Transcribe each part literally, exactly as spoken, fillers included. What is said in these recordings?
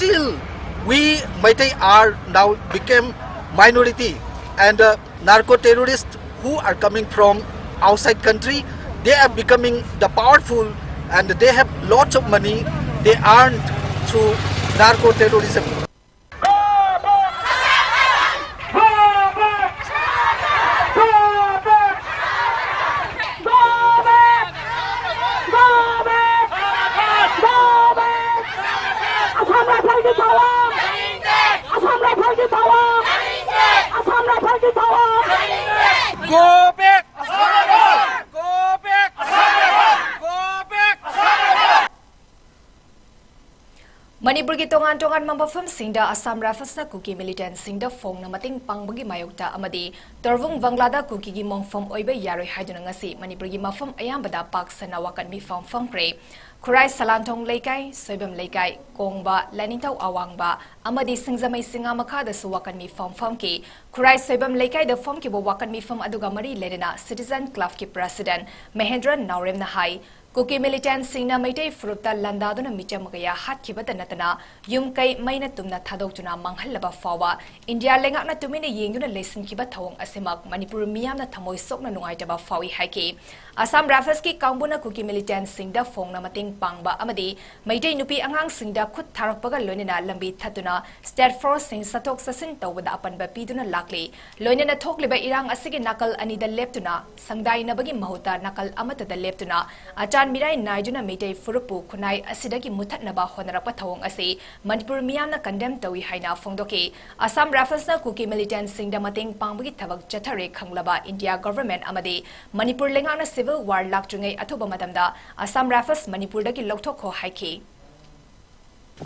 Still, we Meitei are now became minority, and uh, narco terrorists who are coming from outside country, they are becoming the powerful, and they have lots of money they earned through narco terrorism. Assam Rifle ki power! Assam Rifle ki power! Assam Rifle ki power! Go back! Go back! Go back! ꯃꯅꯤꯄꯨꯔꯒꯤ ꯇꯣꯉꯥꯟ ꯇꯣꯉꯥꯟꯕ ꯃꯐꯝꯁꯤꯡꯗ ꯑꯁꯥꯝ ꯔꯥꯏꯐꯜꯁꯅ ꯀꯨꯀꯤ ꯃꯤꯂꯤꯇꯦꯟꯠꯁꯤꯡꯗ ꯐꯣꯡꯅ ꯃꯇꯦꯡ ꯄꯥꯡꯕꯒꯤ ꯃꯥꯌꯣꯛꯇ ꯑꯃꯗꯤ ꯇꯣꯔꯕꯨꯡ ꯕꯪꯒ꯭ꯂꯥꯗ ꯀꯨꯀꯤꯒꯤ ꯃꯣꯡꯐꯝ ꯑꯣꯏꯕ ꯌꯥꯔꯣꯏ ꯍꯥꯏꯗꯨꯅ ꯉꯁꯤ ꯃꯅꯤꯄꯨꯔꯒꯤ ꯃꯐꯝ ꯑꯌꯥꯝꯕꯗ ꯄꯥꯛ ꯁꯟꯅ ꯋꯥꯀꯠ ꯃꯤꯐꯝ ꯐꯝꯈ꯭ꯔꯦ꯫ ꯈꯨꯔꯥꯏ ꯁꯂꯥꯟꯊꯣꯡ ꯂꯩꯀꯥꯏ, ꯁꯣꯏꯕꯝ ꯂꯩꯀꯥꯏ, ꯀꯣꯡꯕ, ꯂꯥꯏꯅꯤꯡꯊꯧ ꯑꯋꯥꯡꯕ ꯑꯃꯗꯤ ꯁꯤꯡꯖꯃꯩ ꯁꯤꯡꯉꯥ ꯃꯈꯥꯗꯁꯨ ꯋꯥꯀꯠ ꯃꯤꯐꯝ ꯐꯝꯈꯤ꯫ ꯈꯨꯔꯥꯏ ꯁꯣꯏꯕꯝ ꯂꯩꯀꯥꯏꯗ ꯐꯝꯈꯤꯕ ꯋꯥꯀꯠ ꯃꯤꯐꯝ ꯑꯗꯨꯒ ꯃꯔꯤ ꯂꯩꯅꯅ ꯁꯤꯇꯤꯖꯟ ꯀ꯭ꯂꯕꯀꯤ ꯄ꯭ꯔꯦꯁꯤꯗꯦꯟꯠ ꯃꯍꯦꯟꯗ꯭ꯔ ꯅꯥꯎꯔꯦꯝꯅ ꯍꯥꯏ, ꯀꯨꯀꯤ ꯃꯤꯂꯤꯇꯦꯟꯠꯁꯤꯡꯅ ꯃꯩꯇꯩ ꯐꯨꯔꯨꯞꯇ ꯂꯥꯟꯗꯥꯗꯨꯅ ꯃꯤꯆꯝ ꯀꯌꯥ ꯍꯥꯠꯈꯤꯕꯇ ꯅꯠꯇꯅ ꯌꯨꯝ ꯀꯩ ꯃꯩꯅ ꯇꯨꯝꯅ ꯊꯥꯗꯣꯛꯇꯨꯅ ꯃꯥꯡꯍꯜꯂꯕ ꯐꯥꯎꯕ ꯏꯟꯗꯤꯌꯥ ꯂꯩꯉꯥꯛꯅ ꯇꯨꯃꯤꯟꯅ ꯌꯦꯡꯗꯨꯅ ꯂꯩꯁꯤꯟꯈꯤꯕ ꯊꯧꯑꯣꯡ ꯑꯁꯤꯃꯛ ꯃꯅꯤꯄꯨꯔ ꯃꯤꯌꯥꯝꯅ ꯊꯃꯣꯏ ꯁꯣꯛꯅ ꯅꯨꯡꯉꯥꯏꯇꯕ ꯐꯥꯎꯏ ꯍꯥꯏꯈꯤ꯫ ꯑꯁꯥꯝ ꯔꯥꯏꯐꯜꯁꯀꯤ ꯀꯥꯡꯕꯨꯅ ꯀꯨꯀꯤ ꯃꯤꯂꯤꯇꯦꯟꯠꯁꯤꯡꯗ ꯐꯣꯡꯅ ꯃꯇꯦꯡ ꯄꯥꯡꯕ ꯑꯃꯗꯤ ꯃꯩꯇꯩ ꯅꯨꯄꯤ ꯑꯉꯥꯡꯁꯤꯡꯗ ꯈꯨꯠ ꯊꯥꯔꯛꯄꯒ ꯂꯣꯏꯅꯅ ꯂꯝꯕꯤ ꯊꯠꯇꯨꯅ ꯁ꯭ꯇꯦꯠ ꯐꯣꯔꯁꯁꯤꯡ ꯆꯠꯊꯣꯛ ꯆꯠꯁꯤꯟ ꯇꯧꯕꯗ ꯑꯄꯟꯕ ꯄꯤꯗꯨꯅ ꯂꯥꯛꯂꯤ꯫ ꯂꯣꯏꯅꯅ ꯊꯣꯛꯂꯤꯕ ꯏꯔꯥꯡ ꯑꯁꯤꯒꯤ ꯅꯥꯀꯜ ꯑꯅꯤꯗ ꯂꯦꯞꯇꯨꯅ ꯁꯪꯗꯥꯏꯅꯕꯒꯤ ꯃꯍꯨꯠꯇ ꯅꯥꯀꯜ ꯑꯃꯠꯇꯗ ꯂꯦꯞꯇꯨꯅ ꯑꯆꯥꯟ ꯃꯤꯔꯥꯏ ꯅꯥꯏꯗꯨꯅ ꯃꯩꯇꯩ ꯐꯨꯔꯨꯞꯄꯨ ꯈꯨꯟꯅꯥꯏ ꯑꯁꯤꯗꯒꯤ ꯃꯨꯊꯠꯅꯕ ꯍꯣꯠꯅꯔꯛꯄ ꯊꯧꯑꯣꯡ ꯑꯁꯤ ꯃꯅꯤꯄꯨꯔ ꯃꯤꯌꯥꯝꯅ ꯀꯟꯗꯦꯝ ꯇꯧꯏ ꯍꯥꯏꯅ ꯐꯣꯡꯗꯣꯛꯈꯤ꯫ ꯑꯁꯥꯝ ꯔꯥꯏꯐꯜꯁꯅ ꯀꯨꯀꯤ ꯃꯤꯂꯤꯇꯦꯟꯠꯁꯤꯡꯗ ꯃꯇꯦꯡ ꯄꯥꯡꯕꯒꯤ ꯊꯕꯛ ꯆꯠꯊꯔꯦ ꯈꯪꯂꯕ ꯏꯟꯗꯤꯌꯥ ꯒꯣꯚꯔꯟꯃꯦꯟꯠ ꯑꯃꯗꯤ ꯃꯅꯤꯄꯨꯔ ꯂꯩꯉꯥꯛꯅ ꯁꯤꯚꯤꯜ ꯋꯥꯔ ꯂꯥꯛꯇ꯭ꯔꯤꯉꯩ ꯑꯊꯨꯕ ꯃꯇꯝꯗ ꯑꯁꯥꯝ ꯔꯥꯏꯐꯜꯁ ꯃꯅꯤꯄꯨꯔꯗꯒꯤ ꯂꯧꯊꯣꯛꯈꯣ ꯍꯥꯏꯈꯤ꯫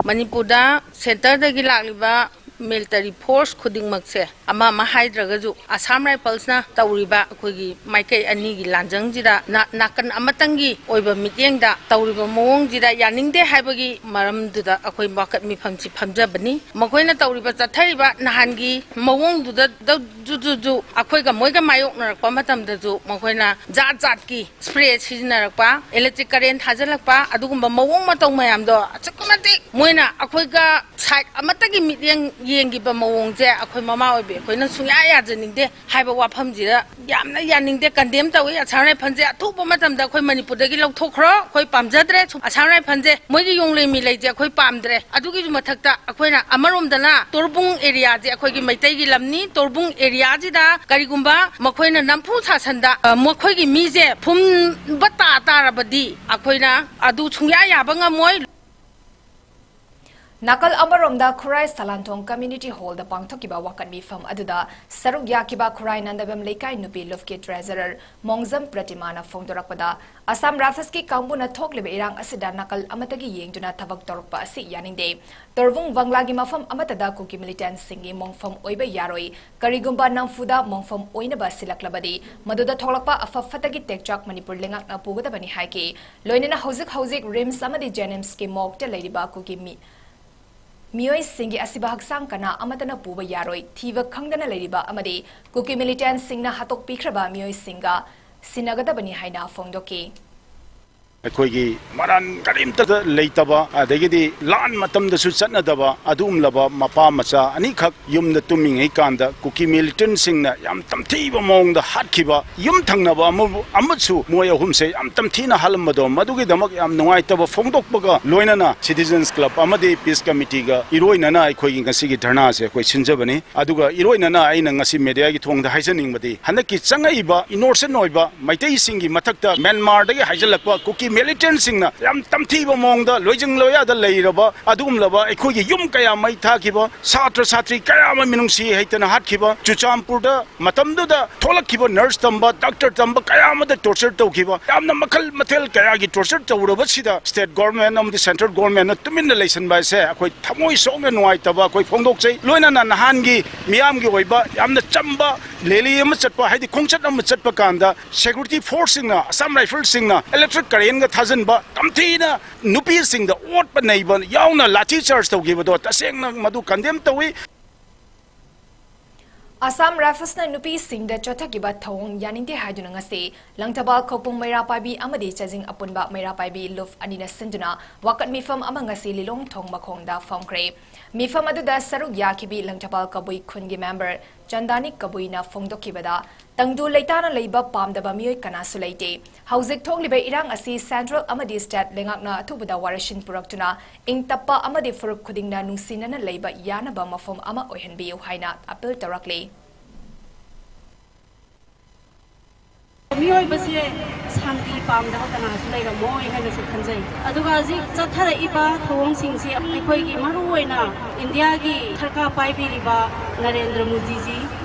ꯃꯅꯤꯄꯨꯔꯗ ꯁꯦꯟꯇꯔꯗꯒꯤ ꯂꯥꯛꯂꯤꯕ ꯃꯤꯂꯤꯇꯔꯤ ꯐꯣꯔꯁ ꯈꯨꯗꯤꯡꯃꯛꯁꯦ, ꯑꯃ ꯑꯃ ꯍꯥꯏꯗ꯭ꯔꯒꯁꯨ, ꯑꯁꯥꯝ ꯔꯥꯏꯐꯜꯁꯅ ꯇꯧꯔꯤꯕ ꯑꯩꯈꯣꯏꯒꯤ ꯃꯥꯏꯀꯩ ꯑꯅꯤꯒꯤ ꯂꯥꯟꯖꯪꯁꯤꯗ ꯅꯥ-, ꯅꯥꯀꯟ ꯑꯃꯇꯪꯒꯤ ꯑꯣꯏꯕ ꯃꯤꯠꯌꯦꯡꯗ ꯇꯧꯔꯤꯕ ꯃꯑꯣꯡꯁꯤꯗ ꯌꯥꯅꯤꯡꯗꯦ ꯍꯥꯏꯕꯒꯤ ꯃꯔꯝꯗꯨꯗ ꯑꯩꯈꯣꯏ ꯋꯥꯀꯠ ꯃꯤꯐꯝꯁꯤ ꯐꯝꯖꯕꯅꯤ꯫ ꯃꯈꯣꯏꯅ ꯇꯧꯔꯤꯕ ꯆꯠꯊꯔꯤꯕ ꯅꯍꯥꯟꯒꯤ ꯃꯑꯣꯡꯗꯨꯗ ꯗ-, ꯖꯨ-, ꯖꯨ-, ꯖꯨ ꯑꯩꯈꯣꯏꯒ ꯃꯣꯏꯒ ꯃꯥꯌꯣꯛꯅꯔꯛꯄ ꯃꯇꯝꯗꯁꯨ ꯃꯈꯣꯏꯅ ꯖꯥꯠ ꯖꯥꯠꯀꯤ ꯁ꯭ꯄ꯭ꯔꯦ ꯁꯤꯖꯤꯟꯅꯔꯛꯄ, ꯏꯂꯦꯛꯇ꯭ꯔꯤꯛ ꯀꯔꯦꯟ ꯊꯥꯖꯤꯜꯂꯛꯄ, ꯑꯗꯨꯒꯨꯝꯕ ꯃꯑꯣꯡ ꯃꯇꯧ ꯃꯌꯥꯝꯗꯣ ꯑꯁꯨꯛꯀꯤ ꯃꯇꯤꯛ ꯃꯣꯏꯅ ꯑꯩꯈꯣꯏꯒ ꯁꯥꯏꯠ ꯑꯃꯠꯇꯒꯤ ꯃꯤꯠꯌꯦꯡ ꯌꯦꯡꯈꯤꯕ ꯃꯑꯣꯡꯁꯦ ꯑꯩꯈꯣꯏ ꯃꯃꯥ ꯑꯣꯏꯕꯤ ꯑꯩꯈꯣꯏꯅ ꯁꯨꯡꯌꯥ ꯌꯥꯖꯅꯤꯡꯗꯦ ꯍꯥꯏꯕ ꯋꯥꯐꯝꯁꯤꯗ ꯌꯥꯝꯅ ꯌꯥꯅꯤꯡꯗꯦ, ꯀꯟꯗꯦꯝ ꯇꯧꯏ꯫ ꯑꯁꯥꯝ ꯔꯥꯏꯐꯜꯁꯦ ꯑꯊꯨꯕ ꯃꯇꯝꯗ ꯑꯩꯈꯣꯏ ꯃꯅꯤꯄꯨꯔꯗꯒꯤ ꯂꯧꯊꯣꯛꯈ꯭ꯔꯣ, ꯑꯩꯈꯣꯏ ꯄꯥꯝꯖꯗ꯭ꯔꯦ꯫ ꯁꯨꯝ ꯑꯁꯥꯝ ꯔꯥꯏꯐꯜꯁꯦ ꯃꯣꯏꯒꯤ ꯌꯣꯡꯂꯩ ꯃꯤꯂꯩꯁꯦ ꯑꯩꯈꯣꯏ ꯄꯥꯝꯗ꯭ꯔꯦ꯫ ꯑꯗꯨꯒꯤꯁꯨ ꯃꯊꯛꯇ ꯑꯩꯈꯣꯏꯅ ꯑꯃꯔꯣꯝꯗꯅ ꯇꯣꯔꯕꯨꯡ ꯑꯦꯔꯤꯌꯥꯁꯦ ꯑꯩꯈꯣꯏꯒꯤ ꯃꯩꯇꯩꯒꯤ ꯂꯝꯅꯤ꯫ ꯇꯣꯔꯕꯨꯡ ꯑꯦꯔꯤꯌꯥꯁꯤꯗ ꯀꯔꯤꯒꯨꯝꯕ ꯃꯈꯣꯏꯅ ꯅꯝꯐꯨ ꯁꯥꯁꯟꯗ, ꯑ, ꯃꯈꯣꯏꯒꯤ ꯃꯤꯁꯦ ꯐꯨꯝꯕ ꯇꯥ ꯇꯥꯔꯕꯗꯤ ꯑꯩꯈꯣꯏꯅ ꯑꯗꯨ ꯁꯨꯡꯌꯥ ꯌꯥꯕ ꯉꯝꯃꯣꯏ꯫ ꯅꯥꯀꯜ ꯑꯃꯔꯣꯝꯗ ꯈꯨꯔꯥꯏ ꯁꯂꯥꯟꯊꯣꯡ ꯀꯝꯃ꯭ꯌꯨꯅꯤꯇꯤ ꯍꯣꯜꯗ ꯄꯥꯡꯊꯣꯛꯈꯤꯕ ꯋꯥꯀꯠ ꯃꯤꯐꯝ ꯑꯗꯨꯗ ꯁꯔꯨꯛ ꯌꯥꯈꯤꯕ ꯈꯨꯔꯥꯏ ꯅꯟꯗꯕꯦꯝ ꯂꯩꯀꯥꯏ ꯅꯨꯄꯤ ꯂꯨꯞꯀꯤ ꯇ꯭ꯔꯦꯖꯔꯔ ꯃꯣꯡꯖꯝ ꯄ꯭ꯔꯇꯤꯃꯥꯅ ꯐꯣꯡꯗꯣꯔꯛꯄꯗ, ꯑꯁꯥꯝ ꯔꯥꯏꯐꯜꯁꯀꯤ ꯀꯥꯡꯕꯨꯅ ꯊꯣꯛꯂꯤꯕ ꯏꯔꯥꯡ ꯑꯁꯤꯗ ꯅꯥꯀꯜ ꯑꯃꯠꯇꯒꯤ ꯌꯦꯡꯗꯨꯅ ꯊꯕꯛ ꯇꯧꯔꯛꯄ ꯑꯁꯤ ꯌꯥꯅꯤꯡꯗꯦ꯫ ꯇꯣꯔꯕꯨꯡ ꯕꯪꯂꯥꯒꯤ ꯃꯐꯝ ꯑꯃꯠꯇꯗ ꯀꯨꯀꯤ ꯃꯤꯂꯤꯇꯦꯟꯠꯁꯤꯡꯒꯤ ꯃꯣꯡꯐꯝ ꯑꯣꯏꯕ ꯌꯥꯔꯣꯏ꯫ ꯀꯔꯤꯒꯨꯝꯕ ꯅꯝꯐꯨꯗ ꯃꯣꯡꯐꯝ ꯑꯣꯏꯅꯕ ꯁꯤꯜꯂꯛꯂꯕꯗꯤ, ꯃꯗꯨꯗ ꯊꯣꯛꯂꯛꯄ ꯑꯐ ꯐꯠꯇꯒꯤ ꯇꯦꯛꯆꯥꯛ ꯃꯅꯤꯄꯨꯔ ꯂꯩꯉꯥꯛꯅ ꯄꯨꯒꯗꯕꯅꯤ ꯍꯥꯏꯈꯤ꯫ ꯂꯣꯏꯅꯅ ꯍꯧꯖꯤꯛ ꯍꯧꯖꯤꯛ ꯔꯤꯝꯁ ꯑꯃꯗꯤ ꯖꯦꯅꯤꯝꯁꯀꯤ ꯃꯣꯔꯒꯇ ꯂꯩꯔꯤꯕ ꯀꯨꯀꯤ ꯃꯤ-, ꯃꯤꯑꯣꯏꯁꯤꯡꯒꯤ ꯑꯁꯤꯕ ꯍꯛꯆꯥꯡ ꯀꯅꯥ ꯑꯃꯠꯇꯅ ꯄꯨꯕ ꯌꯥꯔꯣꯏ꯫ ꯊꯤꯕ ꯈꯪꯗꯅ ꯂꯩꯔꯤꯕ ꯑꯃꯗꯤ ꯀꯨꯀꯤ ꯃꯤꯂꯤꯇꯦꯟꯠꯁꯤꯡꯅ ꯍꯥꯠꯇꯣꯛꯄꯤꯈ꯭ꯔꯕ ꯃꯤꯑꯣꯏꯁꯤꯡꯒ ꯁꯤꯟꯅꯒꯗꯕꯅꯤ ꯍꯥꯏꯅ ꯐꯣꯡꯗꯣꯛꯈꯤ꯫ ꯑꯩꯈꯣꯏꯒꯤ ꯃꯔꯥꯟ ꯀꯔꯤꯝꯇ ꯂꯩꯇꯕ, ꯑꯗꯒꯤꯗꯤ ꯂꯥꯟ ꯃꯇꯝꯗꯁꯨ ꯆꯠꯅꯗꯕ ꯑꯗꯨꯒꯨꯝꯂꯕ ꯃꯄꯥ ꯃꯆꯥ ꯑꯅꯤꯈꯛ ꯌꯨꯝꯗ ꯇꯨꯝꯃꯤꯉꯩ ꯀꯥꯟꯗ ꯀꯨꯀꯤ ꯃꯤꯂꯤꯇꯦꯟꯠꯁꯤꯡꯅ ꯌꯥꯝ ꯇꯝꯊꯤꯕ ꯃꯑꯣꯡꯗ ꯍꯥꯠꯈꯤꯕ, ꯌꯨꯝ ꯊꯪꯅꯕ ꯑꯃꯕꯨ, ꯑꯃꯁꯨ ꯃꯣꯏ ꯑꯍꯨꯝꯁꯦ ꯌꯥꯝ ꯇꯝꯊꯤꯅ ꯍꯥꯠꯂꯝꯕꯗꯣ, ꯃꯗꯨꯒꯤꯗꯃꯛ ꯌꯥꯝ ꯅꯨꯡꯉꯥꯏꯇꯕ ꯐꯣꯡꯗꯣꯛꯄꯒ ꯂꯣꯏꯅꯅ Citizens Club ꯑꯃꯗꯤ Peace Committeeꯒ ꯏꯔꯣꯏꯅꯅ ꯑꯩꯈꯣꯏꯒꯤ ꯉꯁꯤꯒꯤ ꯙꯔꯅꯥꯁꯦ ꯑꯩꯈꯣꯏ ꯁꯤꯟꯖꯕꯅꯤ꯫ ꯑꯗꯨꯒ ꯏꯔꯣꯏꯅꯅ ꯑꯩꯅ ꯉꯁꯤ mediaꯒꯤ ꯊꯣꯡꯗ ꯍꯥꯏꯖꯅꯤꯡꯕꯗꯤ, ꯍꯟꯗꯛꯀꯤ ꯆꯪꯉꯛꯏꯕ innocent ꯑꯣꯏꯕ ꯃꯩꯇꯩꯁꯤꯡꯒꯤ ꯃꯊꯛꯇ ꯃ꯭ꯌꯥꯟꯃꯥꯔꯗꯒꯤ ꯍꯥꯏꯖꯤꯜꯂꯛꯄ ꯀꯨꯀꯤ ꯃꯤꯂꯤꯇꯦꯟꯁꯤꯡꯅ ꯌꯥꯝ ꯇꯝꯊꯤꯕ ꯃꯑꯣꯡꯗ ꯂꯣꯏꯖꯤꯡ ꯂꯣꯌꯥꯗ ꯂꯩꯔꯕ ꯑꯗꯨꯒꯨꯝꯂꯕ ꯑꯩꯈꯣꯏꯒꯤ ꯌꯨꯝ ꯀꯌꯥ ꯃꯩ ꯊꯥꯈꯤꯕ, ꯁꯥꯇ꯭ꯔ ꯁꯥꯇ꯭ꯔꯤ ꯀꯌꯥ ꯑꯃ ꯃꯤꯅꯨꯡꯁꯤ ꯍꯩꯇꯅ ꯍꯥꯠꯈꯤꯕ, ꯆꯨꯔꯆꯥꯟꯄꯨꯔꯗ ꯃꯇꯝꯗꯨꯗ ꯊꯣꯛꯂꯛꯈꯤꯕ ꯅꯔꯁ ꯇꯝꯕ, ꯗꯥꯛꯇꯔ ꯇꯝꯕ ꯀꯌꯥ ꯑꯃꯗ ꯇꯣꯔꯆꯔ ꯇꯧꯈꯤꯕ, ꯌꯥꯝꯅ ꯃꯈꯜ ꯃꯊꯦꯜ ꯀꯌꯥꯒꯤ ꯇꯣꯔꯆꯔ ꯇꯧꯔꯕꯁꯤꯗ ꯁ꯭ꯇꯦꯠ ꯒꯣꯔꯃꯦꯟ ꯑꯃꯗꯤ ꯁꯦꯟꯇ꯭ꯔꯦꯜ ꯒꯣꯔꯃꯦꯟꯅ ꯇꯨꯃꯤꯟꯅ ꯂꯩꯁꯟꯕ ꯍꯥꯏꯁꯦ ꯑꯩꯈꯣꯏ ꯊꯃꯣꯏ ꯁꯣꯛꯅ ꯅꯨꯡꯉꯥꯏꯇꯕ ꯑꯩꯈꯣꯏ ꯐꯣꯡꯗꯣꯛꯆꯩ꯫ ꯂꯣꯏꯅꯅ ꯅꯍꯥꯟꯒꯤ ꯃꯤꯌꯥꯝꯒꯤ ꯑꯣꯏꯕ ꯌꯥꯝꯅ ꯆꯝꯕ ꯔꯦꯂꯤ ꯑꯃ ꯆꯠꯄ, ꯍꯥꯏꯗꯤ ꯈꯣꯡꯆꯠ ꯑꯃ ꯆꯠꯄ ꯀꯥꯟꯗ ꯁꯦꯀ꯭ꯌꯨꯔꯤꯇꯤ ꯐꯣꯔꯁꯁꯤꯡꯅ, ꯑꯁꯥꯝ ꯔꯥꯏꯐꯜꯁꯤꯡꯅ ꯏꯂꯦꯛꯇ꯭ꯔꯤꯛ ꯀꯔꯦꯟꯒ ꯊꯥꯖꯤꯟꯕ, ꯇꯝꯊꯤꯅ ꯅꯨꯄꯤꯁꯤꯡꯗ ꯑꯣꯠꯄ ꯅꯩꯕ ꯌꯥꯎꯅ ꯂꯥꯊꯤ ꯆꯥꯔꯖ ꯇꯧꯈꯤꯕꯗꯣ ꯇꯁꯦꯡꯅ ꯃꯗꯨ ꯀꯟꯗꯦꯝ ꯇꯧꯏ꯫ ꯑꯁꯥꯝ ꯔꯥꯏꯐꯜꯁꯅ ꯅꯨꯄꯤꯁꯤꯡꯗ ꯆꯠꯊꯈꯤꯕ ꯊꯧꯑꯣꯡ ꯌꯥꯅꯤꯡꯗꯦ ꯍꯥꯏꯗꯨꯅ ꯉꯁꯤ ꯂꯪꯊꯕꯥꯜ ꯈꯧꯄꯨꯝ ꯃꯩꯔꯥ ꯄꯥꯏꯕꯤ ꯑꯃꯗꯤ ꯆꯥꯖꯤꯡ ꯑꯄꯨꯟꯕ ꯃꯩꯔꯥ ꯄꯥꯏꯕꯤ ꯂꯨꯞ ꯑꯅꯤꯅ ꯁꯤꯟꯗꯨꯅ ꯋꯥꯀꯠ ꯃꯤꯐꯝ ꯑꯃ ꯉꯁꯤ ꯂꯤꯂꯣꯡ ꯊꯣꯡ ꯃꯈꯣꯡꯗ ꯐꯝꯈ꯭ꯔꯦ꯫ ꯃꯤꯐꯝ ꯑꯗꯨꯗ ꯁꯔꯨꯛ ꯌꯥꯈꯤꯕꯤ ꯂꯪꯊꯕꯥꯜ ꯀꯕꯨꯏ ꯈꯨꯟꯒꯤ ꯃꯦꯝꯕꯔ ꯆꯟꯗꯥꯅꯤ ꯀꯕꯨꯏꯅ ꯐꯣꯡꯗꯣꯛꯈꯤꯕꯗ, ꯇꯪꯗꯨ ꯂꯩꯇꯥꯅ ꯂꯩꯕ ꯄꯥꯝꯗꯕ ꯃꯤꯑꯣꯏ ꯀꯅꯥꯁꯨ ꯂꯩꯇꯦ꯫ ꯍꯧꯖꯤꯛ ꯊꯣꯛꯂꯤꯕ ꯏꯔꯥꯡ ꯑꯁꯤ ꯁꯦꯟꯇ꯭ꯔꯦꯜ ꯑꯃꯗꯤ ꯁ꯭ꯇꯦꯠ ꯂꯩꯉꯥꯛꯅ ꯑꯊꯨꯕꯗ ꯋꯥꯔꯦꯁꯤꯟ ꯄꯨꯔꯛꯇꯨꯅ ꯏꯪ ꯇꯞꯄ ꯑꯃꯗꯤ ꯐꯨꯔꯨꯞ ꯈꯨꯗꯤꯡꯅ ꯅꯨꯡꯁꯤꯅꯅ ꯂꯩꯕ ꯌꯥꯅꯕ ꯃꯐꯝ ꯑꯃ ꯑꯣꯏꯍꯟꯕꯤꯌꯨ ꯍꯥꯏꯅ ꯑꯥꯄꯤꯜ ꯇꯧꯔꯛꯂꯤ꯫ ꯃꯤꯑꯣꯏꯕꯁꯦ ꯁꯥꯟꯇꯤ ꯄꯥꯝꯗꯕ ꯀꯅꯥꯁꯨ ꯂꯩꯔꯝꯃꯣꯏ ꯍꯥꯏꯅꯁꯨ ꯈꯟꯖꯩ꯫ ꯑꯗꯨꯒ ꯍꯧꯖꯤꯛ ꯆꯠꯊꯔꯛꯏꯕ ꯊꯧꯑꯣꯡꯁꯤꯡꯁꯤ ꯑꯩꯈꯣꯏꯒꯤ ꯃꯔꯨꯑꯣꯏꯅ ꯏꯟꯗꯤꯌꯥꯒꯤ ꯁꯔꯀꯥꯔ ꯄꯥꯏꯕꯤꯔꯤꯕ ꯅꯔꯦꯟꯗ꯭ꯔ ꯃꯣꯗꯤꯖꯤ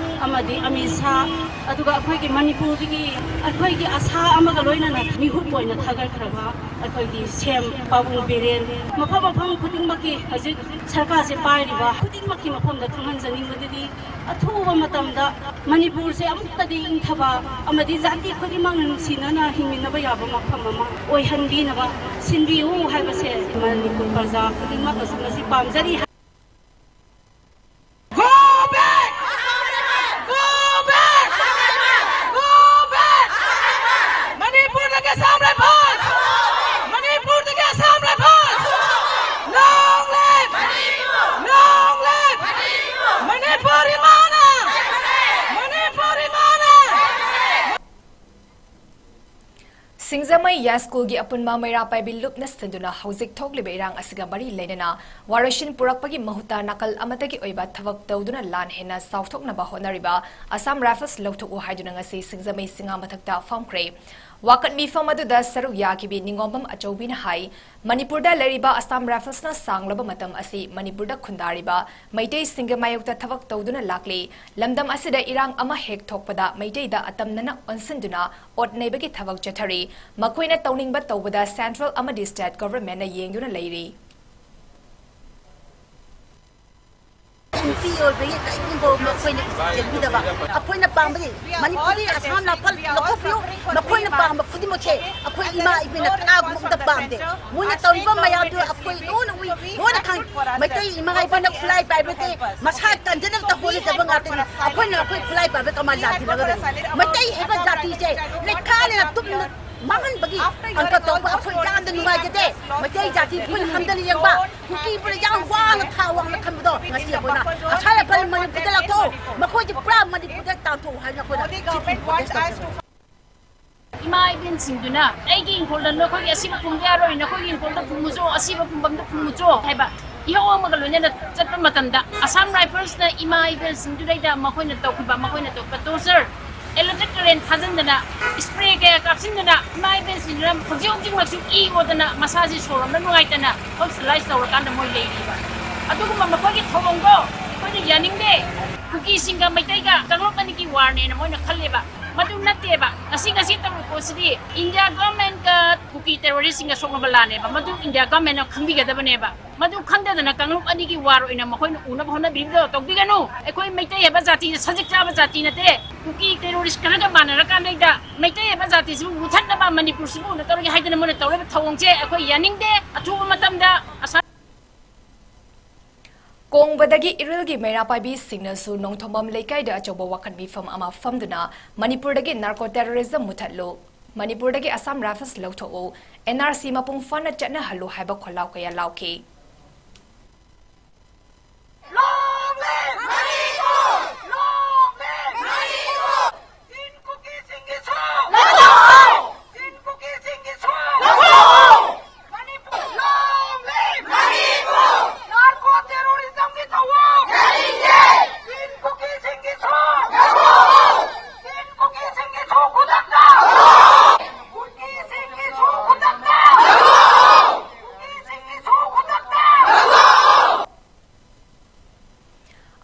ꯑꯃꯗꯤ ꯑꯃꯤꯠ ꯁꯥꯍ, ꯑꯗꯨꯒ ꯑꯩꯈꯣꯏꯒꯤ ꯃꯅꯤꯄꯨꯔꯗꯒꯤ ꯑꯩꯈꯣꯏꯒꯤ ꯑꯁꯥ ꯑꯃꯒ ꯂꯣꯏꯅꯅ ꯃꯤꯍꯨꯠ ꯑꯣꯏꯅ ꯊꯥꯒꯠꯈ꯭ꯔꯕ ꯑꯩꯈꯣꯏꯒꯤ ꯁꯤ ꯑꯦꯝ ꯄꯥꯕꯨꯡ ꯕꯤꯔꯦꯟ, ꯃꯐꯝ ꯃꯐꯝ ꯈꯨꯗꯤꯡꯃꯛꯀꯤ ꯍꯧꯖꯤꯛ ꯁꯔꯀꯥꯔꯁꯦ ꯄꯥꯏꯔꯤꯕ ꯈꯨꯗꯤꯡꯃꯛꯀꯤ ꯃꯐꯝꯗ ꯈꯪꯍꯟꯖꯅꯤꯡꯕꯗꯨꯗꯤ ꯑꯊꯨꯕ ꯃꯇꯝꯗ ꯃꯅꯤꯄꯨꯔꯁꯦ ꯑꯃꯨꯛꯇꯗꯤ ꯏꯪꯊꯕ ꯑꯃꯗꯤ ꯖꯥꯇꯤ ꯈꯨꯗꯤꯡꯃꯛꯅ ꯅꯨꯡꯁꯤꯅꯅ ꯍꯤꯡꯃꯤꯟꯅꯕ ꯌꯥꯕ ꯃꯐꯝ ꯑꯃ ꯑꯣꯏꯍꯟꯕꯤꯅꯕ ꯁꯤꯟꯕꯤꯌꯨ ꯍꯥꯏꯕꯁꯦ ꯃꯅꯤꯄꯨꯔ ꯄ꯭ꯔꯖꯥ ꯈꯨꯗꯤꯡꯃꯛꯅꯁꯨ ꯉꯁꯤ ꯄꯥꯝꯖꯔꯤ꯫ Go back! Go back! Go back! ꯃꯅꯤꯄꯨꯔꯗꯒꯤ ꯑꯁꯥꯝ ꯔꯥꯏꯐꯜ! ꯃꯅꯤꯄꯨꯔꯗꯒꯤ Assam rifle! Long live! Long live! Manipur ꯏꯃꯥꯅ! ꯃꯅꯤꯄꯨꯔ ꯏꯃꯥꯅ! ꯁꯤꯡꯖꯃꯩ ꯌꯥꯏꯁ꯭ꯀꯨꯜꯒꯤ ꯑꯄꯨꯟꯕ ꯃꯩꯔꯥ ꯄꯥꯏꯕꯤ ꯂꯨꯞꯅ ꯁꯤꯟꯗꯨꯅ ꯍꯧꯖꯤꯛ ꯊꯣꯛꯂꯤꯕ ꯏꯔꯥꯡ ꯑꯁꯤꯒ ꯃꯔꯤ ꯂꯩꯅꯅ ꯋꯥꯔꯣꯏꯁꯤꯟ ꯄꯨꯔꯛꯄꯒꯤ ꯃꯍꯨꯠꯇ ꯅꯥꯀꯜ ꯑꯃꯠꯇꯒꯤ ꯑꯣꯏꯕ ꯊꯕꯛ ꯇꯧꯗꯨꯅ ꯂꯥꯟ ꯍꯦꯟꯅ ꯆꯥꯎꯊꯣꯛꯅꯕ ꯍꯣꯠꯅꯔꯤꯕ ꯑꯁꯥꯝ ꯔꯥꯏꯐꯜꯁ ꯂꯧꯊꯣꯛꯎ ꯍꯥꯏꯗꯨꯅ ꯉꯁꯤ ꯁꯤꯡꯖꯃꯩ ꯁꯤꯡꯉꯥ ꯃꯊꯛꯇ ꯐꯝꯈ꯭ꯔꯦ꯫ ꯋꯥꯀꯠ ꯃꯤꯐꯝ ꯑꯗꯨꯗ ꯁꯔꯨꯛ ꯌꯥꯈꯤꯕꯤ ꯅꯤꯉꯣꯝꯕꯝ ꯑꯆꯧꯕꯤꯅ ꯍꯥꯏ, ꯃꯅꯤꯄꯨꯔꯗ ꯂꯩꯔꯤꯕ ꯑꯁꯥꯝ ꯔꯥꯏꯐꯜꯁꯅ ꯁꯥꯡꯂꯕ ꯃꯇꯝ ꯑꯁꯤ ꯃꯅꯤꯄꯨꯔꯗ ꯈꯨꯟꯗꯥꯔꯤꯕ ꯃꯩꯇꯩꯁꯤꯡꯒꯤ ꯃꯥꯌꯣꯛꯇ ꯊꯕꯛ ꯇꯧꯗꯨꯅ ꯂꯥꯛꯂꯤ꯫ ꯂꯝꯗꯝ ꯑꯁꯤꯗ ꯏꯔꯥꯡ ꯑꯃ ꯍꯦꯛ ꯊꯣꯛꯄꯗ ꯃꯩꯇꯩꯗ ꯑꯇꯝꯅꯅ ꯑꯣꯟꯁꯤꯟꯗꯨꯅ ꯑꯣꯠ ꯅꯩꯕꯒꯤ ꯊꯕꯛ ꯆꯠꯊꯔꯤ꯫ ꯃꯈꯣꯏꯅ ꯇꯧꯅꯤꯡꯕ ꯇꯧꯕꯗ central ꯑꯃꯗꯤ state governmentꯅ ꯌꯦꯡꯗꯨꯅ ꯂꯩꯔꯤ꯫ ꯅꯨꯄꯤ ꯑꯣꯏꯕꯒꯤ ꯀꯔꯤꯒꯨꯝꯕ ꯃꯈꯣꯏꯅ ꯏꯖꯠ ꯆꯦꯟꯕꯤꯗꯕ꯫ ꯑꯩꯈꯣꯏꯅ ꯄꯥꯝꯕꯗꯤ ꯃꯅꯤꯄꯨꯔꯗꯤ ꯑꯁꯥꯝ ꯔꯥꯏꯐꯜ ꯂꯧꯊꯣꯛꯄꯤꯌꯨ꯫ ꯃꯈꯣꯏꯅ ꯄꯥꯝꯕ ꯈꯨꯗꯤꯡꯃꯛꯁꯦ ꯑꯩꯈꯣꯏ ꯏꯃꯥ ꯏꯕꯦꯟꯅ ꯀꯅꯥꯒꯨꯝꯕ ꯑꯝꯇ ꯄꯥꯝꯗꯦ꯫ ꯃꯣꯏꯅ ꯇꯧꯔꯤꯕ ꯃꯌꯥꯝꯗꯨ ꯑꯩꯈꯣꯏ ꯂꯣꯏꯅ ꯎꯏ, ꯂꯣꯏꯅ ꯈꯪꯏ꯫ ꯃꯩꯇꯩ ꯏꯃꯥ ꯏꯕꯦꯟꯅ ꯈꯨꯠꯂꯥꯏ ꯄꯥꯏꯕ ꯅꯠꯇꯦ, ꯃꯁꯥ ꯀꯟꯖꯅꯕꯇ ꯍꯣꯠꯅꯖꯕ ꯉꯥꯛꯇꯅꯤ꯫ ꯑꯩꯈꯣꯏꯅ ꯑꯩꯈꯣꯏ ꯈꯨꯠꯂꯥꯏ ꯄꯥꯏꯕ ꯀꯃꯥꯏꯅ ꯂꯥꯟꯊꯦꯡꯅꯒꯗꯕꯅꯣ? ꯃꯩꯇꯩ ꯍꯥꯏꯕ ꯖꯥꯇꯤꯁꯦ ꯂꯩꯈꯥꯅ ꯇꯨꯝꯅ ꯃꯥꯡꯍꯟꯕꯒꯤ ꯑꯪꯀ ꯇꯧꯕ ꯑꯩꯈꯣꯏ ꯌꯥꯝꯅ ꯅꯨꯡꯉꯥꯏꯖꯗꯦ꯫ ꯃꯩꯇꯩ ꯖꯥꯇꯤ ꯑꯩꯈꯣꯏꯅ ꯍꯟꯊꯅ ꯌꯦꯡꯕ, ꯀꯨꯀꯤꯕꯨ ꯌꯥꯝ ꯋꯥꯡꯅ ꯊꯥꯛ ꯋꯥꯡꯅ ꯊꯝꯕꯗꯣ ꯉꯁꯤ ꯑꯩꯈꯣꯏꯅ ꯑꯁꯥꯝ ꯔꯥꯏꯐꯜ ꯃꯅꯤꯄꯨꯔꯗ ꯂꯧꯊꯣꯛꯎ, ꯃꯈꯣꯏꯁꯦ ꯄꯨꯔꯥ ꯃꯅꯤꯄꯨꯔꯗ ꯇꯥꯟꯊꯣꯛꯎ ꯍꯥꯏꯅ ꯑꯩꯈꯣꯏꯅ ꯁꯤꯗꯤ protest ꯇꯧꯖꯩ꯫ ꯏꯃꯥ ꯏꯕꯦꯟꯁꯤꯡꯗꯨꯅ ꯑꯩꯒꯤ ꯏꯪꯈꯣꯜꯗ ꯅꯈꯣꯏꯒꯤ ꯑꯁꯤꯕ ꯐꯨꯝꯕ ꯌꯥꯔꯣꯏ, ꯅꯈꯣꯏꯒꯤ ꯏꯪꯈꯣꯜꯗ ꯐꯨꯝꯃꯨꯆꯣ, ꯑꯁꯤꯕ ꯐꯨꯝꯐꯝꯗ ꯐꯨꯝꯃꯨꯆꯣ ꯍꯥꯏꯕ ꯏꯍꯧ ꯑꯃꯒ ꯂꯣꯏꯅꯅ ꯆꯠꯄ ꯃꯇꯝꯗ ꯑꯁꯥꯝ ꯔꯥꯏꯐꯜꯁꯅ ꯏꯃꯥ ꯏꯕꯦꯟꯁꯤꯡꯗꯨꯗꯩꯗ ꯃꯈꯣꯏꯅ ꯇꯧꯈꯤꯕ, ꯃꯈꯣꯏꯅ ꯇꯧꯕ torture, electric current ꯊꯥꯖꯤꯟꯗꯅ, spray ꯀꯌꯥ ꯀꯥꯞꯁꯤꯟꯗꯅ ꯏꯃꯥ ꯏꯕꯦꯟꯁꯤꯡꯗꯨꯅ ꯍꯧꯖꯤꯛ ꯍꯧꯖꯤꯛꯃꯛꯁꯨ ꯏ ꯑꯣꯗꯅ ꯃꯁꯥꯁꯤ ꯁꯣꯔ ꯍꯣꯟꯕ ꯅꯨꯡꯉꯥꯏꯇꯅ hospitalize ꯇꯧꯔꯀꯥꯟꯗ ꯃꯣꯏ ꯂꯩꯔꯤꯕ꯫ ꯑꯗꯨꯒꯨꯝꯕ ꯃꯈꯣꯏꯒꯤ ꯊꯧꯑꯣꯡꯗꯣ ꯑꯩꯈꯣꯏꯅ ꯌꯥꯅꯤꯡꯗꯦ꯫ ꯀꯨꯀꯤꯁꯤꯡꯒ ꯃꯩꯇꯩꯒ ꯀꯥꯡꯂꯨꯞ ꯑꯅꯤꯒꯤ warꯅꯦꯅ ꯃꯣꯏꯅ ꯈꯜꯂꯦꯕ꯫ ꯃꯗꯨ ꯅꯠꯇꯦꯕ꯫ ꯉꯁꯤ ꯉꯁꯤ ꯇꯧꯔꯤꯕ ꯄꯣꯠꯁꯤꯗꯤ India governmentꯀ ꯀꯨꯀꯤ terroristꯁꯤꯡꯒ ꯁꯣꯛꯅꯕ ꯂꯥꯟꯅꯦꯕ꯫ ꯃꯗꯨ India governmentꯅ ꯈꯪꯕꯤꯒꯗꯕꯅꯦꯕ꯫ ꯃꯗꯨ ꯈꯪꯗꯗꯅ ꯀꯥꯡꯂꯨꯞ ꯑꯅꯤꯒꯤ war ꯑꯣꯏꯅ ꯃꯈꯣꯏꯅ ꯎꯅꯕ ꯍꯣꯠꯅꯕꯤꯔꯤꯕꯗꯣ ꯇꯧꯕꯤꯒꯅꯨ꯫ ꯑꯩꯈꯣꯏ ꯃꯩꯇꯩ ꯍꯥꯏꯕ ꯖꯥꯇꯤꯁꯦ ꯁꯖꯤꯛ ꯆꯥꯕ ꯖꯥꯇꯤ ꯅꯠꯇꯦ꯫ ꯀꯨꯀꯤ terrorist ꯈꯔꯒ ꯃꯥꯟꯅꯔꯀꯥꯟꯗꯩꯗ ꯃꯩꯇꯩ ꯍꯥꯏꯕ ꯖꯥꯇꯤꯁꯤꯕꯨ ꯃꯨꯊꯠꯅꯕ ꯃꯅꯤꯄꯨꯔꯁꯤꯕꯨ ꯀꯩꯅꯣ ꯇꯧꯔꯒꯦ ꯍꯥꯏꯗꯅ ꯃꯣꯏꯅ ꯇꯧꯔꯤꯕ ꯊꯧꯑꯣꯡꯁꯦ ꯑꯩꯈꯣꯏ ꯌꯥꯅꯤꯡꯗꯦ꯫ ꯑꯊꯨꯕ ꯃꯇꯝꯗ ꯑꯁꯥꯝ ꯀꯣꯡꯕꯗꯒꯤ ꯏꯔꯤꯜꯒꯤ ꯃꯩꯔꯥ ꯄꯥꯏꯕꯤꯁꯤꯡꯅꯁꯨ ꯅꯣꯡꯊꯣꯝꯕꯝ ꯂꯩꯀꯥꯏꯗ ꯑꯆꯧꯕ ꯋꯥꯀꯠ ꯃꯤꯐꯝ ꯑꯃ ꯐꯝꯗꯨꯅ ꯃꯅꯤꯄꯨꯔꯗꯒꯤ narco terrorism ꯃꯨꯊꯠꯂꯨ, ꯃꯅꯤꯄꯨꯔꯗꯒꯤ ꯑꯁꯥꯝ ꯔꯥꯏꯐꯜꯁ ꯂꯧꯊꯣꯛꯎ, NRC ꯃꯄꯨꯡ ꯐꯥꯅ ꯆꯠꯅꯍꯜꯂꯨ ꯍꯥꯏꯕ ꯈꯣꯜꯂꯥꯎ ꯀꯌꯥ ꯂꯥꯎꯈꯤ꯫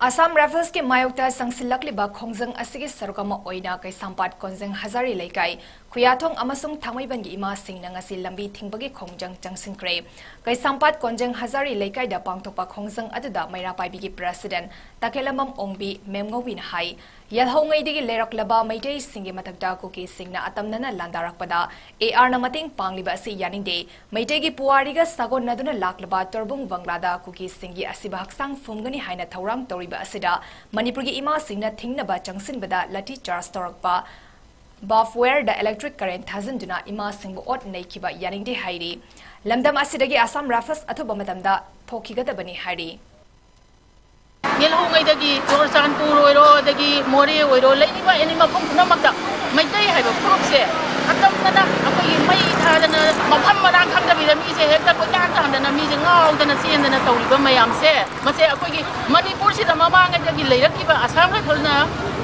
ꯑꯁꯥꯝ ꯔꯥꯏꯐꯜꯁꯀꯤ ꯃꯥꯌꯣꯛꯇ ꯆꯪꯁꯤꯜꯂꯛꯂꯤꯕ ꯈꯣꯡꯖꯪ ꯑꯁꯤꯒꯤ ꯁꯔꯨꯛ ꯑꯃ ꯑꯣꯏꯅ ꯀꯩꯁꯥꯝꯄꯥꯠ ꯀꯣꯟꯖꯦꯡ ꯍꯖꯥꯔꯤ ꯂꯩꯀꯥꯏ, ꯈꯨꯌꯥꯊꯣꯡ ꯑꯃꯁꯨꯡ ꯊꯥꯡꯃꯩꯕꯟꯒꯤ ꯏꯃꯥꯁꯤꯡꯅ ꯉꯁꯤ ꯂꯝꯕꯤ ꯊꯤꯡꯕꯒꯤ ꯈꯣꯡꯖꯪ ꯆꯪꯁꯤꯟꯈ꯭ꯔꯦ꯫ ꯀꯩꯁꯥꯝꯄꯥꯠ ꯀꯣꯟꯖꯦꯡ ꯍꯖꯥꯔꯤ ꯂꯩꯀꯥꯏꯗ ꯄꯥꯡꯊꯣꯛꯄ ꯈꯣꯡꯖꯪ ꯑꯗꯨꯗ ꯃꯩꯔꯥ ꯄꯥꯏꯕꯤꯒꯤ ꯄ꯭ꯔꯦꯁꯤꯗꯦꯟꯠ ꯇꯈꯦꯂꯝꯕꯝ ꯑꯣꯡꯕꯤ ꯃꯦꯝꯉꯧꯕꯤꯅ ꯍꯥꯏ, ꯌꯦꯜꯍꯧꯉꯩꯗꯒꯤ ꯂꯩꯔꯛꯂꯕ ꯃꯩꯇꯩꯁꯤꯡꯒꯤ ꯃꯊꯛꯇ ꯀꯨꯀꯤꯁꯤꯡꯅ ꯑꯇꯝꯅꯅ ꯂꯥꯟꯗꯥꯔꯛꯄꯗ ꯑꯦ ꯑꯥꯔꯅ ꯃꯇꯦꯡ ꯄꯥꯡꯂꯤꯕ ꯑꯁꯤ ꯌꯥꯅꯤꯡꯗꯦ꯫ ꯃꯩꯇꯩꯒꯤ ꯄꯨꯋꯥꯔꯤꯒ ꯁꯥꯒꯣꯟꯅꯗꯨꯅ ꯂꯥꯛꯂꯕ ꯇꯣꯔꯕꯨꯡ ꯕꯪꯒ꯭ꯂꯥꯗ ꯀꯨꯀꯤꯁꯤꯡꯒꯤ ꯑꯁꯤꯕ ꯍꯛꯆꯥꯡ ꯐꯨꯝꯒꯅꯤ ꯍꯥꯏꯅ ꯊꯧꯔꯥꯡ ꯇꯧꯔꯤꯕ ꯑꯁꯤꯗ ꯃꯅꯤꯄꯨꯔꯒꯤ ꯏꯃꯥꯁꯤꯡꯅ ꯊꯤꯡꯅꯕ ꯆꯪꯁꯤꯟꯕꯗ ꯂꯥꯊꯤ ꯆꯥꯔꯖ ꯇꯧꯔꯛꯄ, ꯕꯥꯐ ꯋꯥꯌꯔꯗ ꯏꯂꯦꯛꯇ꯭ꯔꯤꯛ ꯀꯔꯦꯟꯠ ꯊꯥꯖꯤꯟꯗꯨꯅ ꯏꯃꯥꯁꯤꯡꯕꯨ ꯑꯣꯠ ꯅꯩꯈꯤꯕ ꯌꯥꯅꯤꯡꯗꯦ ꯍꯥꯏꯔꯤ꯫ ꯂꯝꯗꯝ ꯑꯁꯤꯗꯒꯤ ꯑꯁꯥꯝ ꯔꯥꯏꯐꯜꯁ ꯑꯊꯨꯕ ꯃꯇꯝꯗ ꯊꯣꯛꯈꯤꯒꯗꯕꯅꯤ ꯍꯥꯏꯔꯤ꯫ ꯌꯦꯜꯍꯧꯉꯩꯗꯒꯤ ꯆꯨꯔꯆꯥꯟꯄꯨꯔ ꯑꯣꯏꯔꯣ, ꯑꯗꯒꯤ ꯃꯣꯔꯦ ꯑꯣꯏꯔꯣ, ꯂꯩꯔꯤꯕ ꯑꯦꯅꯤ ꯃꯐꯝ ꯄꯨꯝꯅꯃꯛꯇ ꯃꯩꯇꯩ ꯍꯥꯏꯕ ꯐꯨꯔꯨꯞꯁꯦ ꯑꯇꯝꯅꯅ ꯑꯩꯈꯣꯏꯒꯤ ꯃꯩ ꯊꯥꯗꯅ, ꯃꯐꯝ ꯃꯔꯥꯡ ꯈꯪꯗꯕꯤꯗ ꯃꯤꯁꯦ ꯍꯦꯛꯇ ꯀꯣꯏꯇꯥꯟ ꯇꯥꯟꯗꯅ, ꯃꯤꯁꯦ ꯉꯥꯎꯗꯅ ꯆꯦꯟꯗꯅ ꯇꯧꯔꯤꯕ ꯃꯌꯥꯝꯁꯦ, ꯃꯁꯦ ꯑꯩꯈꯣꯏꯒꯤ ꯃꯅꯤꯄꯨꯔꯁꯤꯗ ꯃꯃꯥꯡꯉꯩꯗꯒꯤ ꯂꯩꯔꯛꯈꯤꯕ ꯑꯁꯥꯝ ꯔꯥꯏꯐꯜꯅ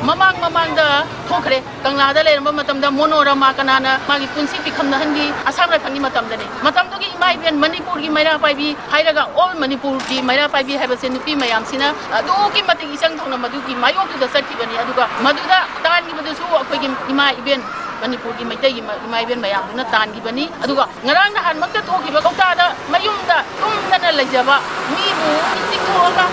ꯃꯃꯥꯡ ꯃꯃꯥꯡꯗ ꯊꯣꯛꯈ꯭ꯔꯦ꯫ ꯀꯪꯂꯥꯗ ꯂꯩꯔꯝꯕ ꯃꯇꯝꯗ ꯃꯣꯅꯣꯔꯃꯥ ꯀꯅꯥꯅ ꯃꯥꯒꯤ ꯄꯨꯟꯁꯤ ꯄꯤꯈꯝꯅꯍꯟꯈꯤ? ꯑꯁꯥꯝ ꯔꯥꯏꯐꯜꯒꯤ ꯃꯇꯝꯗꯅꯤ꯫ ꯃꯇꯝꯗꯨꯒꯤ ꯏꯃꯥ ꯏꯕꯦꯟ ꯃꯅꯤꯄꯨꯔꯒꯤ ꯃꯩꯔꯥ ꯄꯥꯏꯕꯤ ꯍꯥꯏꯔꯒ ꯑꯣꯜ ꯃꯅꯤꯄꯨꯔꯒꯤ ꯃꯩꯔꯥ ꯄꯥꯏꯕꯤ ꯍꯥꯏꯕꯁꯦ ꯅꯨꯄꯤ ꯃꯌꯥꯝꯁꯤꯅ ꯑꯗꯨꯛꯀꯤ ꯃꯇꯤꯛ ꯏꯆꯪ ꯊꯧꯅ ꯃꯗꯨꯒꯤ ꯃꯥꯌꯣꯛꯇꯨꯗ ꯆꯠꯈꯤꯕꯅꯤ꯫ ꯑꯗꯨꯒ ꯃꯗꯨꯗ ꯇꯥꯟꯈꯤꯕꯗꯨꯁꯨ ꯑꯩꯈꯣꯏꯒꯤ ꯏꯃꯥ ꯏꯕꯦꯟ, ꯃꯅꯤꯄꯨꯔꯒꯤ ꯃꯩꯇꯩꯒꯤ ꯃ-, ꯏꯃꯥ ꯏꯕꯦꯟ ꯃꯌꯥꯝꯗꯨꯅ ꯇꯥꯟꯈꯤꯕꯅꯤ꯫ ꯑꯗꯨꯒ ꯉꯔꯥꯡ ꯅꯍꯥꯟꯃꯛꯇ ꯊꯣꯛꯈꯤꯕ ꯀꯧꯇꯥꯗ ꯃꯌꯨꯝꯗ ꯇꯨꯝꯗꯅ ꯂꯩꯖꯕ ꯃꯤꯕꯨ ꯃꯤ ꯆꯤꯡꯊꯣꯛꯑꯒ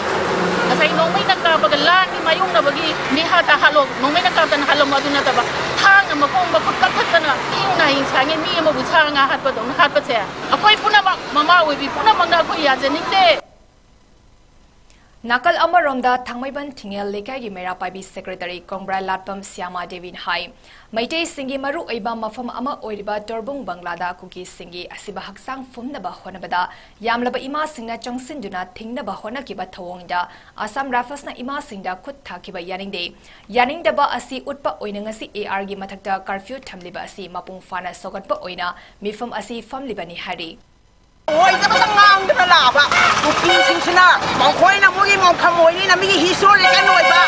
ꯉꯁꯥꯏ ꯅꯣꯡꯃꯩꯅ ꯀꯥꯞꯄꯒ ꯂꯥꯟꯒꯤ ꯃꯥꯌꯣꯛꯅꯕꯒꯤ ꯃꯤ ꯍꯥꯠꯇ ꯍꯥꯠꯂꯣ, ꯅꯣꯡꯃꯩꯅ ꯀꯥꯞꯇꯅ ꯍꯥꯠꯂꯝꯃꯣ, ꯑꯗꯨ ꯅꯠꯇꯕ ꯊꯥꯡꯅ ꯃꯈꯣꯡ ꯃꯈꯨꯠ ꯀꯛꯊꯠꯇꯅ ꯃꯤ ꯎꯅ ꯍꯌꯦꯡ ꯁꯥꯡꯉꯦ ꯃꯤ ꯑꯃꯕꯨ ꯁꯥ ꯉꯥ ꯍꯥꯠꯄꯗꯧꯅ ꯍꯥꯠꯄꯁꯦ ꯑꯩꯈꯣꯏ ꯄꯨꯝꯅꯃꯛ ꯃꯃꯥ ꯑꯣꯏꯕꯤ ꯄꯨꯝꯅꯃꯛꯅ ꯑꯩꯈꯣꯏ ꯌꯥꯖꯅꯤꯡꯗꯦ꯫ ꯅꯥꯀꯜ ꯑꯃꯔꯣꯝꯗ ꯊꯥꯡꯃꯩꯕꯟ ꯊꯤꯡꯉꯦꯜ ꯂꯩꯀꯥꯏꯒꯤ ꯃꯩꯔꯥ ꯄꯥꯏꯕꯤ ꯁꯦꯀ꯭ꯔꯦꯇꯔꯤ ꯀꯣꯡꯕ꯭ꯔꯥ ꯂꯥꯠꯄꯝ ꯁ꯭ꯌꯥꯃꯥ ꯗꯦꯕꯤꯅ ꯍꯥꯏ, ꯃꯩꯇꯩꯁꯤꯡꯒꯤ ꯃꯔꯨꯑꯣꯏꯕ ꯃꯐꯝ ꯑꯃ ꯑꯣꯏꯔꯤꯕ ꯇꯣꯔꯕꯨꯡ ꯕꯪꯒ꯭ꯂꯥꯗ ꯀꯨꯀꯤꯁꯤꯡꯒꯤ ꯑꯁꯤꯕ ꯍꯛꯆꯥꯡ ꯐꯨꯝꯅꯕ ꯍꯣꯠꯅꯕꯗ ꯌꯥꯝꯂꯕ ꯏꯃꯥꯁꯤꯡꯅ ꯆꯪꯁꯤꯟꯗꯨꯅ ꯊꯤꯡꯅꯕ ꯍꯣꯠꯅꯈꯤꯕ ꯊꯧꯑꯣꯡꯗ ꯑꯁꯥꯝ ꯔꯥꯏꯐꯜꯁꯅ ꯏꯃꯥꯁꯤꯡꯗ ꯈꯨꯠ ꯊꯥꯈꯤꯕ ꯌꯥꯅꯤꯡꯗꯦ꯫ ꯌꯥꯅꯤꯡꯗꯕ ꯑꯁꯤ ꯎꯠꯄ ꯑꯣꯏꯅ ꯉꯁꯤ ꯑꯦ ꯑꯥꯔꯒꯤ ꯃꯊꯛꯇ ꯀꯔꯐ꯭ꯌꯨ ꯊꯝꯂꯤꯕ ꯑꯁꯤ ꯃꯄꯨꯡ ꯐꯥꯅ ꯁꯧꯒꯠꯄ ꯑꯣꯏꯅ ꯃꯤꯐꯝ ꯑꯁꯤ ꯐꯝꯂꯤꯕꯅꯤ ꯍꯥꯏꯔꯤ꯫ ꯑꯣꯏꯗꯕꯗ ꯉꯥꯡꯗꯅ ꯂꯥꯛꯑꯕ ꯀꯨꯀꯤꯁꯤꯡꯁꯤꯅ ꯃꯈꯣꯏꯅ ꯃꯣꯏꯒꯤ ꯃꯣꯡꯐꯝ ꯑꯣꯏꯅꯤꯅ ꯃꯤꯒꯤ ꯍꯤꯁꯇꯣꯔꯤꯀꯦꯜ ꯑꯣꯏꯕ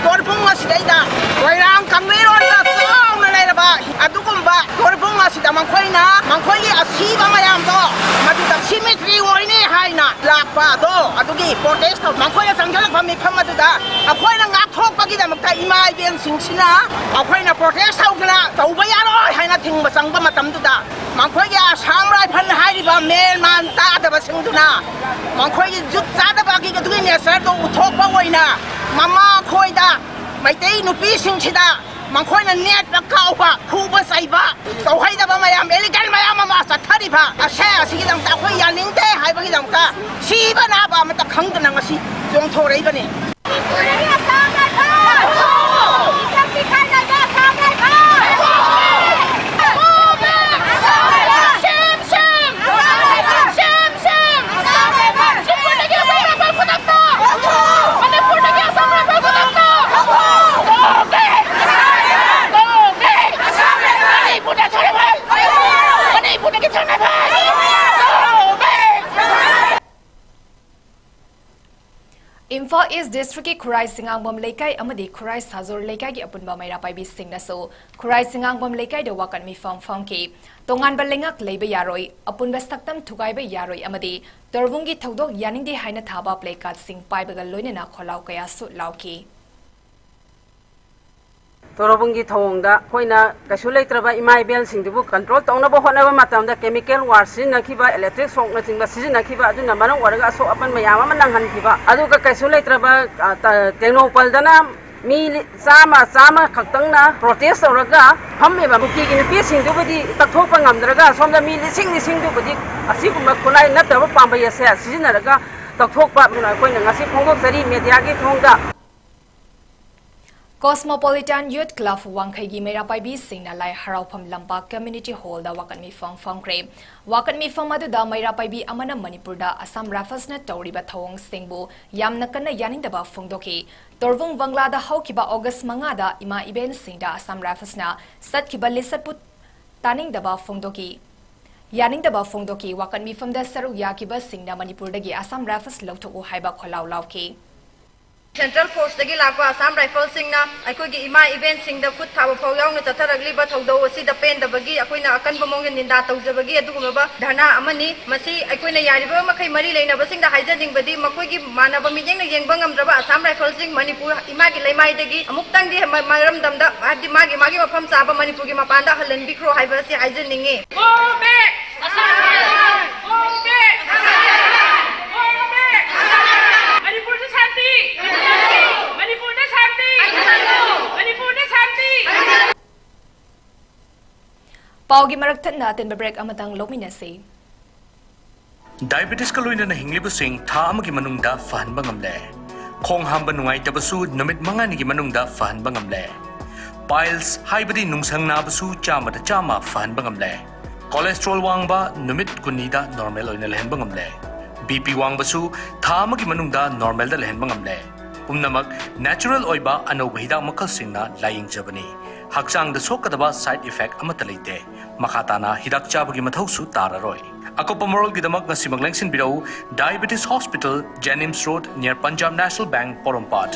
ꯇꯣꯔꯕꯨꯡ ꯑꯁꯤꯗꯩꯗ ꯃꯣꯏꯔꯥꯡ ꯀꯪꯂꯩꯔꯣꯟꯗ ꯆꯥꯎꯅ ꯂꯩꯔꯕ ꯑꯗꯨꯒꯨꯝꯕ ꯇꯣꯔꯕꯨꯡ ꯑꯁꯤꯗ ꯃꯈꯣꯏꯅ ꯃꯈꯣꯏꯒꯤ ꯑꯁꯤꯕ ꯃꯌꯥꯝꯗꯣ ꯃꯗꯨꯗ ꯁꯤꯃꯤꯇ꯭ꯔꯤ ꯑꯣꯏꯅꯤ ꯍꯥꯏꯅ ꯂꯥꯛꯄ ꯑꯗꯣ, ꯑꯗꯨꯒꯤ ꯄ꯭ꯔꯣꯇꯦꯁ ꯇꯧ ꯃꯈꯣꯏꯅ ꯆꯪꯁꯤꯜꯂꯛꯄ ꯃꯤꯐꯝ ꯑꯗꯨꯗ ꯑꯩꯈꯣꯏꯅ ꯉꯥꯛꯊꯣꯛꯄꯒꯤꯗꯃꯛꯇ ꯏꯃꯥ ꯏꯕꯦꯟꯁꯤꯡꯁꯤꯅ ꯑꯩꯈꯣꯏꯅ ꯄ꯭ꯔꯣꯇꯦꯁ ꯇꯧꯗꯅ ꯇꯧꯕ ꯌꯥꯔꯣꯏ ꯍꯥꯏꯅ ꯊꯤꯡꯕ ꯆꯪꯕ ꯃꯇꯝꯗꯨꯗ, ꯃꯈꯣꯏꯒꯤ ꯑꯁꯥꯝ ꯔꯥꯏꯐꯜ ꯍꯥꯏꯔꯤꯕ ꯃꯦꯟ ꯃꯥꯟ ꯇꯥꯗꯕꯁꯤꯡꯗꯨꯅ ꯃꯈꯣꯏꯒꯤ ꯖꯨꯠ ꯆꯥꯗꯕꯒꯤ ꯑꯗꯨꯒꯤ ꯅꯦꯆꯔꯗꯣ ꯎꯠꯊꯣꯛꯄ ꯑꯣꯏꯅ ꯃꯃꯥ ꯑꯩꯈꯣꯏꯗ, ꯃꯩꯇꯩ ꯅꯨꯄꯤꯁꯤꯡꯁꯤꯗ ꯃꯈꯣꯏꯅ ꯅꯦꯠꯄ, ꯀꯥꯎꯕ, ꯐꯨꯕ ꯆꯩꯕ ꯇꯧꯍꯩꯗꯕ ꯃꯌꯥꯝ, ꯏꯂꯤꯒꯦꯜ ꯃꯌꯥꯝ ꯑꯃ ꯆꯠꯊꯔꯤꯕ ꯑꯁꯦ ꯑꯁꯤꯒꯤꯗꯃꯛꯇ ꯑꯩꯈꯣꯏ ꯌꯥꯅꯤꯡꯗꯦ ꯍꯥꯏꯕꯒꯤꯗꯃꯛꯇ ꯁꯤꯕ ꯅꯥꯕ ꯑꯃꯠꯇ ꯈꯪꯗꯅ ꯉꯁꯤ ꯆꯣꯡꯊꯣꯔꯛꯏꯕꯅꯤ꯫ ꯏꯝꯐꯥꯜ ꯏꯁ ꯗꯤꯁꯇ꯭ꯔꯤꯛꯀꯤ ꯈꯨꯔꯥꯏ ꯁꯤꯡꯉꯥꯡꯕꯝ ꯂꯩꯀꯥꯏ ꯑꯃꯗꯤ ꯈꯨꯔꯥꯏ ꯁꯥꯖꯣꯔ ꯂꯩꯀꯥꯏꯒꯤ ꯑꯄꯨꯟꯕ ꯃꯩꯔꯥ ꯄꯥꯏꯕꯤꯁꯤꯡꯅꯁꯨ ꯈꯨꯔꯥꯏ ꯁꯤꯡꯉꯥꯡꯕꯝ ꯂꯩꯀꯥꯏꯗ ꯋꯥꯀꯠ ꯃꯤꯐꯝ ꯐꯝꯈꯤ꯫ ꯇꯣꯉꯥꯟꯕ ꯂꯩꯉꯥꯛ ꯂꯩꯕ ꯌꯥꯔꯣꯏ, ꯑꯄꯨꯟꯕ ꯁꯛꯇꯝ ꯊꯨꯒꯥꯏꯕ ꯌꯥꯔꯣꯏ ꯑꯃꯗꯤ ꯇꯣꯔꯕꯨꯡꯒꯤ ꯊꯧꯗꯣꯛ ꯌꯥꯅꯤꯡꯗꯦ ꯍꯥꯏꯅ ꯊꯥꯕ ꯄ꯭ꯂꯦ ꯀꯥꯔꯗꯁꯤꯡ ꯄꯥꯏꯕꯒ ꯂꯣꯏꯅꯅ ꯈꯣꯜꯂꯥꯎ ꯀꯌꯥꯁꯨ ꯂꯥꯎꯈꯤ꯫ ꯇꯣꯔꯕꯨꯡꯒꯤ ꯊꯧꯑꯣꯡꯗ ꯑꯩꯈꯣꯏꯅ ꯀꯩꯁꯨ ꯂꯩꯇ꯭ꯔꯕ ꯏꯃꯥ ꯏꯕꯦꯜꯁꯤꯡꯗꯨꯕꯨ ꯀꯟꯇ꯭ꯔꯣꯜ ꯇꯧꯅꯕ ꯍꯣꯠꯅꯕ ꯃꯇꯝꯗ ꯀꯦꯃꯤꯀꯦꯜ ꯋꯥꯔ ꯁꯤꯖꯤꯟꯅꯈꯤꯕ, ꯏꯂꯦꯛꯇ꯭ꯔꯤꯛ ꯁꯣꯛꯅꯆꯤꯡꯕ ꯁꯤꯖꯤꯟꯅꯈꯤꯕ ꯑꯗꯨꯅ ꯃꯔꯝ ꯑꯣꯏꯔꯒ ꯑꯁꯣꯛ ꯑꯄꯟ ꯃꯌꯥꯝ ꯑꯃ ꯅꯪꯍꯟꯈꯤꯕ, ꯑꯗꯨꯒ ꯀꯩꯁꯨ ꯂꯩꯇ꯭ꯔꯕ, ꯑ, ꯇ-, ꯇꯦꯡꯅꯧꯄꯜꯗꯅ ꯃꯤ ꯂꯤ-, ꯆꯥꯝꯃ, ꯆꯥꯝꯃ ꯈꯛꯇꯪꯅ ꯄ꯭ꯔꯣꯇꯦꯁ ꯇꯧꯔꯒ ꯐꯝꯃꯤꯕ ꯀꯨꯀꯤꯒꯤ ꯅꯨꯄꯤꯁꯤꯡꯗꯨꯕꯨꯗꯤ ꯇꯛꯊꯣꯛꯄ ꯉꯝꯗ꯭ꯔꯒ ꯁꯣꯝꯗ ꯃꯤ ꯂꯤꯁꯤꯡ ꯂꯤꯁꯤꯡꯗꯨꯕꯨꯗꯤ ꯑꯁꯤꯒꯨꯝꯕ ꯈꯨꯠꯂꯥꯏ ꯅꯠꯇꯕ ꯄꯥꯝꯕꯩ ꯑꯁꯦ ꯁꯤꯖꯤꯟꯅꯔꯒ ꯇꯛꯊꯣꯛꯄ ꯑꯗꯨꯅ ꯑꯩꯈꯣꯏꯅ ꯉꯁꯤ ꯐꯣꯡꯗꯣꯛꯆꯔꯤ ꯃꯦꯗꯤꯌꯥꯒꯤ ꯊꯣꯡꯗ꯫ ꯀꯣꯁꯃꯣꯄꯣꯂꯤꯇꯥꯟ ꯌꯨꯊ ꯀ꯭ꯂꯕ ꯋꯥꯡꯈꯩꯒꯤ ꯃꯩꯔꯥ ꯄꯥꯏꯕꯤꯁꯤꯡꯅ ꯂꯥꯏ ꯍꯔꯥꯎꯐꯝ ꯂꯝꯄꯥꯛ ꯀꯝꯃ꯭ꯌꯨꯅꯤꯇꯤ ꯍꯣꯜꯗ ꯋꯥꯀꯠ ꯃꯤꯐꯝ ꯐꯝꯈ꯭ꯔꯦ꯫ ꯋꯥꯀꯠ ꯃꯤꯐꯝ ꯑꯗꯨꯗ ꯃꯩꯔꯥ ꯄꯥꯏꯕꯤ ꯑꯃꯅ ꯃꯅꯤꯄꯨꯔꯗ ꯑꯁꯥꯝ ꯔꯥꯏꯐꯜꯁꯅ ꯇꯧꯔꯤꯕ ꯊꯧꯑꯣꯡꯁꯤꯡꯕꯨ ꯌꯥꯝꯅ ꯀꯟꯅ ꯌꯥꯅꯤꯡꯗꯕ ꯐꯣꯡꯗꯣꯛꯈꯤ꯫ ꯇꯣꯔꯕꯨꯡ ꯕꯪꯒ꯭ꯂꯥꯗ ꯍꯧꯈꯤꯕ ꯑꯣꯒꯁ ꯃꯉꯥꯗ ꯏꯃꯥ ꯏꯕꯦꯟꯁꯤꯡꯗ ꯑꯁꯥꯝ ꯔꯥꯏꯐꯜꯁꯅ ꯆꯠꯈꯤꯕ ꯂꯤꯆꯠꯄꯨ ꯇꯥꯅꯤꯡꯗꯕ ꯐꯣꯡꯗꯣꯛꯈꯤ꯫ ꯌꯥꯅꯤꯡꯗꯕ ꯐꯣꯡꯗꯣꯛꯈꯤ꯫ ꯋꯥꯀꯠ ꯃꯤꯐꯝꯗ ꯁꯔꯨꯛ ꯌꯥꯈꯤꯕꯁꯤꯡꯅ ꯃꯅꯤꯄꯨꯔꯗꯒꯤ ꯑꯁꯥꯝ ꯔꯥꯏꯐꯜꯁ ꯂꯧꯊꯣꯛꯎ ꯍꯥꯏꯕ ꯈꯣꯜꯂꯥꯎ ꯂꯥꯎꯈꯤ꯫ ꯁꯦꯟꯇ꯭ꯔꯦꯜ ꯐꯣꯔꯁꯇꯒꯤ ꯂꯥꯛꯄ ꯑꯁꯥꯝ ꯔꯥꯏꯐꯜꯁꯤꯡꯅ ꯑꯩꯈꯣꯏꯒꯤ ꯏꯃꯥ ꯏꯕꯦꯟꯁꯤꯡꯗ ꯈꯨꯠ ꯊꯥꯕ ꯐꯥꯎ ꯌꯥꯎꯅ ꯆꯠꯊꯔꯛꯂꯤꯕ ꯊꯧꯗꯧ ꯑꯁꯤꯗ ꯄꯦꯟꯗꯕꯒꯤ ꯑꯩꯈꯣꯏꯅ ꯑꯀꯟꯕ ꯃꯑꯣꯡꯗ ꯅꯤꯟꯗꯥ ꯇꯧꯖꯕꯒꯤ ꯑꯗꯨꯒꯨꯝꯂꯕ ꯙꯔꯅꯥ ꯑꯃꯅꯤ꯫ ꯃꯁꯤ ꯑꯩꯈꯣꯏꯅ ꯌꯥꯔꯤꯕ ꯃꯈꯩ ꯃꯔꯤ ꯂꯩꯅꯕꯁꯤꯡꯗ ꯍꯥꯏꯖꯅꯤꯡꯕꯗꯤ, ꯃꯈꯣꯏꯒꯤ ꯃꯥꯟꯅꯕ ꯃꯤꯠꯌꯦꯡꯅ ꯌꯦꯡꯕ ꯉꯝꯗ꯭ꯔꯕ ꯑꯁꯥꯝ ꯔꯥꯏꯐꯜꯁꯤꯡ ꯃꯅꯤꯄꯨꯔ ꯏꯃꯥꯒꯤ ꯂꯩꯃꯥꯏꯗꯒꯤ ꯑꯃꯨꯛꯇꯪꯗꯤ ꯃ-, ꯃꯔꯝꯗꯝꯗ, ꯍꯥꯏꯕꯗꯤ ꯃꯥꯒꯤ, ꯃꯥꯒꯤ ꯃꯐꯝ ꯆꯥꯕ ꯃꯅꯤꯄꯨꯔꯒꯤ ꯃꯄꯥꯟꯗ ꯍꯜꯍꯟꯕꯤꯈ꯭ꯔꯣ ꯍꯥꯏꯕ ꯑꯁꯤ ꯍꯥꯏꯖꯅꯤꯡꯉꯤ꯫ Go back! Go back! Go back! ꯃꯅꯤꯄꯨꯔꯗ ꯁꯥꯟꯇꯤ! ꯃꯅꯤꯄꯨꯔꯗ ꯁꯥꯟꯇꯤ! ꯃꯅꯤꯄꯨꯔꯗ ꯁꯥꯟꯇꯤ! ꯄꯥꯎꯒꯤ ꯃꯔꯛ ꯊꯠꯅ ꯑꯇꯦꯟꯕ ꯕ꯭ꯔꯦꯛ ꯑꯃꯇꯪ ꯂꯧꯃꯤꯟꯅꯁꯤ꯫ ꯗꯥꯏꯕꯦꯇꯤꯁꯀ ꯂꯣꯏꯅꯅ ꯍꯤꯡꯂꯤꯕꯁꯤꯡ ꯊꯥ ꯑꯃꯒꯤ ꯃꯅꯨꯡꯗ ꯐꯍꯟꯕ ꯉꯝꯂꯦ꯫ ꯈꯣꯡ ꯍꯥꯝꯕ ꯅꯨꯡꯉꯥꯏꯇꯕꯁꯨ ꯅꯨꯃꯤꯠ ꯃꯉꯥꯅꯤꯒꯤ ꯃꯅꯨꯡꯗ ꯐꯍꯟꯕ ꯉꯝꯂꯦ꯫ ꯄꯥꯏꯜꯁ ꯍꯥꯏꯕꯗꯤ ꯅꯨꯡꯁꯪ ꯅꯥꯕꯁꯨ ꯆꯥꯝꯃꯗ ꯆꯥꯝꯃ ꯐꯍꯟꯕ ꯉꯝꯂꯦ꯫ ꯀꯣꯂꯦꯁꯇ꯭ꯔꯣꯜ ꯋꯥꯡꯕ ꯅꯨꯃꯤꯠ ꯀꯨꯟꯅꯤꯗ ꯅꯣꯔꯃꯦꯜ ꯑꯣꯏꯅ ꯂꯩꯍꯟꯕ ꯉꯝꯂꯦ꯫ ꯕꯤ ꯄꯤ ꯋꯥꯡꯕꯁꯨ ꯊꯥ ꯑꯃꯒꯤ ꯃꯅꯨꯡꯗ ꯅꯣꯔꯃꯦꯜꯗ ꯂꯩꯍꯟꯕ ꯉꯝꯂꯦ꯫ ꯄꯨꯝꯅꯃꯛ ꯅꯦꯆꯔꯦꯜ ꯑꯣꯏꯕ ꯑꯅꯧꯕ ꯍꯤꯗꯥꯛ ꯃꯈꯜꯁꯤꯡꯅ ꯂꯥꯌꯦꯡꯖꯕꯅꯤ꯫ ꯍꯛꯆꯥꯡꯗ ꯁꯣꯛꯀꯗꯕ ꯁꯥꯏꯗ ꯏꯐꯦꯛ ꯑꯃꯠꯇ ꯂꯩꯇꯦ꯫ ꯃꯈꯥ ꯇꯥꯅ ꯍꯤꯗꯥꯛ ꯆꯥꯕꯒꯤ ꯃꯊꯧꯁꯨ ꯇꯥꯔꯔꯣꯏ꯫ ꯑꯀꯨꯞꯄ ꯃꯔꯣꯜꯒꯤꯗꯃꯛ ꯉꯁꯤꯃꯛ ꯂꯦꯡꯁꯤꯟꯕꯤꯔꯛꯎ, Diabetes Hospital, Jennings Road, near Punjab National Bank, ꯄꯣꯔꯣꯝꯄꯥꯠ꯫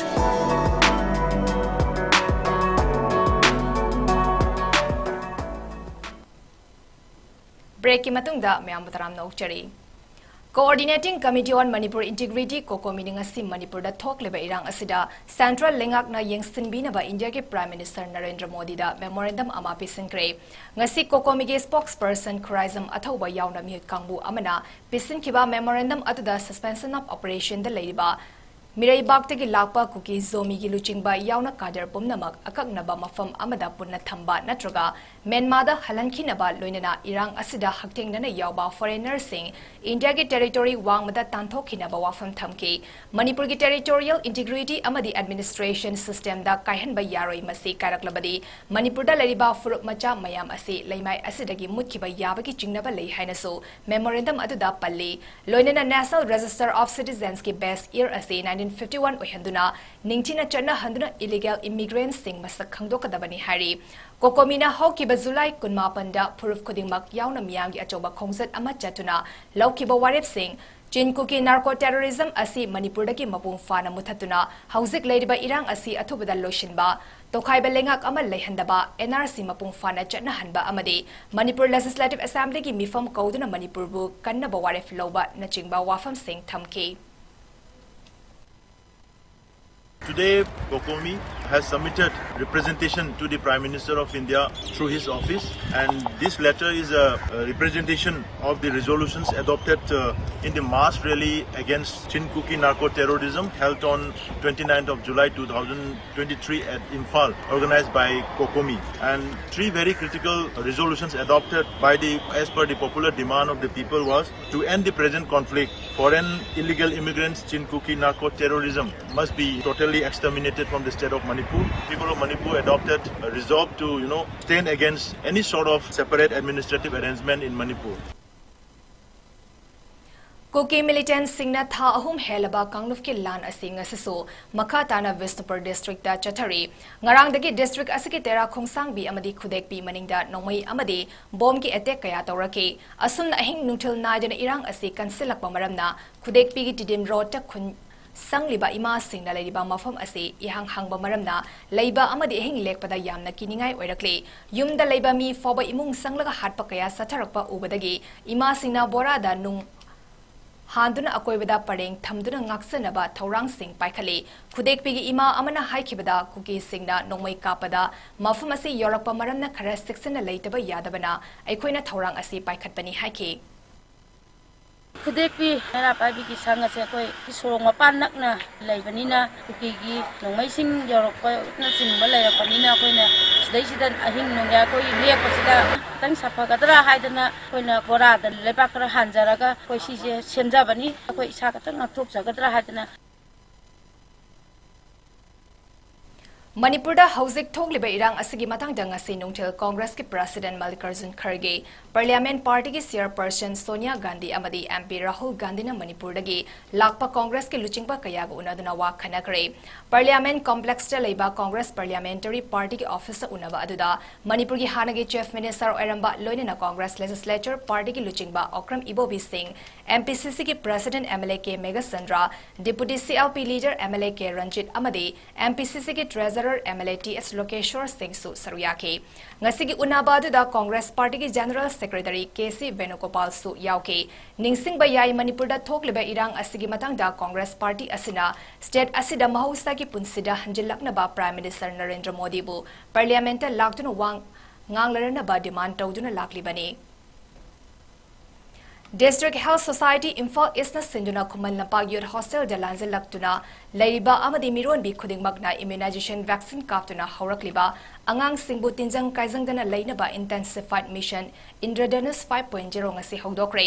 ꯕ꯭ꯔꯦꯛꯀꯤ ꯃꯇꯨꯡꯗ ꯃꯌꯥꯝꯕꯨ ꯇꯔꯥꯝꯅ ꯑꯣꯛꯆꯔꯤ꯫ Coordinating Committee on Manipur Integrity, ꯀꯣꯀꯣꯃꯤꯅ ꯉꯁꯤ ꯃꯅꯤꯄꯨꯔꯗ ꯊꯣꯛꯂꯤꯕ ꯏꯔꯥꯡ ꯑꯁꯤꯗ ꯁꯦꯟꯇ꯭ꯔꯦꯜ ꯂꯩꯉꯥꯛꯅ ꯌꯦꯡꯁꯤꯟꯕꯤꯅꯕ ꯏꯟꯗꯤꯌꯥꯒꯤ ꯄ꯭ꯔꯥꯏꯝ ꯃꯤꯅꯤꯁꯇꯔ ꯅꯔꯦꯟꯗ꯭ꯔ ꯃꯣꯗꯤꯗ ꯃꯦꯃꯣꯔꯦꯟꯗꯝ ꯑꯃ ꯄꯤꯁꯤꯟꯈ꯭ꯔꯦ꯫ ꯉꯁꯤ ꯀꯣꯀꯣꯃꯤꯒꯤ ꯁ꯭ꯄꯣꯛꯁꯄꯔꯁꯟ ꯈꯨꯔꯥꯏꯖꯝ ꯑꯊꯧꯕ ꯌꯥꯎꯅ ꯃꯤꯍꯨꯠ ꯀꯥꯡꯕꯨ ꯑꯃꯅ ꯄꯤꯁꯤꯟꯈꯤꯕ ꯃꯦꯃꯣꯔꯦꯟꯗꯝ ꯑꯗꯨꯗ suspension of operationꯗ ꯂꯩꯔꯤꯕ ꯃꯤꯔꯩꯕꯥꯛꯇꯒꯤ ꯂꯥꯛꯄ ꯀꯨꯀꯤ ꯖꯣꯃꯤꯒꯤ ꯂꯨꯆꯤꯡꯕ ꯌꯥꯎꯅ ꯀꯥꯗꯔ ꯄꯨꯝꯅꯃꯛ ꯑꯀꯛꯅꯕ ꯃꯐꯝ ꯑꯃꯗ ꯄꯨꯟꯅ ꯊꯝꯕ ꯅꯠꯇ꯭ꯔꯒ ꯃ꯭ꯌꯥꯟꯃꯥꯔꯗ ꯍꯜꯍꯟꯈꯤꯅꯕ, ꯂꯣꯏꯅꯅ ꯏꯔꯥꯡ ꯑꯁꯤꯗ ꯍꯛꯊꯦꯡꯅꯅ ꯌꯥꯎꯕ ꯐꯣꯔꯦꯅꯔꯁꯤꯡ ꯏꯟꯗꯤꯌꯥꯒꯤ ꯇꯦꯔꯤꯇꯣꯔꯤ ꯋꯥꯡꯃꯗ ꯇꯥꯟꯊꯣꯛꯈꯤꯅꯕ ꯋꯥꯐꯝ ꯊꯝꯈꯤ꯫ ꯃꯅꯤꯄꯨꯔꯒꯤ territorial integrity ꯑꯃꯗꯤ administration systemꯗ ꯀꯥꯏꯍꯟꯕ ꯌꯥꯔꯣꯏ꯫ ꯃꯁꯤ ꯀꯥꯏꯔꯛꯂꯕꯗꯤ ꯃꯅꯤꯄꯨꯔꯗ ꯂꯩꯔꯤꯕ ꯐꯨꯔꯨꯞ ꯃꯆꯥ ꯃꯌꯥꯝ ꯑꯁꯤ ꯂꯩꯃꯥꯏ ꯑꯁꯤꯗꯒꯤ ꯃꯨꯠꯈꯤꯕ ꯌꯥꯕꯒꯤ ꯆꯤꯡꯅꯕ ꯂꯩ ꯍꯥꯏꯅꯁꯨ ꯃꯦꯃꯣꯔꯦꯟꯗꯝ ꯑꯗꯨꯗ ꯄꯜꯂꯤ꯫ ꯂꯣꯏꯅꯅ National Register of Citizensꯀꯤ base year ꯑꯁꯤ nineteen fifty one ꯑꯣꯏꯍꯟꯗꯨꯅ, ꯅꯤꯡꯊꯤꯅ ꯆꯠꯅꯍꯟꯗꯨꯅ illegal immigrantꯁꯤꯡ ꯃꯁꯛ ꯈꯪꯗꯣꯛꯀꯗꯕꯅꯤ ꯍꯥꯏꯔꯤ꯫ ꯀꯣꯀꯣꯃꯤꯅ ꯍꯧꯈꯤꯕ ꯖꯨꯂꯥꯏ ꯀꯨꯟꯃꯥꯄꯟꯗ ꯐꯨꯔꯨꯞ ꯈꯨꯗꯤꯡꯃꯛ ꯌꯥꯎꯅ ꯃꯤꯌꯥꯝꯒꯤ ꯑꯆꯧꯕ ꯈꯣꯡꯆꯠ ꯑꯃ ꯆꯠꯇꯨꯅ ꯂꯧꯈꯤꯕ ꯋꯥꯔꯦꯞꯁꯤꯡ ꯆꯤꯟ ꯀꯨꯀꯤ ꯅꯥꯔꯀꯣ ꯇꯦꯔꯣꯔꯤꯖꯝ ꯑꯁꯤ ꯃꯅꯤꯄꯨꯔꯗꯒꯤ ꯃꯄꯨꯡ ꯐꯥꯅ ꯃꯨꯊꯠꯇꯨꯅ ꯍꯧꯖꯤꯛ ꯂꯩꯔꯤꯕ ꯏꯔꯥꯡ ꯑꯁꯤ ꯑꯊꯨꯕꯗ ꯂꯣꯏꯁꯤꯟꯕ, ꯇꯣꯈꯥꯏꯕ ꯂꯩꯉꯥꯛ ꯑꯃ ꯂꯩꯍꯟꯗꯕ, ꯑꯦꯟ ꯑꯥꯔ ꯁꯤ ꯃꯄꯨꯡ ꯐꯥꯅ ꯆꯠꯅꯍꯟꯕ ꯑꯃꯗꯤ ꯃꯅꯤꯄꯨꯔ ꯂꯦꯖꯤꯁꯂꯦꯇꯤꯚ ꯑꯦꯁꯦꯝꯕ꯭ꯂꯤꯒꯤ ꯃꯤꯐꯝ ꯀꯧꯗꯨꯅ ꯃꯅꯤꯄꯨꯔꯕꯨ ꯀꯟꯅꯕ ꯋꯥꯔꯦꯞ ꯂꯧꯕꯅꯆꯤꯡꯕ ꯋꯥꯐꯝꯁꯤꯡ ꯊꯝꯈꯤ꯫ Today, COCOMI has submitted representation to the Prime Minister of India through his office, and this letter is a, a representation of the resolutions adopted uh, in the mass rally against Chin Kuki narco-terrorism held on twenty-ninth of July two thousand twenty-three at Imphal, organized by COCOMI. And three very critical resolutions adopted by the, as per the popular demand of the people, was to end the present conflict. Foreign illegal immigrants, Chin Kuki narco-terrorism must be totally exterminated from the state of Manipur. People of Manipur adopted a resolve to, you know, stand against any sort of separate administrative arrangement in Manipur. ꯀꯨꯀꯤ ꯃꯤꯂꯤꯇꯦꯟꯠꯁꯤꯡꯅ ꯊꯥ ꯑꯍꯨꯝ ꯍꯦꯜꯂꯕ ꯀꯥꯡꯂꯨꯞꯀꯤ ꯂꯥꯟ ꯑꯁꯤ ꯉꯁꯤꯁꯨ ꯃꯈꯥ ꯇꯥꯅ Bishnupur district ꯆꯠꯊꯔꯤ꯫ ꯉꯔꯥꯡꯗꯒꯤ ꯗꯤꯁꯇ꯭ꯔꯤꯛ ꯑꯁꯤꯒꯤ ꯇꯦꯔꯥ ꯈꯣꯡꯁꯥꯡꯕꯤ ꯑꯃꯗꯤ ꯈꯨꯗꯦꯛꯄꯤ ꯃꯅꯤꯡꯗ ꯅꯣꯡꯃꯩ ꯑꯃꯗꯤ ꯕꯣꯝꯒꯤ ꯑꯦꯇꯦꯛ ꯀꯌꯥ ꯇꯧꯔꯛꯈꯤ꯫ ꯑꯁꯨꯝꯅ ꯑꯍꯤꯡ ꯅꯨꯡꯊꯤꯜ ꯅꯥꯏꯗꯅ ꯏꯔꯥꯡ ꯑꯁꯤ ꯀꯟꯁꯤꯜꯂꯛꯄ ꯃꯔꯝꯅ ꯈꯨꯗꯦꯛꯄꯤꯒꯤ ꯇꯤꯗꯤꯝ ꯔꯣꯗꯇ ꯈꯨꯟ ꯁꯪꯂꯤꯕ ꯏꯃꯥꯁꯤꯡꯅ ꯂꯩꯔꯤꯕ ꯃꯐꯝ ꯑꯁꯤ ꯏꯍꯥꯡ ꯍꯥꯡꯕ ꯃꯔꯝꯅ ꯂꯩꯕ ꯑꯃꯗꯤ ꯑꯍꯤꯡ ꯂꯦꯛꯄꯗ ꯌꯥꯝꯅ ꯀꯤꯅꯤꯡꯉꯥꯏ ꯑꯣꯏꯔꯛꯂꯤ꯫ ꯌꯨꯝꯗ ꯂꯩꯕ ꯃꯤ ꯐꯥꯎꯕ ꯏꯃꯨꯡ ꯆꯪꯂꯒ ꯍꯥꯠꯄ ꯀꯌꯥ ꯆꯠꯊꯔꯛꯄ ꯎꯕꯗꯒꯤ ꯏꯃꯥꯁꯤꯡꯅ ꯕꯣꯔꯥꯗ ꯅꯨꯡ ꯍꯥꯟꯗꯨꯅ ꯑꯀꯣꯏꯕꯗ ꯄꯔꯦꯡ ꯊꯝꯗꯨꯅ ꯉꯥꯛꯆꯅꯕ ꯊꯧꯔꯥꯡꯁꯤꯡ ꯄꯥꯏꯈꯠꯂꯤ꯫ ꯈꯨꯗꯦꯛꯄꯤꯒꯤ ꯏꯃꯥ ꯑꯃꯅ ꯍꯥꯏꯈꯤꯕꯗ, ꯀꯨꯀꯤꯁꯤꯡꯅ ꯅꯣꯡꯃꯩ ꯀꯥꯞꯄꯗ ꯃꯐꯝ ꯑꯁꯤ ꯌꯧꯔꯛꯄ ꯃꯔꯝꯅ ꯈꯔ ꯆꯦꯛꯁꯤꯟꯅ ꯂꯩꯇꯕ ꯌꯥꯗꯕꯅ ꯑꯩꯈꯣꯏꯅ ꯊꯧꯔꯥꯡ ꯑꯁꯤ ꯄꯥꯏꯈꯠꯄꯅꯤ ꯍꯥꯏꯈꯤ꯫ ꯈꯨꯗꯦꯛꯄꯤ ꯃꯩꯔꯥ ꯄꯥꯏꯕꯤꯒꯤ ꯁꯪ ꯑꯁꯦ ꯑꯩꯈꯣꯏ ꯁꯣꯔꯣꯛ ꯃꯄꯥꯟ ꯅꯛꯅ ꯂꯩꯕꯅꯤꯅ, ꯀꯨꯀꯤꯒꯤ ꯅꯣꯡꯃꯩꯁꯤꯡ ꯌꯧꯔꯛꯄꯅꯆꯤꯡꯕ ꯂꯩꯔꯛꯄꯅꯤꯅ, ꯑꯩꯈꯣꯏꯅ ꯁꯤꯗꯩꯁꯤꯗ ꯑꯍꯤꯡ ꯅꯣꯡꯌꯥꯏ ꯑꯩꯈꯣꯏ ꯂꯦꯛꯄꯁꯤꯗ ꯈꯤꯇꯪ ꯁꯥꯐꯒꯗ꯭ꯔꯥ ꯍꯥꯏꯗꯅ ꯑꯩꯈꯣꯏꯅ ꯕꯣꯔꯥꯗ ꯂꯩꯕꯥꯛ ꯈꯔ ꯍꯥꯟꯖꯔꯒ ꯑꯩꯈꯣꯏ ꯁꯤꯁꯦ ꯁꯦꯝꯖꯕꯅꯤ꯫ ꯑꯩꯈꯣꯏ ꯏꯁꯥ ꯈꯛꯇꯪ ꯉꯥꯛꯊꯣꯛꯆꯒꯗ꯭ꯔꯥ ꯍꯥꯏꯗꯅ꯫ ꯃꯅꯤꯄꯨꯔꯗ ꯍꯧꯖꯤꯛ ꯊꯣꯛꯂꯤꯕ ꯏꯔꯥꯡ ꯑꯁꯤꯒꯤ ꯃꯇꯥꯡꯗ ꯉꯁꯤ ꯅꯨꯡꯊꯤꯜ ꯀꯣꯡꯒ꯭ꯔꯦꯁꯀꯤ ꯄ꯭ꯔꯁꯤꯗꯦꯟꯠ ꯃꯜꯂꯤꯀꯥꯔꯖꯨꯟ ꯈꯔꯒꯦ, ꯄꯥꯔꯂꯤꯌꯥꯃꯦꯟꯠ ꯄꯥꯔꯇꯤꯒꯤ ꯆꯤꯌꯔꯄꯔꯁꯟ ꯁꯣꯅꯤꯌꯥ ꯒꯥꯟꯙꯤ ꯑꯃꯗꯤ ꯑꯦꯝ ꯄꯤ ꯔꯥꯍꯨꯜ ꯒꯥꯟꯙꯤꯅ ꯃꯅꯤꯄꯨꯔꯗꯒꯤ ꯂꯥꯛꯄ ꯀꯣꯡꯒ꯭ꯔꯦꯁꯀꯤ ꯂꯨꯆꯤꯡꯕ ꯀꯌꯥꯒ ꯎꯅꯗꯨꯅ ꯋꯥ ꯈꯟꯅꯈ꯭ꯔꯦ꯫ ꯄꯥꯔꯂꯤꯌꯥꯃꯦꯟꯠ ꯀꯣꯝꯄ꯭ꯂꯦꯛꯁꯇ ꯂꯩꯕ ꯀꯣꯡꯒ꯭ꯔꯦꯁ ꯄꯥꯔꯂꯤꯌꯥꯃꯦꯟꯇꯔꯤ ꯄꯥꯔꯇꯤꯒꯤ ꯑꯣꯐꯤꯁꯇ ꯎꯅꯕ ꯑꯗꯨꯗ ꯃꯅꯤꯄꯨꯔꯒꯤ ꯍꯥꯟꯅꯒꯤ ꯆꯤꯐ ꯃꯤꯅꯤꯁꯇꯔ ꯑꯣꯏꯔꯝꯕ, ꯂꯣꯏꯅꯅ ꯀꯣꯡꯒ꯭ꯔꯦꯁ ꯂꯦꯖꯤꯁꯂꯦꯆꯔ ꯄꯥꯔꯇꯤꯒꯤ ꯂꯨꯆꯤꯡꯕ ꯑꯣꯀ꯭ꯔꯝ ꯏꯕꯣꯕꯤ ꯁꯤꯡ, MPCCꯒꯤ President MLA K Meghachandra, Deputy CLP Leader MLA K Ranjit ꯑꯃꯗꯤ MPCCꯒꯤ Treasurer MLA T S Lokeshwar Singhꯁꯨ ꯁꯔꯨꯛ ꯌꯥꯈꯤ꯫ ꯉꯁꯤꯒꯤ ꯎꯅꯕ ꯑꯗꯨꯗ Congress Partyꯒꯤ General Secretary K C Venugopalꯁꯨ ꯌꯥꯎꯈꯤ꯫ ꯅꯤꯡꯁꯤꯡꯕ ꯌꯥꯏ, ꯃꯅꯤꯄꯨꯔꯗ ꯊꯣꯛꯂꯤꯕ ꯏꯔꯥꯡ ꯑꯁꯤꯒꯤ ꯃꯇꯥꯡꯗ Congress Party ꯑꯁꯤꯅ state ꯑꯁꯤꯗ ꯃꯍꯧꯁꯥꯒꯤ ꯄꯨꯟꯁꯤꯗ ꯍꯟꯖꯤꯜꯂꯛꯅꯕ Prime Minister ꯅꯔꯦꯟꯗ꯭ꯔ ꯃꯣꯗꯤꯕꯨ Parliamentꯇ ꯂꯥꯛꯇꯨꯅ ꯋꯥ ꯉꯥꯡꯂꯔꯅꯕ demand ꯇꯧꯗꯨꯅ ꯂꯥꯛꯂꯤꯕꯅꯤ꯫ District Health Society ꯏꯝꯐꯥꯜ ꯏꯁꯅ ꯁꯤꯟꯗꯨꯅ ꯈꯨꯃꯟ ꯂꯝꯄꯥꯛ Youth Hostelꯗ ꯂꯥꯟꯖꯜꯂꯛꯇꯨꯅ ꯂꯩꯔꯤꯕ ꯑꯃꯗꯤ ꯃꯤꯔꯣꯟꯕꯤ ꯈꯨꯗꯤꯡꯃꯛꯅ immunization vaccine ꯀꯥꯞꯇꯨꯅ ꯍꯧꯔꯛꯂꯤꯕ ꯑꯉꯥꯡꯁꯤꯡꯕꯨ ꯇꯤꯟꯖꯪ ꯀꯥꯏꯖꯪꯗꯅ ꯂꯩꯅꯕ Intensified Mission Indradhanush five point zero ꯉꯁꯤ ꯍꯧꯗꯣꯛꯈ꯭ꯔꯦ꯫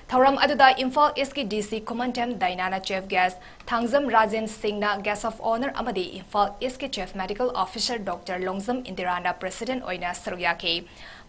ꯊꯧꯔꯝ ꯑꯗꯨꯗ ꯏꯝꯐꯥꯜ ꯏꯁꯀꯤ DC ꯈꯨꯃꯟꯊꯦꯝ ꯗꯥꯏꯅꯥꯅ Chief Guest, ꯊꯥꯡꯖꯝ ꯔꯥꯖꯦꯟ ꯁꯤꯡꯅ Guest of Honour ꯑꯃꯗꯤ ꯏꯝꯐꯥꯜ ꯏꯁꯀꯤ Chief Medical Officer Doctor Longjam ꯏꯟꯗꯤꯔꯥꯅ President ꯑꯣꯏꯅ ꯁꯔꯨꯛ ꯌꯥꯈꯤ꯫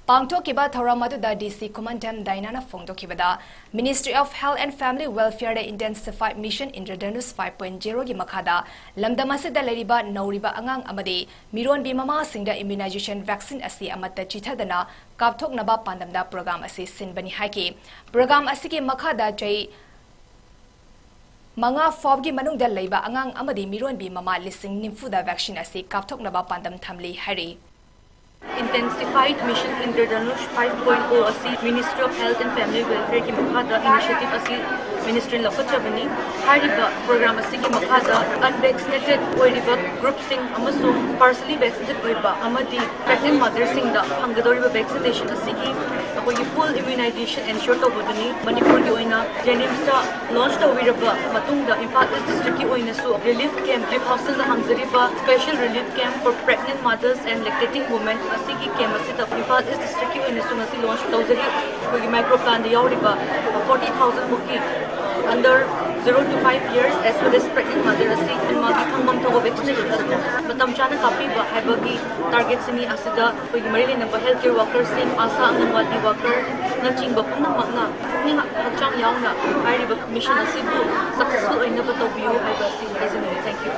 ꯄꯥꯡꯊꯣꯛꯈꯤꯕ ꯊꯧꯔꯝ ꯑꯗꯨꯗ DC Khumanthem ꯗꯥꯏꯅꯥꯅ ꯐꯣꯡꯗꯣꯛꯈꯤꯕꯗ, Ministry of Health and Family Welfareꯗ Intensified Mission Indradhanush five point zeroꯒꯤ ꯃꯈꯥꯗ ꯂꯝꯗꯝ ꯑꯁꯤꯗ ꯂꯩꯔꯤꯕ ꯅꯧꯔꯤꯕ ꯑꯉꯥꯡ ꯑꯃꯗꯤ ꯃꯤꯔꯣꯟꯕꯤ ꯃꯃꯥꯁꯤꯡꯗ immunization vaccine ꯑꯁꯤ ꯑꯃꯠꯇ ꯆꯤꯊꯗꯅ ꯀꯥꯞꯊꯣꯛꯅꯕ ꯄꯥꯟꯗꯝꯗ program ꯑꯁꯤ ꯁꯤꯟꯕꯅꯤ ꯍꯥꯏꯈꯤ꯫ Program ꯑꯁꯤꯒꯤ ꯃꯈꯥꯗ ꯆꯍꯤ ꯃꯉꯥ ꯐꯥꯎꯕꯒꯤ ꯃꯅꯨꯡꯗ ꯂꯩꯕ ꯑꯉꯥꯡ ꯑꯃꯗꯤ ꯃꯤꯔꯣꯟꯕꯤ ꯃꯃꯥ ꯂꯤꯁꯤꯡ ꯅꯤꯐꯨꯗ vaccine ꯑꯁꯤ ꯀꯥꯞꯊꯣꯛꯅꯕ ꯄꯥꯟꯗꯝ ꯊꯝꯂꯤ ꯍꯥꯏꯔꯤ꯫ Intensified Mission Indradhanush five point oh ꯑꯁꯤ Ministry of Health and Family Welfareꯒꯤ ꯃꯈꯥꯗ initiative ꯑꯁꯤ Ministry ꯂꯧꯈꯠꯆꯕꯅꯤ꯫ ꯍꯥꯏꯔꯤꯕ program ꯑꯁꯤꯒꯤ ꯃꯈꯥꯗ unvaccinated ꯑꯣꯏꯔꯤꯕ groupꯁꯤꯡ ꯑꯃꯁꯨꯡ partially vaccinated ꯑꯣꯏꯕ ꯑꯃꯗꯤ pregnant motherꯁꯤꯡꯗ ꯐꯪꯒꯗꯧꯔꯤꯕ vaccination ꯑꯁꯤꯒꯤ ꯑꯩꯈꯣꯏꯒꯤ full immunization ensure ꯇꯧꯕꯗꯨꯅꯤ꯫ ꯃꯅꯤꯄꯨꯔꯒꯤ ꯑꯣꯏꯅ JNIMSꯇ launch ꯇꯧꯕꯤꯔꯕ ꯃꯇꯨꯡꯗ ꯏꯝꯐꯥꯜ East Districtꯀꯤ ꯑꯣꯏꯅꯁꯨ relief camp, Relief Hostelꯗ ꯍꯥꯡꯖꯔꯤꯕ Special Relief Camp for Pregnant Mothers and Lactating Women ꯑꯁꯤꯒꯤ camp ꯑꯁꯤꯗ ꯏꯝꯐꯥꯜ East Districtꯀꯤ ꯑꯣꯏꯅꯁꯨ ꯉꯁꯤ launch ꯇꯧꯖꯔꯤ꯫ ꯑꯩꯈꯣꯏꯒꯤ micro planꯗ ꯌꯥꯎꯔꯤꯕ forty thousand ꯃꯨꯛꯀꯤ under zero to five years as well as pregnant mother ꯑꯁꯤ ꯃꯥꯒꯤ ꯐꯪꯐꯝ ꯊꯣꯛꯄ vaccination ꯑꯗꯨ ꯃꯇꯝ ꯆꯥꯅ ꯀꯥꯞꯄꯤꯕ ꯍꯥꯏꯕꯒꯤ targetꯁꯤꯅꯤ꯫ ꯑꯁꯤꯗ ꯑꯩꯈꯣꯏꯒꯤ ꯃꯔꯤ ꯂꯩꯅꯕ health care workerꯁꯤꯡ, ASHA, ꯑꯪꯒꯟꯋꯥꯗꯤ workerꯅꯆꯤꯡꯕ ꯄꯨꯝꯅꯃꯛꯅ ꯄꯨꯛꯅꯤꯡ ꯍꯛꯆꯥꯡ ꯌꯥꯎꯅ ꯍꯥꯏꯔꯤꯕ mission ꯑꯁꯤꯕꯨ successful ꯑꯣꯏꯅꯕ ꯇꯧꯕꯤꯌꯨ ꯍꯥꯏꯕ ꯑꯁꯤ ꯍꯥꯏꯖꯅꯤꯡꯏ꯫ Thank you꯫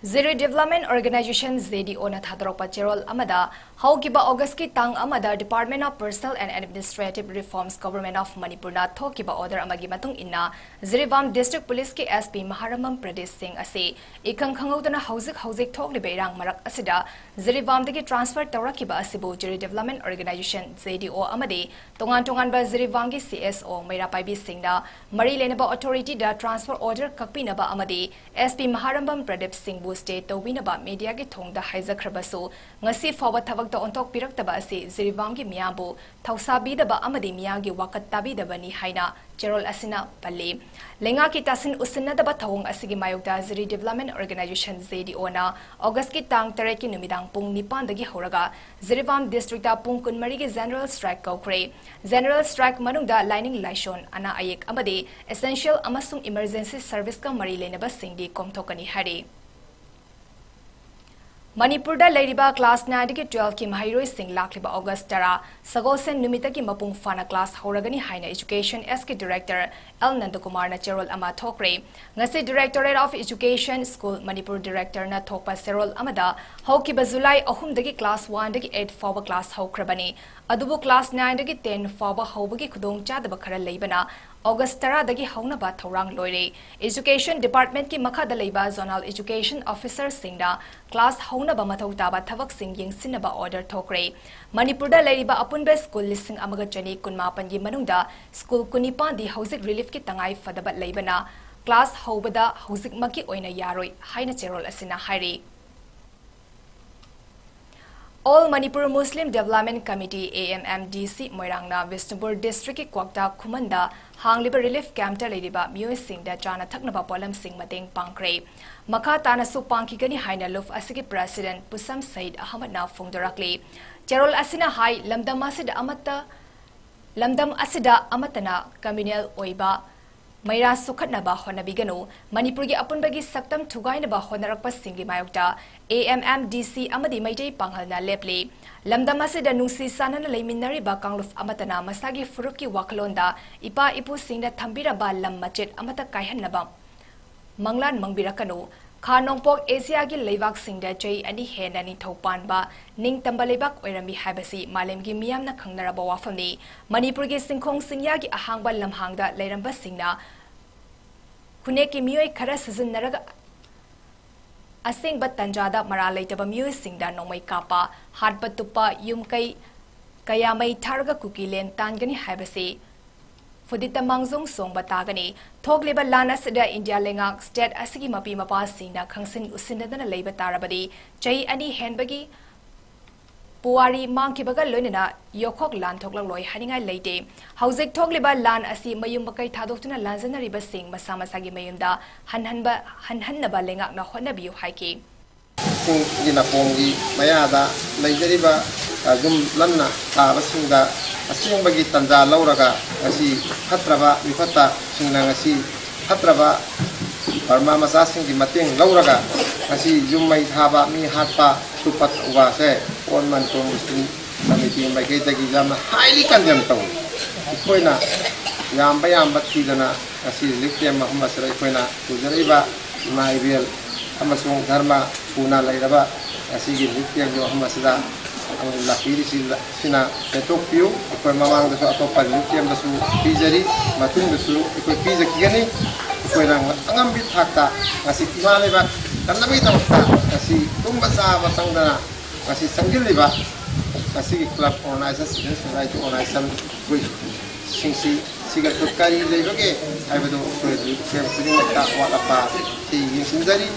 Jiri Development Organization, JDO ꯅ ꯊꯥꯗꯣꯔꯛꯄ ꯆꯦꯔꯣꯜ ꯑꯃꯗ, ꯍꯧꯈꯤꯕ August ꯀꯤ ꯇꯥꯡ ꯑꯃꯗ Department of Personnel and Administrative Reforms, Government of Manipur ꯅ ꯊꯣꯛꯈꯤꯕ order ꯑꯃꯒꯤ ꯃꯇꯨꯡ ꯏꯟꯅ, ꯖꯤꯔꯤꯕꯥꯝ District Police ꯀꯤ SP ꯃꯍꯥꯔꯝꯕꯝ ꯄ꯭ꯔꯗꯤꯞ ꯁꯤꯡ ꯑꯁꯤ ꯏꯈꯪ ꯈꯪꯍꯧꯗꯅ ꯍꯧꯖꯤꯛ ꯍꯧꯖꯤꯛ ꯊꯣꯛꯂꯤꯕ ꯏꯔꯥꯡ ꯃꯔꯛ ꯑꯁꯤꯗ ꯖꯤꯔꯤꯕꯥꯝꯗꯒꯤ transfer ꯇꯧꯔꯛꯈꯤꯕ ꯑꯁꯤꯕꯨ ꯖꯤꯔꯤ Development Organization, JDO ꯑꯃꯗꯤ ꯇꯣꯉꯥꯟ ꯇꯣꯉꯥꯟꯕ ꯖꯤꯔꯤꯕꯥꯝꯒꯤ CSO ꯃꯩꯔꯥ ꯄꯥꯏꯕꯤꯁꯤꯡꯅ ꯃꯔꯤ ꯂꯩꯅꯕ authority ꯗ transfer order ꯀꯛꯄꯤꯅꯕ ꯑꯃꯗꯤ SP ꯃꯍꯥꯔꯝꯕꯝ ꯄ꯭ꯔꯗꯤꯞ ꯁꯤꯡꯕꯨ stay ꯇꯧꯕꯤꯅꯕ media ꯒꯤ ꯊꯣꯡꯗ ꯍꯥꯏꯖꯈ꯭ꯔꯕꯁꯨ, ꯉꯁꯤ ꯐꯥꯎꯕ ꯊꯕꯛꯇ ꯑꯣꯟꯊꯣꯛꯄꯤꯔꯛꯇꯕ ꯑꯁꯤ ꯖꯤꯔꯤꯕꯥꯝꯒꯤ ꯃꯤꯌꯥꯝꯕꯨ ꯊꯧꯁꯥꯕꯤꯗꯕ ꯑꯃꯗꯤ ꯃꯤꯌꯥꯝꯒꯤ ꯋꯥꯀꯠ ꯇꯥꯕꯤꯗꯕꯅꯤ ꯍꯥꯏꯅ ꯆꯦꯔꯣꯜ ꯑꯁꯤꯅ ꯄꯜꯂꯤ꯫ ꯂꯩꯉꯥꯛꯀꯤ ꯇꯥꯁꯤꯟ ꯎꯁꯤꯟꯅꯗꯕ ꯊꯧꯑꯣꯡ ꯑꯁꯤꯒꯤ ꯃꯥꯌꯣꯛꯇ ꯖꯤꯔꯤ Development Organization, JDO ꯅ August ꯀꯤ ꯇꯥꯡ ꯇꯔꯦꯠ ꯀꯤ ꯅꯨꯃꯤꯗꯥꯡ ꯄꯨꯡ ꯅꯤꯄꯥꯟ ꯗꯒꯤ ꯍꯧꯔꯒ ꯖꯤꯔꯤꯕꯥꯝ district ꯇ ꯄꯨꯡ ꯀꯨꯟꯃꯔꯤ ꯒꯤ general strike ꯀꯧꯈ꯭ꯔꯦ꯫ General strike ꯃꯅꯨꯡꯗ ꯂꯥꯏꯅꯤꯡ ꯂꯥꯏꯁꯣꯟ, ꯑꯅꯥ ꯑꯌꯦꯛ ꯑꯃꯗꯤ essential ꯑꯃꯁꯨꯡ emergency service ꯀ ꯃꯔꯤ ꯂꯩꯅꯕꯁꯤꯡꯗꯤ ꯀꯣꯝꯊꯣꯛꯀꯅꯤ ꯍꯥꯏꯔꯤ꯫ ꯃꯅꯤꯄꯨꯔꯗ ꯂꯩꯔꯤꯕ class nine ꯗꯒꯤ twelve ꯀꯤ ꯃꯍꯩꯔꯣꯏꯁꯤꯡ ꯂꯥꯛꯂꯤꯕ August ꯇꯔꯥ, ꯁꯒꯣꯜꯁꯦꯟ ꯅꯨꯃꯤꯠꯇꯒꯤ ꯃꯄꯨꯡ ꯐꯥꯅ class ꯍꯧꯔꯒꯅꯤ ꯍꯥꯏꯅ Education S ꯀꯤ Director ꯑꯦꯜ ꯅꯟꯗꯀꯨꯃꯥꯔꯅ ꯆꯦꯔꯣꯜ ꯑꯃ ꯊꯣꯛꯈ꯭ꯔꯦ꯫ ꯉꯁꯤ Directorate of Education, School Manipur Director ꯅ ꯊꯣꯛꯄ ꯆꯦꯔꯣꯜ ꯑꯃꯗ, ꯍꯧꯈꯤꯕ July ꯑꯍꯨꯝꯗꯒꯤ class one ꯗꯒꯤ eight ꯐꯥꯎꯕ class ꯍꯧꯈ꯭ꯔꯕꯅꯤ꯫ ꯑꯗꯨꯕꯨ class nine ꯗꯒꯤ ten ꯐꯥꯎꯕ ꯍꯧꯕꯒꯤ ꯈꯨꯗꯣꯡꯆꯥꯗꯕ ꯈꯔ ꯂꯩꯕꯅ August ꯇꯔꯥꯗꯒꯤ ꯍꯧꯅꯕ ꯊꯧꯔꯥꯡ ꯂꯣꯏꯔꯦ꯫ Education Department ꯀꯤ ꯃꯈꯥꯗ ꯂꯩꯕ Zonal Education Officer ꯁꯤꯡꯅ class ꯍꯧꯅꯕ ꯃꯊꯧ ꯇꯥꯕ ꯊꯕꯛꯁꯤꯡ ꯌꯦꯡꯁꯤꯟꯅꯕ order ꯊꯣꯛꯈ꯭ꯔꯦ꯫ ꯃꯅꯤꯄꯨꯔꯗ ꯂꯩꯔꯤꯕ ꯑꯄꯨꯟꯕ school ꯂꯤꯁꯤꯡ ꯑꯃꯒ ꯆꯅꯤ ꯀꯨꯟꯃꯥꯄꯟꯒꯤ ꯃꯅꯨꯡꯗ school ꯀꯨꯟꯅꯤꯄꯥꯟꯗꯤ ꯍꯧꯖꯤꯛ relief ꯀꯤ ꯇꯉꯥꯏ ꯐꯗꯕ ꯂꯩꯕꯅ class ꯍꯧꯕꯗ ꯍꯧꯖꯤꯛꯃꯛꯀꯤ ꯑꯣꯏꯅ ꯌꯥꯔꯣꯏ ꯍꯥꯏꯅ ꯆꯦꯔꯣꯜ ꯑꯁꯤꯅ ꯍꯥꯏꯔꯤ꯫ All Manipur Muslim Development Committee, AMMDC, ꯃꯣꯏꯔꯥꯡꯅ Bishnupur district ꯀꯤ ꯀ꯭ꯋꯥꯛꯇꯥ ꯈꯨꯃꯟꯗ ꯍꯥꯡꯂꯤꯕ relief camp ꯇ ꯂꯩꯔꯤꯕ ꯃꯤꯑꯣꯏꯁꯤꯡꯗ ꯆꯥꯅ ꯊꯛꯅꯕ ꯄꯣꯠꯂꯝꯁꯤꯡ ꯃꯇꯦꯡ ꯄꯥꯡꯈ꯭ꯔꯦ꯫ ꯃꯈꯥ ꯇꯥꯅꯁꯨ ꯄꯥꯡꯈꯤꯒꯅꯤ ꯍꯥꯏꯅ ꯂꯨꯞ ꯑꯁꯤꯒꯤ President ꯄꯨꯁꯝ ꯁꯌꯤꯗ ꯑꯍꯃꯗꯅ ꯐꯣꯡꯗꯣꯔꯛꯂꯤ꯫ ꯆꯦꯔꯣꯜ ꯑꯁꯤꯅ ꯍꯥꯏ, ꯂꯝꯗꯝ ꯑꯁꯤꯗ ꯑꯃꯠꯇ, ꯂꯝꯗꯝ ꯑꯁꯤꯗ ꯑꯃꯠꯇꯅ communal ꯑꯣꯏꯕ ꯃꯩꯔꯥ ꯁꯣꯛꯍꯠꯅꯕ ꯍꯣꯠꯅꯕꯤꯒꯅꯨ꯫ ꯃꯅꯤꯄꯨꯔꯒꯤ ꯑꯄꯨꯟꯕꯒꯤ ꯁꯛꯇꯝ ꯊꯨꯒꯥꯏꯅꯕ ꯍꯣꯠꯅꯔꯛꯄꯁꯤꯡꯒꯤ ꯃꯥꯌꯣꯛꯇ AMMDC ꯑꯃꯗꯤ ꯃꯩꯇꯩ ꯄꯥꯉꯜꯅ ꯂꯦꯞꯂꯤ꯫ ꯂꯝꯗꯝ ꯑꯁꯤꯗ ꯅꯨꯡꯁꯤ ꯆꯥꯟꯅꯅ ꯂꯩꯃꯤꯟꯅꯔꯤꯕ ꯀꯥꯡꯂꯨꯞ ꯑꯃꯠꯇꯅ ꯃꯁꯥꯒꯤ ꯐꯨꯔꯨꯞꯀꯤ ꯋꯥꯈꯜꯂꯣꯟꯗ ꯏꯄꯥ ꯏꯄꯨꯁꯤꯡꯅ ꯊꯝꯕꯤꯔꯝꯕ ꯂꯝ ꯃꯆꯦꯠ ꯑꯃꯠꯇ ꯀꯥꯏꯍꯟꯅꯕ ꯃꯪꯂꯥꯟ ꯃꯪꯕꯤꯔꯛꯀꯅꯨ꯫ ꯈꯥ ꯅꯣꯡꯄꯣꯛ ꯑꯦꯁꯤꯌꯥꯒꯤ ꯂꯩꯕꯥꯛꯁꯤꯡꯗ ꯆꯍꯤ ꯑꯅꯤ ꯍꯦꯟꯅ ꯅꯤꯡꯊꯧ ꯄꯥꯟꯕ ꯅꯤꯡꯇꯝꯕ ꯂꯩꯕꯥꯛ ꯑꯣꯏꯔꯝꯃꯤ ꯍꯥꯏꯕꯁꯤ ꯃꯥꯂꯦꯝꯒꯤ ꯃꯤꯌꯥꯝꯅ ꯈꯪꯅꯔꯕ ꯋꯥꯐꯝꯅꯤ꯫ ꯃꯅꯤꯄꯨꯔꯒꯤ ꯆꯤꯡꯈꯣꯡ ꯆꯤꯡꯌꯥꯒꯤ ꯑꯍꯥꯡꯕ ꯂꯝꯍꯥꯡꯗ ꯂꯩꯔꯝꯕꯁꯤꯡꯅ ꯈꯨꯟꯅꯦꯛꯀꯤ ꯃꯤꯑꯣꯏ ꯈꯔ ꯁꯤꯖꯤꯟꯅꯔꯒ ꯑꯁꯦꯡꯕ ꯇꯟꯖꯥꯗ ꯃꯔꯥꯜ ꯂꯩꯇꯕ ꯃꯤꯑꯣꯏꯁꯤꯡꯗ ꯅꯣꯡꯃꯩ ꯀꯥꯞꯄ, ꯍꯥꯠꯄ ꯇꯨꯞꯄ, ꯌꯨꯝ ꯀꯩ ꯀꯌꯥ ꯃꯩ ꯊꯥꯔꯒ ꯀꯨꯀꯤ ꯂꯦꯟ ꯇꯥꯟꯒꯅꯤ ꯍꯥꯏꯕꯁꯤ ꯐꯨꯗꯤꯠꯇ ꯃꯥꯡꯖꯧ ꯁꯣꯡꯕ ꯇꯥꯒꯅꯤ꯫ ꯊꯣꯛꯂꯤꯕ ꯂꯥꯟ ꯑꯁꯤꯗ ꯏꯟꯗꯤꯌꯥ ꯂꯩꯉꯥꯛ, ꯁ꯭ꯇꯦꯠ ꯑꯁꯤꯒꯤ ꯃꯄꯤ ꯃꯄꯥꯁꯤꯡꯅ ꯈꯪꯁꯤꯟ ꯎꯁꯤꯟꯅꯗꯅ ꯂꯩꯕ ꯇꯥꯔꯕꯗꯤ ꯆꯍꯤ ꯑꯅꯤ ꯍꯦꯟꯕꯒꯤ ꯄꯨꯋꯥꯔꯤ ꯃꯥꯡꯈꯤꯕꯒ ꯂꯣꯏꯅꯅ ꯌꯣꯛꯈꯣꯛ ꯂꯥꯟ ꯊꯣꯛꯂꯛꯂꯣꯏ ꯍꯥꯏꯅꯤꯡꯉꯥꯏ ꯂꯩꯇꯦ꯫ ꯍꯧꯖꯤꯛ ꯊꯣꯛꯂꯤꯕ ꯂꯥꯟ ꯑꯁꯤ ꯃꯌꯨꯝ ꯃꯀꯩ ꯊꯥꯗꯣꯛꯇꯨꯅ ꯂꯥꯟꯖꯟꯅꯔꯤꯕꯁꯤꯡ ꯃꯁꯥ ꯃꯁꯥꯒꯤ ꯃꯌꯨꯝꯗ ꯍꯟꯍꯟꯕ, ꯍꯟꯍꯟꯅꯕ ꯂꯩꯉꯥꯛꯅ ꯍꯣꯠꯅꯕꯤꯌꯨ ꯍꯥꯏꯈꯤ꯫ ꯁꯤꯡꯒꯤ ꯅꯥꯄꯣꯡꯒꯤ ꯃꯌꯥꯗ ꯂꯩꯖꯔꯤꯕ, ꯑ, ꯌꯨꯝ ꯂꯟꯅ ꯇꯥꯕꯁꯤꯡꯗ ꯑꯁꯦꯡꯕꯒꯤ ꯇꯟꯖꯥ ꯂꯧꯔꯒ ꯉꯁꯤ ꯐꯠꯇ꯭ꯔꯕ ꯃꯤꯐꯠꯇꯁꯤꯡꯅ ꯉꯁꯤ ꯐꯠꯇ꯭ꯔꯕ ꯕꯔꯃꯥ ꯃꯆꯥꯁꯤꯡꯒꯤ ꯃꯇꯦꯡ ꯂꯧꯔꯒ ꯉꯁꯤ ꯌꯨꯝ ꯃꯩ ꯊꯥꯕ, ꯃꯤ ꯍꯥꯠꯄ, ꯇꯨꯞꯄ ꯇꯧꯕ ꯑꯁꯦ All Manipur Muslim Committee ꯃꯥꯏꯀꯩꯗꯒꯤ ꯌꯥꯝꯅ highly condemn ꯇꯧꯏ꯫ ꯑꯩꯈꯣꯏꯅ ꯌꯥꯝꯕ ꯌꯥꯝꯕ ꯊꯤꯗꯅ ꯉꯁꯤ relief camp ꯃꯐꯝ ꯑꯁꯤꯗ ꯑꯩꯈꯣꯏꯅ ꯄꯨꯖꯔꯛꯏꯕ ꯏꯃꯥ ꯏꯕꯦꯜ ꯑꯃꯁꯨꯡ ꯙꯔꯃ ꯊꯨꯅ ꯂꯩꯔꯕ ꯉꯁꯤꯒꯤ relief campꯀꯤ ꯃꯐꯝ ꯑꯁꯤꯗ ꯂꯥꯛꯄꯤꯔꯤꯁꯤꯅ ꯄꯦꯟꯊꯣꯛꯄꯤꯌꯨ꯫ ꯑꯩꯈꯣꯏ ꯃꯃꯥꯡꯗꯁꯨ ꯑꯇꯣꯞꯄ relief campꯇꯁꯨ ꯄꯤꯖꯔꯤ, ꯃꯇꯨꯡꯗꯁꯨ ꯑꯩꯈꯣꯏ ꯄꯤꯖꯈꯤꯒꯅꯤ꯫ ꯑꯩꯈꯣꯏꯅ ꯑꯉꯝꯕꯤ ꯊꯥꯛꯇ ꯉꯁꯤ ꯏꯃꯥ ꯂꯩꯕꯥꯛ ꯀꯟꯅꯕꯒꯤꯗꯃꯛꯇ ꯉꯁꯤ ꯇꯨꯝꯕ ꯆꯥꯕ ꯆꯪꯗꯅ ꯉꯁꯤ ꯆꯪꯁꯤꯜꯂꯤꯕ ꯉꯁꯤꯒꯤ club organization, civil society organization ꯑꯩꯈꯣꯏ ꯁꯤꯡꯁꯤ ꯁꯤꯒ ꯀꯔꯤ ꯂꯩꯕꯒꯦ ꯍꯥꯏꯕꯗꯨ ꯑꯩꯈꯣꯏ ꯈꯨꯗꯤꯡꯃꯛꯇ ꯑꯋꯥꯠ ꯑꯄꯥ ꯊꯤ ꯌꯦꯡꯁꯤꯟꯖꯔꯤ꯫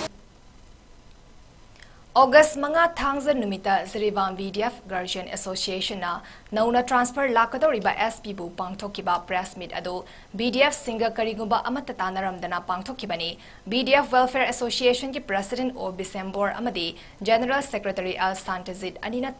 ꯑꯣꯒꯁ ꯃꯉꯥ ꯊꯥꯡꯖ ꯅꯨꯃꯤꯠꯇ ꯖꯤꯔꯤꯕꯥꯝ BDF Guardian Associationꯅ ꯅꯧꯅ transfer ꯂꯥꯛꯀꯗꯧꯔꯤꯕ SPꯕꯨ ꯄꯥꯡꯊꯣꯛꯈꯤꯕ press meet ꯑꯗꯨ BDFꯁꯤꯡꯒ ꯀꯔꯤꯒꯨꯝꯕ ꯑꯃꯠꯇ ꯇꯥꯟꯅꯔꯝꯗꯅ ꯄꯥꯡꯊꯣꯛꯈꯤꯕꯅꯤ꯫ BDF Welfare Associationꯒꯤ President O ꯕꯤꯁꯦꯝꯕꯣꯔ ꯑꯃꯗꯤ General Secretary L ꯁꯥꯟꯇꯖꯤꯠ ꯑꯅꯤꯅ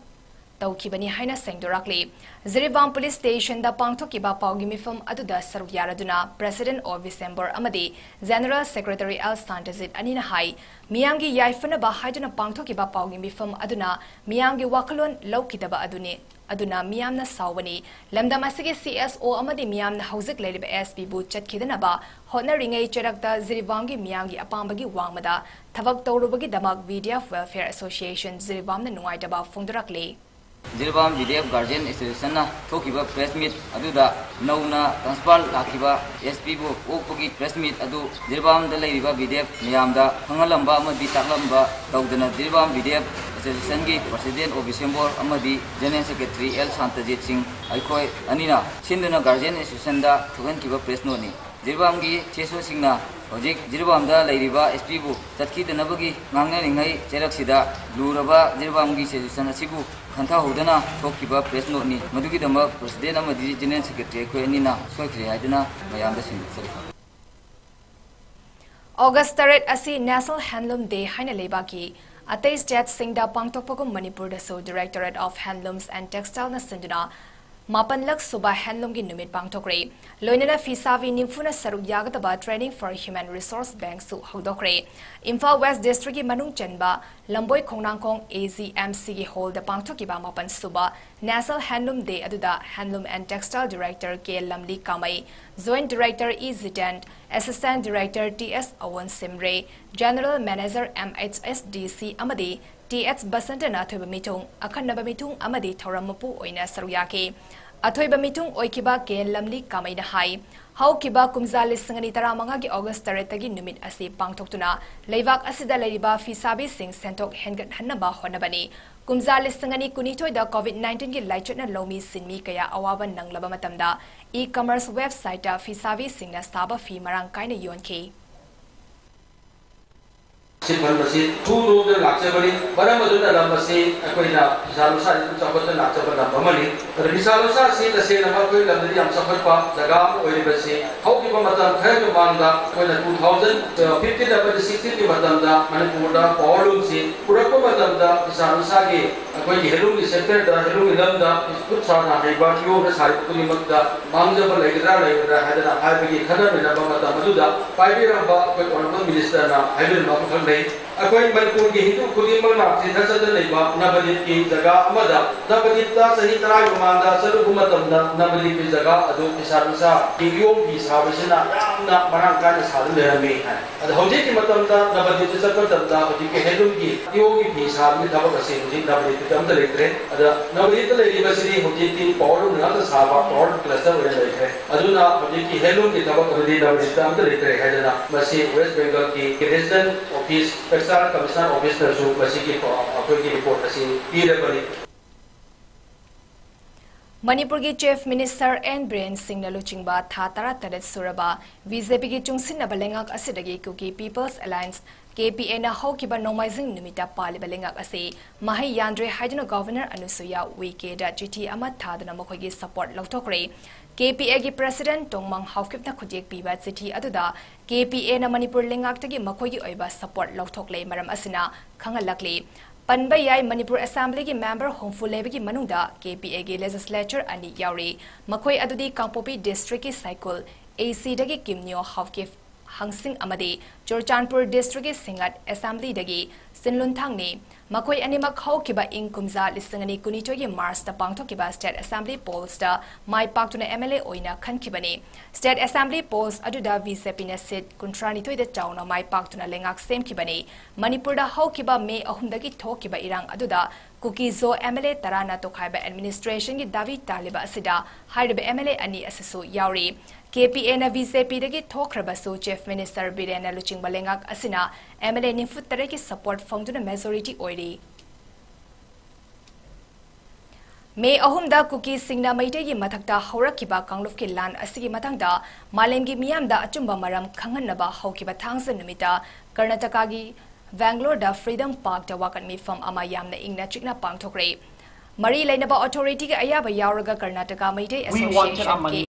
ꯇꯧꯈꯤꯕꯅꯤ ꯍꯥꯏꯅ ꯁꯦꯡꯗꯣꯔꯛꯂꯤ꯫ ꯖꯤꯔꯤꯕꯥꯝ Police Stationꯗ ꯄꯥꯡꯊꯣꯛꯈꯤꯕ ꯄꯥꯎꯒꯤ ꯃꯤꯐꯝ ꯑꯗꯨꯗ ꯁꯔꯨꯛ ꯌꯥꯔꯗꯨꯅ President O ꯕꯤꯁꯦꯝꯕꯣꯔ ꯑꯃꯗꯤ General Secretary L ꯁꯥꯟꯇꯖꯤꯠ ꯑꯅꯤꯅ ꯍꯥꯏ, ꯃꯤꯌꯥꯝꯒꯤ ꯌꯥꯏꯐꯅꯕ ꯍꯥꯏꯗꯨꯅ ꯄꯥꯡꯊꯣꯛꯈꯤꯕ ꯄꯥꯎꯒꯤ ꯃꯤꯐꯝ ꯑꯗꯨꯅ ꯃꯤꯌꯥꯝꯒꯤ ꯋꯥꯈꯜꯂꯣꯟ ꯂꯧꯈꯤꯗꯕ ꯑꯗꯨꯅꯤ꯫ ꯑꯗꯨꯅ ꯃꯤꯌꯥꯝꯅ ꯁꯥꯎꯕꯅꯤ꯫ ꯂꯝꯗꯝ ꯑꯁꯤꯒꯤ C S O ꯑꯃꯗꯤ ꯃꯤꯌꯥꯝꯅ ꯍꯧꯖꯤꯛ ꯂꯩꯔꯤꯕ S Pꯕꯨ ꯆꯠꯈꯤꯗꯅꯕ ꯍꯣꯠꯅꯔꯤꯉꯩ ꯆꯩꯔꯛꯇ ꯖꯤꯔꯤꯕꯥꯝꯒꯤ ꯃꯤꯌꯥꯝꯒꯤ ꯑꯄꯥꯝꯕꯒꯤ ꯋꯥꯡꯃꯗ ꯊꯕꯛ ꯇꯧꯔꯨꯕꯒꯤꯗꯃꯛ VDF Welfare Association ꯖꯤꯔꯤꯕꯥꯝꯅ ꯅꯨꯡꯉꯥꯏꯇꯕ ꯐꯣꯡꯗꯣꯔꯛꯂꯤ꯫ ꯖꯤꯔꯤꯕꯥꯝ VDF Guardian Associationꯅ ꯊꯣꯛꯈꯤꯕ press meet ꯑꯗꯨꯗ ꯅꯧꯅ transfer ꯂꯥꯛꯈꯤꯕ S Pꯕꯨ ꯑꯣꯛꯄꯒꯤ press meet ꯑꯗꯨ ꯖꯤꯔꯤꯕꯥꯝꯗ ꯂꯩꯔꯤꯕ VDF ꯃꯌꯥꯝꯗ ꯈꯪꯍꯜꯂꯝꯕ ꯑꯃꯗꯤ ꯇꯥꯛꯂꯝꯕ ꯇꯧꯗꯅ ꯖꯤꯔꯤꯕꯥꯝ VDF Associationꯒꯤ President ꯑꯣ ꯕꯤꯁꯦꯝꯕꯣꯔ ꯑꯃꯗꯤ General Secretary ꯑꯦꯜ ꯁꯥꯟꯇꯖꯤꯠ ꯁꯤꯡ ꯑꯩꯈꯣꯏ ꯑꯅꯤꯅ ꯁꯤꯟꯗꯨꯅ Guardian Associationꯗ ꯊꯣꯛꯍꯟꯈꯤꯕ press noteꯅꯤ꯫ ꯖꯤꯔꯤꯕꯥꯝꯒꯤ C S Oꯁꯤꯡꯅ ꯍꯧꯖꯤꯛ ꯖꯤꯔꯤꯕꯥꯝꯗ ꯂꯩꯔꯤꯕ S Pꯕꯨ ꯆꯠꯈꯤꯗꯅꯕꯒꯤ ꯉꯥꯡꯅꯔꯤꯉꯩ ꯆꯩꯔꯛꯁꯤꯗ ꯂꯨꯔꯕ ꯖꯤꯔꯤꯕꯥꯝꯒꯤ situation ꯑꯁꯤꯕꯨ ꯈꯟꯊꯍꯧꯗꯅ ꯊꯣꯛꯈꯤꯕ press noteꯅꯤ꯫ ꯃꯗꯨꯒꯤꯗꯃꯛ President ꯑꯃꯗꯤ General Secretary ꯑꯩꯈꯣꯏ ꯑꯅꯤꯅ ꯁꯣꯏꯈ꯭ꯔꯦ ꯍꯥꯏꯗꯨꯅ ꯃꯌꯥꯝꯗ ꯁꯤꯟꯗꯣꯛꯆꯔꯤ꯫ ꯑꯣꯒꯁ ꯇꯔꯦꯠ ꯑꯁꯤ National Handloom Day ꯍꯥꯏꯅ ꯂꯩꯕꯥꯛꯀꯤ ꯑꯇꯩ stateꯁꯤꯡꯗ ꯄꯥꯡꯊꯣꯛꯄꯒꯨꯝ ꯃꯅꯤꯄꯨꯔꯗꯁꯨ Directorate of Handlooms and Textileꯅ ꯁꯤꯟꯗꯨꯅ ꯃꯥꯄꯟꯂꯛ ꯁꯨꯕ handloomꯒꯤ ꯅꯨꯃꯤꯠ ꯄꯥꯡꯊꯣꯛꯈ꯭ꯔꯦ꯫ ꯂꯣꯏꯅꯅ ꯐꯤꯁꯥꯕꯤ ꯅꯤꯐꯨꯅ ꯁꯔꯨꯛ ꯌꯥꯒꯗꯕ Training for Human Resource Bankꯁꯨ ꯍꯧꯗꯣꯛꯈ꯭ꯔꯦ꯫ Imphal West Districtꯀꯤ ꯃꯅꯨꯡ ꯆꯟꯕ ꯂꯝꯕꯣꯏ ꯈꯣꯡꯅꯥꯡꯈꯣꯡ AGMCꯒꯤ hallꯗ ꯄꯥꯡꯊꯣꯛꯈꯤꯕ ꯃꯥꯄꯟ ꯁꯨꯕ National Handloom Day ꯑꯗꯨꯗ Handloom and Textile Director K Lamli Kamei, Joint Director E Jiten, Assistant Director T S Awon Simray, General Manager MHSDC ꯑꯃꯗꯤ ꯇꯤ ꯑꯦꯁ ꯕꯁꯟꯇꯅ ꯑꯊꯣꯏꯕ ꯃꯤꯊꯨꯡ, ꯑꯈꯟꯅꯕ ꯃꯤꯊꯨꯡ ꯑꯃꯗꯤ ꯊꯧꯔꯝ ꯃꯄꯨ ꯑꯣꯏꯅ ꯁꯔꯨꯛ ꯌꯥꯈꯤ꯫ ꯑꯊꯣꯏꯕ ꯃꯤꯊꯨꯡ ꯑꯣꯏꯈꯤꯕ ꯀꯦ ꯂꯝꯂꯤ ꯀꯥꯃꯩꯅ ꯍꯥꯏ, ꯍꯧꯈꯤꯕ ꯀꯨꯝꯖꯥ ꯂꯤꯁꯤꯡ ꯑꯅꯤ ꯇꯔꯥꯃꯉꯥꯒꯤ ꯑꯣꯒꯁ ꯇꯔꯦꯠꯇꯒꯤ ꯅꯨꯃꯤꯠ ꯑꯁꯤ ꯄꯥꯡꯊꯣꯛꯇꯨꯅ ꯂꯩꯕꯥꯛ ꯑꯁꯤꯗ ꯂꯩꯔꯤꯕ ꯐꯤꯁꯥꯕꯤꯁꯤꯡ ꯁꯦꯟꯊꯣꯛ ꯍꯦꯟꯒꯠꯍꯟꯅꯕ ꯍꯣꯠꯅꯕꯅꯤ꯫ ꯀꯨꯝꯖꯥ ꯂꯤꯁꯤꯡ ꯑꯅꯤ ꯀꯨꯟꯅꯤꯊꯣꯏꯗ COVID nineteenꯒꯤ ꯂꯥꯏꯆꯠꯅ ꯂꯧꯃꯤ ꯁꯤꯟꯃꯤ ꯀꯌꯥ ꯑꯋꯥꯕ ꯅꯪꯂꯕ ꯃꯇꯝꯗ e-commerce websiteꯇ ꯐꯤꯁꯥꯕꯤꯁꯤꯡꯅ ꯁꯥꯕ ꯐꯤ ꯃꯔꯥꯡ ꯀꯥꯏꯅ ꯌꯣꯟꯈꯤ꯫ ꯁꯤꯟꯐꯝ ꯑꯁꯤ ꯊꯨ ꯊꯨꯅ ꯂꯥꯛꯆꯕꯅꯤ꯫ ꯃꯔꯝ ꯑꯗꯨꯅ ꯂꯝ ꯑꯁꯤ ꯑꯩꯈꯣꯏꯅ ꯐꯤꯁꯥ ꯂꯣꯟꯁꯥꯁꯤ ꯑꯗꯨꯝ ꯆꯥꯎꯈꯠꯇꯨꯅ ꯂꯥꯛꯆꯕ ꯂꯝ ꯑꯃꯅꯤ꯫ ꯑꯗ ꯐꯤꯁꯥ ꯂꯣꯟꯁꯥꯁꯤ ꯇꯁꯦꯡꯅꯃꯛ ꯑꯩꯈꯣꯏ ꯂꯝꯗꯗꯤ ꯌꯥꯝ ꯆꯥꯎꯈꯠꯄ ꯖꯒꯥ ꯑꯃ ꯑꯣꯏꯔꯤꯕꯁꯤ ꯍꯧꯈꯤꯕ ꯃꯇꯝ ꯈꯔꯒꯤ ꯃꯃꯥꯡꯗ ꯑꯩꯈꯣꯏꯅ two thousand fifteen ꯑꯃꯗꯤ sixteenꯒꯤ ꯃꯇꯝꯗ ꯃꯅꯤꯄꯨꯔꯗ powerloomꯁꯤ ꯄꯨꯔꯛꯄ ꯃꯇꯝꯗ ꯐꯤꯁꯥ ꯂꯣꯟꯁꯥꯒꯤ ꯑꯩꯈꯣꯏꯒꯤ handloomꯒꯤ sectorꯗ, handloomꯒꯤ ꯂꯝꯗ ꯈꯨꯠ ꯁꯥꯅ ꯍꯩꯕ ꯐꯤꯌꯣꯡꯗ ꯁꯥꯔꯤꯕ ꯈꯨꯗꯤꯡꯃꯛꯇ ꯃꯥꯡꯖꯕ ꯂꯩꯒꯗ꯭ꯔꯥ ꯂꯩꯔꯣꯏꯗ꯭ꯔꯥ ꯍꯥꯏꯗꯅ ꯍꯥꯏꯕꯒꯤ ꯈꯟꯅ ꯅꯩꯅꯕ ꯃꯇꯝ ꯑꯗꯨꯗ ꯄꯥꯏꯕꯤꯔꯝꯕ ꯑꯩꯈꯣꯏ Honourable Ministerꯅ ꯍꯥꯏꯕꯤꯔꯝꯕ ꯑꯃꯈꯛ ꯂꯩ꯫ ꯑꯩꯈꯣꯏ ꯃꯅꯤꯄꯨꯔꯒꯤ ꯍꯤꯟꯗꯨ ꯈꯨꯗꯤꯡꯃꯛꯅ ꯁꯤꯟꯊꯥꯖꯗꯨꯅ ꯂꯩꯕ ꯅꯕꯗꯤꯞꯀꯤ ꯖꯒꯥ ꯑꯃꯗ, ꯅꯕꯗꯤꯞꯇ ꯆꯍꯤ ꯇꯔꯥꯒꯤ ꯃꯃꯥꯡꯗ ꯆꯠꯂꯨꯕ ꯃꯇꯝꯗ, ꯅꯕꯗꯤꯞꯀꯤ ꯖꯒꯥ ꯑꯗꯨ ꯐꯤꯁꯥ ꯂꯣꯟꯁꯥꯒꯤ ꯏꯌꯣꯡ ꯐꯤ ꯁꯥꯕꯁꯤꯅ ꯌꯥꯝꯅ ꯃꯔꯥꯡ ꯀꯥꯏꯅ ꯁꯥꯗꯨꯅ ꯂꯩꯔꯝꯃꯤ ꯍꯥꯏ꯫ ꯑꯗꯣ ꯍꯧꯖꯤꯛꯀꯤ ꯃꯇꯝꯗ ꯅꯕꯗꯤꯞꯇ ꯆꯠꯄ ꯃꯇꯝꯗ ꯍꯧꯖꯤꯛꯀꯤ ꯍꯦꯟꯂꯨꯝꯒꯤ ꯏꯌꯣꯡꯒꯤ ꯐꯤ ꯁꯥꯕꯒꯤ ꯊꯕꯛ ꯑꯁꯤ ꯍꯧꯖꯤꯛ ꯅꯕꯗꯤꯞꯇ ꯑꯝꯇ ꯂꯩꯇ꯭ꯔꯦ꯫ ꯑꯗ ꯅꯕꯗꯤꯞꯇ ꯂꯩꯔꯤꯕꯁꯤꯗꯤ ꯍꯧꯖꯤꯛꯇꯤ ꯄꯥꯋꯔꯂꯨꯝꯅ ꯉꯥꯛꯇ ꯁꯥꯕ ꯄꯥꯋꯔ ꯀ꯭ꯂꯁꯇꯔ ꯑꯣꯏꯅ ꯂꯩꯈ꯭ꯔꯦ꯫ ꯑꯗꯨꯅ ꯍꯧꯖꯤꯛꯀꯤ ꯍꯦꯟꯂꯨꯝꯒꯤ ꯊꯕꯛ ꯑꯗꯨꯗꯤ ꯅꯕꯗꯤꯞꯇ ꯑꯝꯇ ꯂꯩꯇ꯭ꯔꯦ ꯍꯥꯏꯗꯅ ꯃꯁꯤ ꯋꯦꯁ ꯕꯦꯡꯒꯜꯒꯤ ꯔꯤꯖꯅꯦꯜ ꯑꯣꯐꯤꯁ, ꯇꯦꯛꯁꯇꯥꯏꯜ ꯀꯃꯤꯁꯅꯔ ꯑꯣꯐꯤꯁꯅꯁꯨ ꯃꯁꯤꯒꯤ ꯄ-, ꯑꯩꯈꯣꯏꯒꯤ ꯔꯤꯄꯣꯔꯠ ꯑꯁꯤ ꯄꯤꯔꯕꯅꯤ꯫ ꯃꯅꯤꯄꯨꯔꯒꯤ ꯆꯤꯐ ꯃꯤꯅꯤꯁꯇꯔ ꯑꯦꯟ ꯕꯤꯔꯦꯟ ꯁꯤꯡꯅ ꯂꯨꯆꯤꯡꯕ ꯊꯥ ꯇꯔꯥꯇꯔꯦꯠ ꯁꯨꯔꯕ ꯕꯤ ꯖꯦ ꯄꯤꯒꯤ ꯆꯨꯡꯁꯤꯟꯅꯕ ꯂꯩꯉꯥꯛ ꯑꯁꯤꯗꯒꯤ ꯀꯨꯀꯤ ꯄꯤꯄꯜꯁ ꯑꯦꯂꯥꯌꯟꯁ, ꯀꯦ ꯄꯤ ꯑꯦꯅ ꯍꯧꯈꯤꯕ ꯅꯣꯡꯃꯥꯏꯖꯤꯡ ꯅꯨꯃꯤꯠꯇ ꯄꯥꯜꯂꯤꯕ ꯂꯩꯉꯥꯛ ꯑꯁꯤ ꯃꯍꯩ ꯌꯥꯟꯗ꯭ꯔꯦ ꯍꯥꯏꯗꯨꯅ ꯒꯚꯔꯅꯔ ꯑꯅꯨꯁꯨꯌꯥ ꯎꯏꯀꯦꯗ ꯆꯤꯊꯤ ꯑꯃ ꯊꯥꯗꯨꯅ ꯃꯈꯣꯏꯒꯤ ꯁꯄꯣꯔꯠ ꯂꯧꯊꯣꯛꯈ꯭ꯔꯦ꯫ ꯀꯦ ꯄꯤ ꯑꯦꯒꯤ ꯄ꯭ꯔꯦꯁꯤꯗꯦꯟꯠ ꯇꯣꯡꯃꯥꯡ ꯍꯥꯎꯀꯤꯞꯅ ꯈꯨꯠꯌꯦꯛ ꯄꯤꯕ ꯆꯤꯊꯤ ꯑꯗꯨꯗ ꯀꯦ ꯄꯤ ꯑꯦꯅ ꯃꯅꯤꯄꯨꯔ ꯂꯩꯉꯥꯛꯇꯒꯤ ꯃꯈꯣꯏꯒꯤ ꯑꯣꯏꯕ ꯁꯄꯣꯔꯠ ꯂꯧꯊꯣꯛꯂꯦ, ꯃꯔꯝ ꯑꯁꯤꯅ ꯈꯪꯍꯜꯂꯛꯂꯤ꯫ ꯄꯟꯕ ꯌꯥꯏ, ꯃꯅꯤꯄꯨꯔ ꯑꯦꯁꯦꯝꯕ꯭ꯂꯤꯒꯤ ꯃꯦꯝꯕꯔ ꯍꯨꯝꯐꯨ ꯂꯩꯕꯒꯤ ꯃꯅꯨꯡꯗ ꯀꯦ ꯄꯤ ꯑꯦꯒꯤ ꯂꯦꯖꯤꯁꯂꯦꯆꯔ ꯑꯅꯤ ꯌꯥꯎꯔꯤ꯫ ꯃꯈꯣꯏ ꯑꯗꯨꯗꯤ ꯀꯥꯡꯄꯣꯛꯄꯤ ꯗꯤꯁꯇ꯭ꯔꯤꯛꯀꯤ ꯁꯥꯏꯀꯨꯜ ꯑꯦ ꯁꯤꯗꯒꯤ ꯀꯤꯝꯅꯤꯌꯣ ꯍꯥꯎꯀꯤꯞ ꯍꯪꯁꯤꯡ ꯑꯃꯗꯤ ꯆꯨꯔꯆꯥꯟꯄꯨꯔ ꯗꯤꯁꯇ꯭ꯔꯤꯛꯀꯤ ꯁꯤꯡꯉꯠ ꯑꯦꯁꯦꯝꯕ꯭ꯂꯤꯗꯒꯤ ꯁꯤꯟꯂꯨꯟꯊꯥꯡꯅꯤ꯫ ꯃꯈꯣꯏ ꯑꯅꯤꯃꯛ ꯍꯧꯈꯤꯕ ꯏꯪ ꯀꯨꯝꯖꯥ ꯂꯤꯁꯤꯡ ꯑꯅꯤ ꯀꯨꯟꯅꯤꯊꯣꯏꯒꯤ ꯃꯥꯔꯆꯇ ꯄꯥꯡꯊꯣꯛꯈꯤꯕ ꯁ꯭ꯇꯦꯠ ꯑꯦꯁꯦꯝꯕ꯭ꯂꯤ ꯄꯣꯜꯁꯇ ꯃꯥꯏ ꯄꯥꯛꯇꯨꯅ ꯑꯦꯝ ꯑꯦꯜ ꯑꯦ ꯑꯣꯏꯅ ꯈꯟꯈꯤꯕꯅꯤ꯫ ꯁ꯭ꯇꯦꯠ ꯑꯦꯁꯦꯝꯕ꯭ꯂꯤ ꯄꯣꯜꯁ ꯑꯗꯨꯗ ꯕꯤ ꯖꯦ ꯄꯤꯅ ꯁꯤꯠ ꯀꯨꯟꯊ꯭ꯔꯥꯅꯤꯊꯣꯏꯗ ꯆꯥꯎꯅ ꯃꯥꯏ ꯄꯥꯛꯇꯨꯅ ꯂꯩꯉꯥꯛ ꯁꯦꯝꯈꯤꯕꯅꯤ꯫ ꯃꯅꯤꯄꯨꯔꯗ ꯍꯧꯈꯤꯕ ꯃꯦ ꯑꯍꯨꯝꯗꯒꯤ ꯊꯣꯛꯈꯤꯕ ꯏꯔꯥꯡ ꯑꯗꯨꯗ ꯀꯨꯀꯤ ꯖꯣ ꯑꯦꯝ ꯑꯦꯜ ꯑꯦ ꯇꯔꯥꯅ ꯇꯣꯈꯥꯏꯕ ꯑꯦꯗꯃꯤꯅꯤꯁꯇ꯭ꯔꯦꯁꯟꯒꯤ ꯗꯥꯕꯤ ꯇꯥꯜꯂꯤꯕ ꯑꯁꯤꯗ ꯍꯥꯏꯔꯤꯕ ꯑꯦꯝ ꯑꯦꯜ ꯑꯦ ꯑꯅꯤ ꯑꯁꯤꯁꯨ ꯌꯥꯎꯔꯤ꯫ ꯀꯦ ꯄꯤ ꯑꯦꯅ ꯕꯤ ꯖꯦ ꯄꯤꯗꯒꯤ ꯊꯣꯛꯈ꯭ꯔꯕꯁꯨ, ꯆꯤꯐ ꯃꯤꯅꯤꯁꯇꯔ ꯕꯤꯔꯦꯟꯅ ꯂꯨꯆꯤꯡꯕ ꯂꯩꯉꯥꯛ ꯑꯁꯤꯅ ꯑꯦꯝ ꯑꯦꯜ ꯑꯦ ꯅꯤꯐꯨ ꯇꯔꯦꯠꯀꯤ ꯁꯄꯣꯔꯠ ꯐꯪꯗꯨꯅ ꯃꯦꯖꯣꯔꯤꯇꯤ ꯑꯣꯏꯔꯤ꯫ ꯃꯦ ꯑꯍꯨꯝꯗ ꯀꯨꯀꯤꯁꯤꯡꯅ ꯃꯩꯇꯩꯒꯤ ꯃꯊꯛꯇ ꯍꯧꯔꯛꯈꯤꯕ ꯀꯥꯡꯂꯨꯞꯀꯤ ꯂꯥꯟ ꯑꯁꯤꯒꯤ ꯃꯇꯥꯡꯗ ꯃꯥꯂꯦꯝꯒꯤ ꯃꯤꯌꯥꯝꯗ ꯑꯆꯨꯝꯕ ꯃꯔꯝ ꯈꯪꯍꯟꯅꯕ ꯍꯧꯈꯤꯕ ꯊꯥꯡꯖ ꯅꯨꯃꯤꯠꯇ ꯀꯔꯅꯥꯇꯀꯥꯒꯤ ꯕꯦꯡꯒ꯭ꯂꯣꯔꯗ ꯐ꯭ꯔꯤꯗꯝ ꯄꯥꯔꯛꯇ ꯋꯥꯀꯠ ꯃꯤꯐꯝ ꯑꯃ ꯌꯥꯝꯅ ꯏꯪꯅ ꯆꯤꯛꯅ ꯄꯥꯡꯊꯣꯛꯈ꯭ꯔꯦ꯫ ꯃꯔꯤ ꯂꯩꯅꯕ ꯑꯣꯊꯣꯔꯤꯇꯤꯒꯤ ꯑꯌꯥꯕ ꯌꯥꯎꯔꯒ ꯀꯔꯅꯥꯇꯀꯥ ꯃꯩꯇꯩ ꯑꯦꯁꯣꯁꯤꯌꯦꯁꯟ ꯀꯦ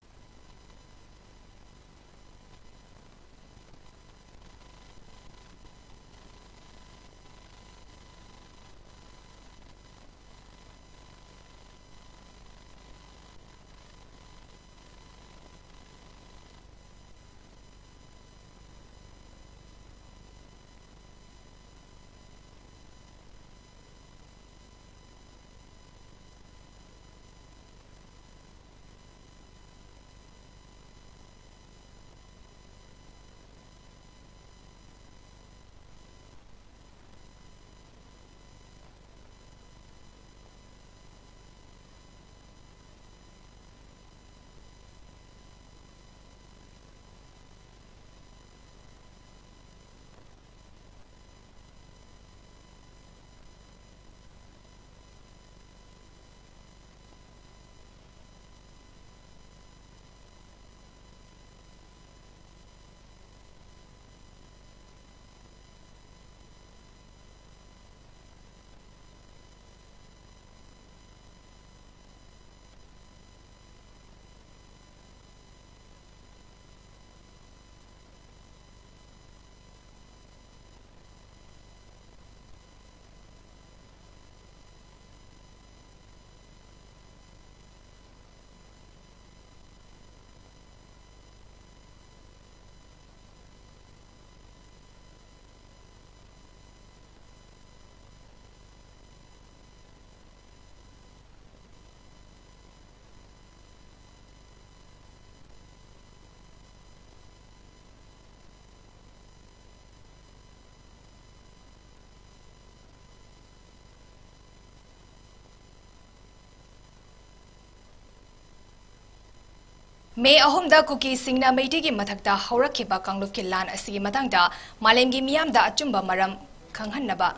ꯃꯦ ꯑꯍꯨꯝꯗ ꯀꯨꯀꯤꯁꯤꯡꯅ ꯃꯩꯇꯩꯒꯤ ꯃꯊꯛꯇ ꯍꯧꯔꯛꯈꯤꯕ ꯀꯥꯡꯂꯨꯞꯀꯤ ꯂꯥꯟ ꯑꯁꯤꯒꯤ ꯃꯇꯥꯡꯗ ꯃꯥꯂꯦꯝꯒꯤ ꯃꯤꯌꯥꯝꯗ ꯑꯆꯨꯝꯕ ꯃꯔꯝ ꯈꯪꯍꯟꯅꯕ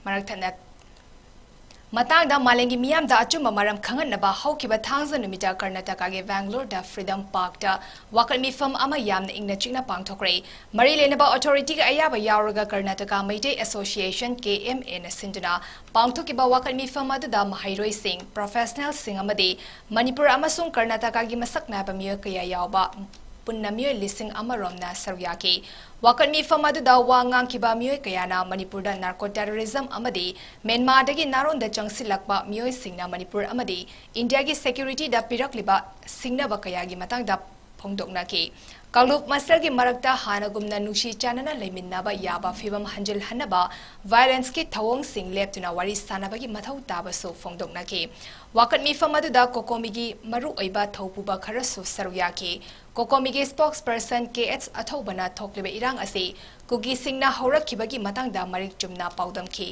ꯃꯔꯛ ꯊꯠꯅ ꯃꯇꯥꯡꯗ ꯃꯥꯂꯦꯝꯒꯤ ꯃꯤꯌꯥꯝꯗ ꯑꯆꯨꯝꯕ ꯃꯔꯝ ꯈꯪꯍꯟꯅꯕ ꯍꯧꯈꯤꯕ ꯊꯥꯡꯖ ꯅꯨꯃꯤꯠꯇ ꯀꯔꯅꯥꯇꯀꯥꯒꯤ ꯕꯦꯡꯒꯂꯣꯔꯗ Freedom Parkꯇ ꯋꯥꯀꯠ ꯃꯤꯐꯝ ꯑꯃ ꯌꯥꯝꯅ ꯏꯪꯅ ꯆꯤꯛꯅ ꯄꯥꯡꯊꯣꯛꯈ꯭ꯔꯦ꯫ ꯃꯔꯤ ꯂꯩꯅꯕ authorityꯒ ꯑꯌꯥꯕ ꯌꯥꯎꯔꯒ ꯀꯔꯅꯥꯇꯀꯥ ꯃꯩꯇꯩ Association, KMAꯅ ꯁꯤꯟꯗꯨꯅ ꯄꯥꯡꯊꯣꯛꯈꯤꯕ ꯋꯥꯀꯠ ꯃꯤꯐꯝ ꯑꯗꯨꯗ ꯃꯍꯩꯔꯣꯏꯁꯤꯡ, professionalꯁꯤꯡ ꯑꯃꯗꯤ ꯃꯅꯤꯄꯨꯔ ꯑꯃꯁꯨꯡ ꯀꯔꯅꯥꯇꯀꯥꯒꯤ ꯃꯁꯛ ꯅꯥꯏꯕ ꯃꯤꯑꯣꯏ ꯀꯌꯥ ꯌꯥꯎꯕ ꯄꯨꯟꯅ ꯃꯤꯑꯣꯏ ꯂꯤꯁꯤꯡ ꯑꯃ ꯔꯣꯝꯅ ꯁꯔꯨꯛ ꯌꯥꯈꯤ꯫ ꯋꯥꯀꯠ ꯃꯤꯐꯝ ꯑꯗꯨꯗ ꯋꯥ ꯉꯥꯡꯈꯤꯕ ꯃꯤꯑꯣꯏ ꯀꯌꯥꯅ ꯃꯅꯤꯄꯨꯔꯗ narco terrorism ꯑꯃꯗꯤ ꯃ꯭ꯌꯥꯟꯃꯥꯔꯗꯒꯤ ꯅꯥꯔꯣꯟꯗ ꯆꯪꯁꯤꯜꯂꯛꯄ ꯃꯤꯑꯣꯏꯁꯤꯡꯅ ꯃꯅꯤꯄꯨꯔ ꯑꯃꯗꯤ ꯏꯟꯗꯤꯌꯥꯒꯤ securityꯗ ꯄꯤꯔꯛꯂꯤꯕ ꯁꯤꯡꯅꯕ ꯀꯌꯥꯒꯤ ꯃꯇꯥꯡꯗ ꯐꯣꯡꯗꯣꯛꯅꯈꯤ꯫ ꯀꯥꯡꯂꯨꯞ ꯃꯁꯦꯜꯒꯤ ꯃꯔꯛꯇ ꯍꯥꯟꯅꯒꯨꯝꯅ ꯅꯨꯡꯁꯤ ꯆꯥꯟꯅꯅ ꯂꯩꯃꯤꯟꯅꯕ ꯌꯥꯕ ꯐꯤꯚꯝ ꯍꯟꯖꯤꯜꯍꯟꯅꯕ violenceꯀꯤ ꯊꯧꯑꯣꯡꯁꯤꯡ ꯂꯦꯞꯇꯨꯅ ꯋꯥꯔꯤ ꯁꯥꯅꯕꯒꯤ ꯃꯊꯧ ꯇꯥꯕꯁꯨ ꯐꯣꯡꯗꯣꯛꯅꯈꯤ꯫ ꯋꯥꯀꯠ ꯃꯤꯐꯝ ꯑꯗꯨꯗ COCOMIꯒꯤ ꯃꯔꯨꯑꯣꯏꯕ ꯊꯧꯄꯨꯕ ꯈꯔꯁꯨ ꯁꯔꯨꯛ ꯌꯥꯈꯤ꯫ COCOMIꯒꯤ spokesperson K H ꯑꯊꯧꯕꯅ ꯊꯣꯛꯂꯤꯕ ꯏꯔꯥꯡ ꯑꯁꯤ ꯀꯨꯀꯤꯁꯤꯡꯅ ꯍꯧꯔꯛꯈꯤꯕꯒꯤ ꯃꯇꯥꯡꯗ ꯃꯔꯤꯛ ꯆꯨꯝꯅ ꯄꯥꯎꯗꯝꯈꯤ꯫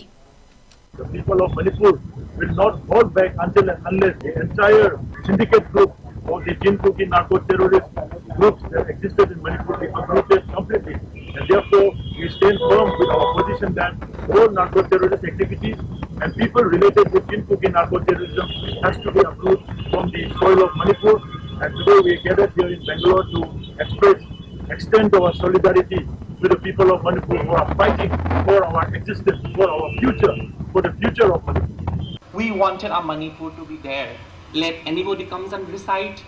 The people of Manipur will not fall back until and unless the entire syndicate group of the Chin Kuki narco terrorist groups that existed in Manipur be uprooted completely. And therefore, we stand firm with our position that all narco terrorist activities and people related with Chin Kuki narco terrorism has to be uprooted from the soil of Manipur. And today we are gathered here in Bangalore to express, extend our solidarity to the people of Manipur who are fighting for our existence, for our future, for the future of Manipur. We wanted our Manipur to be there. Let anybody comes and reside,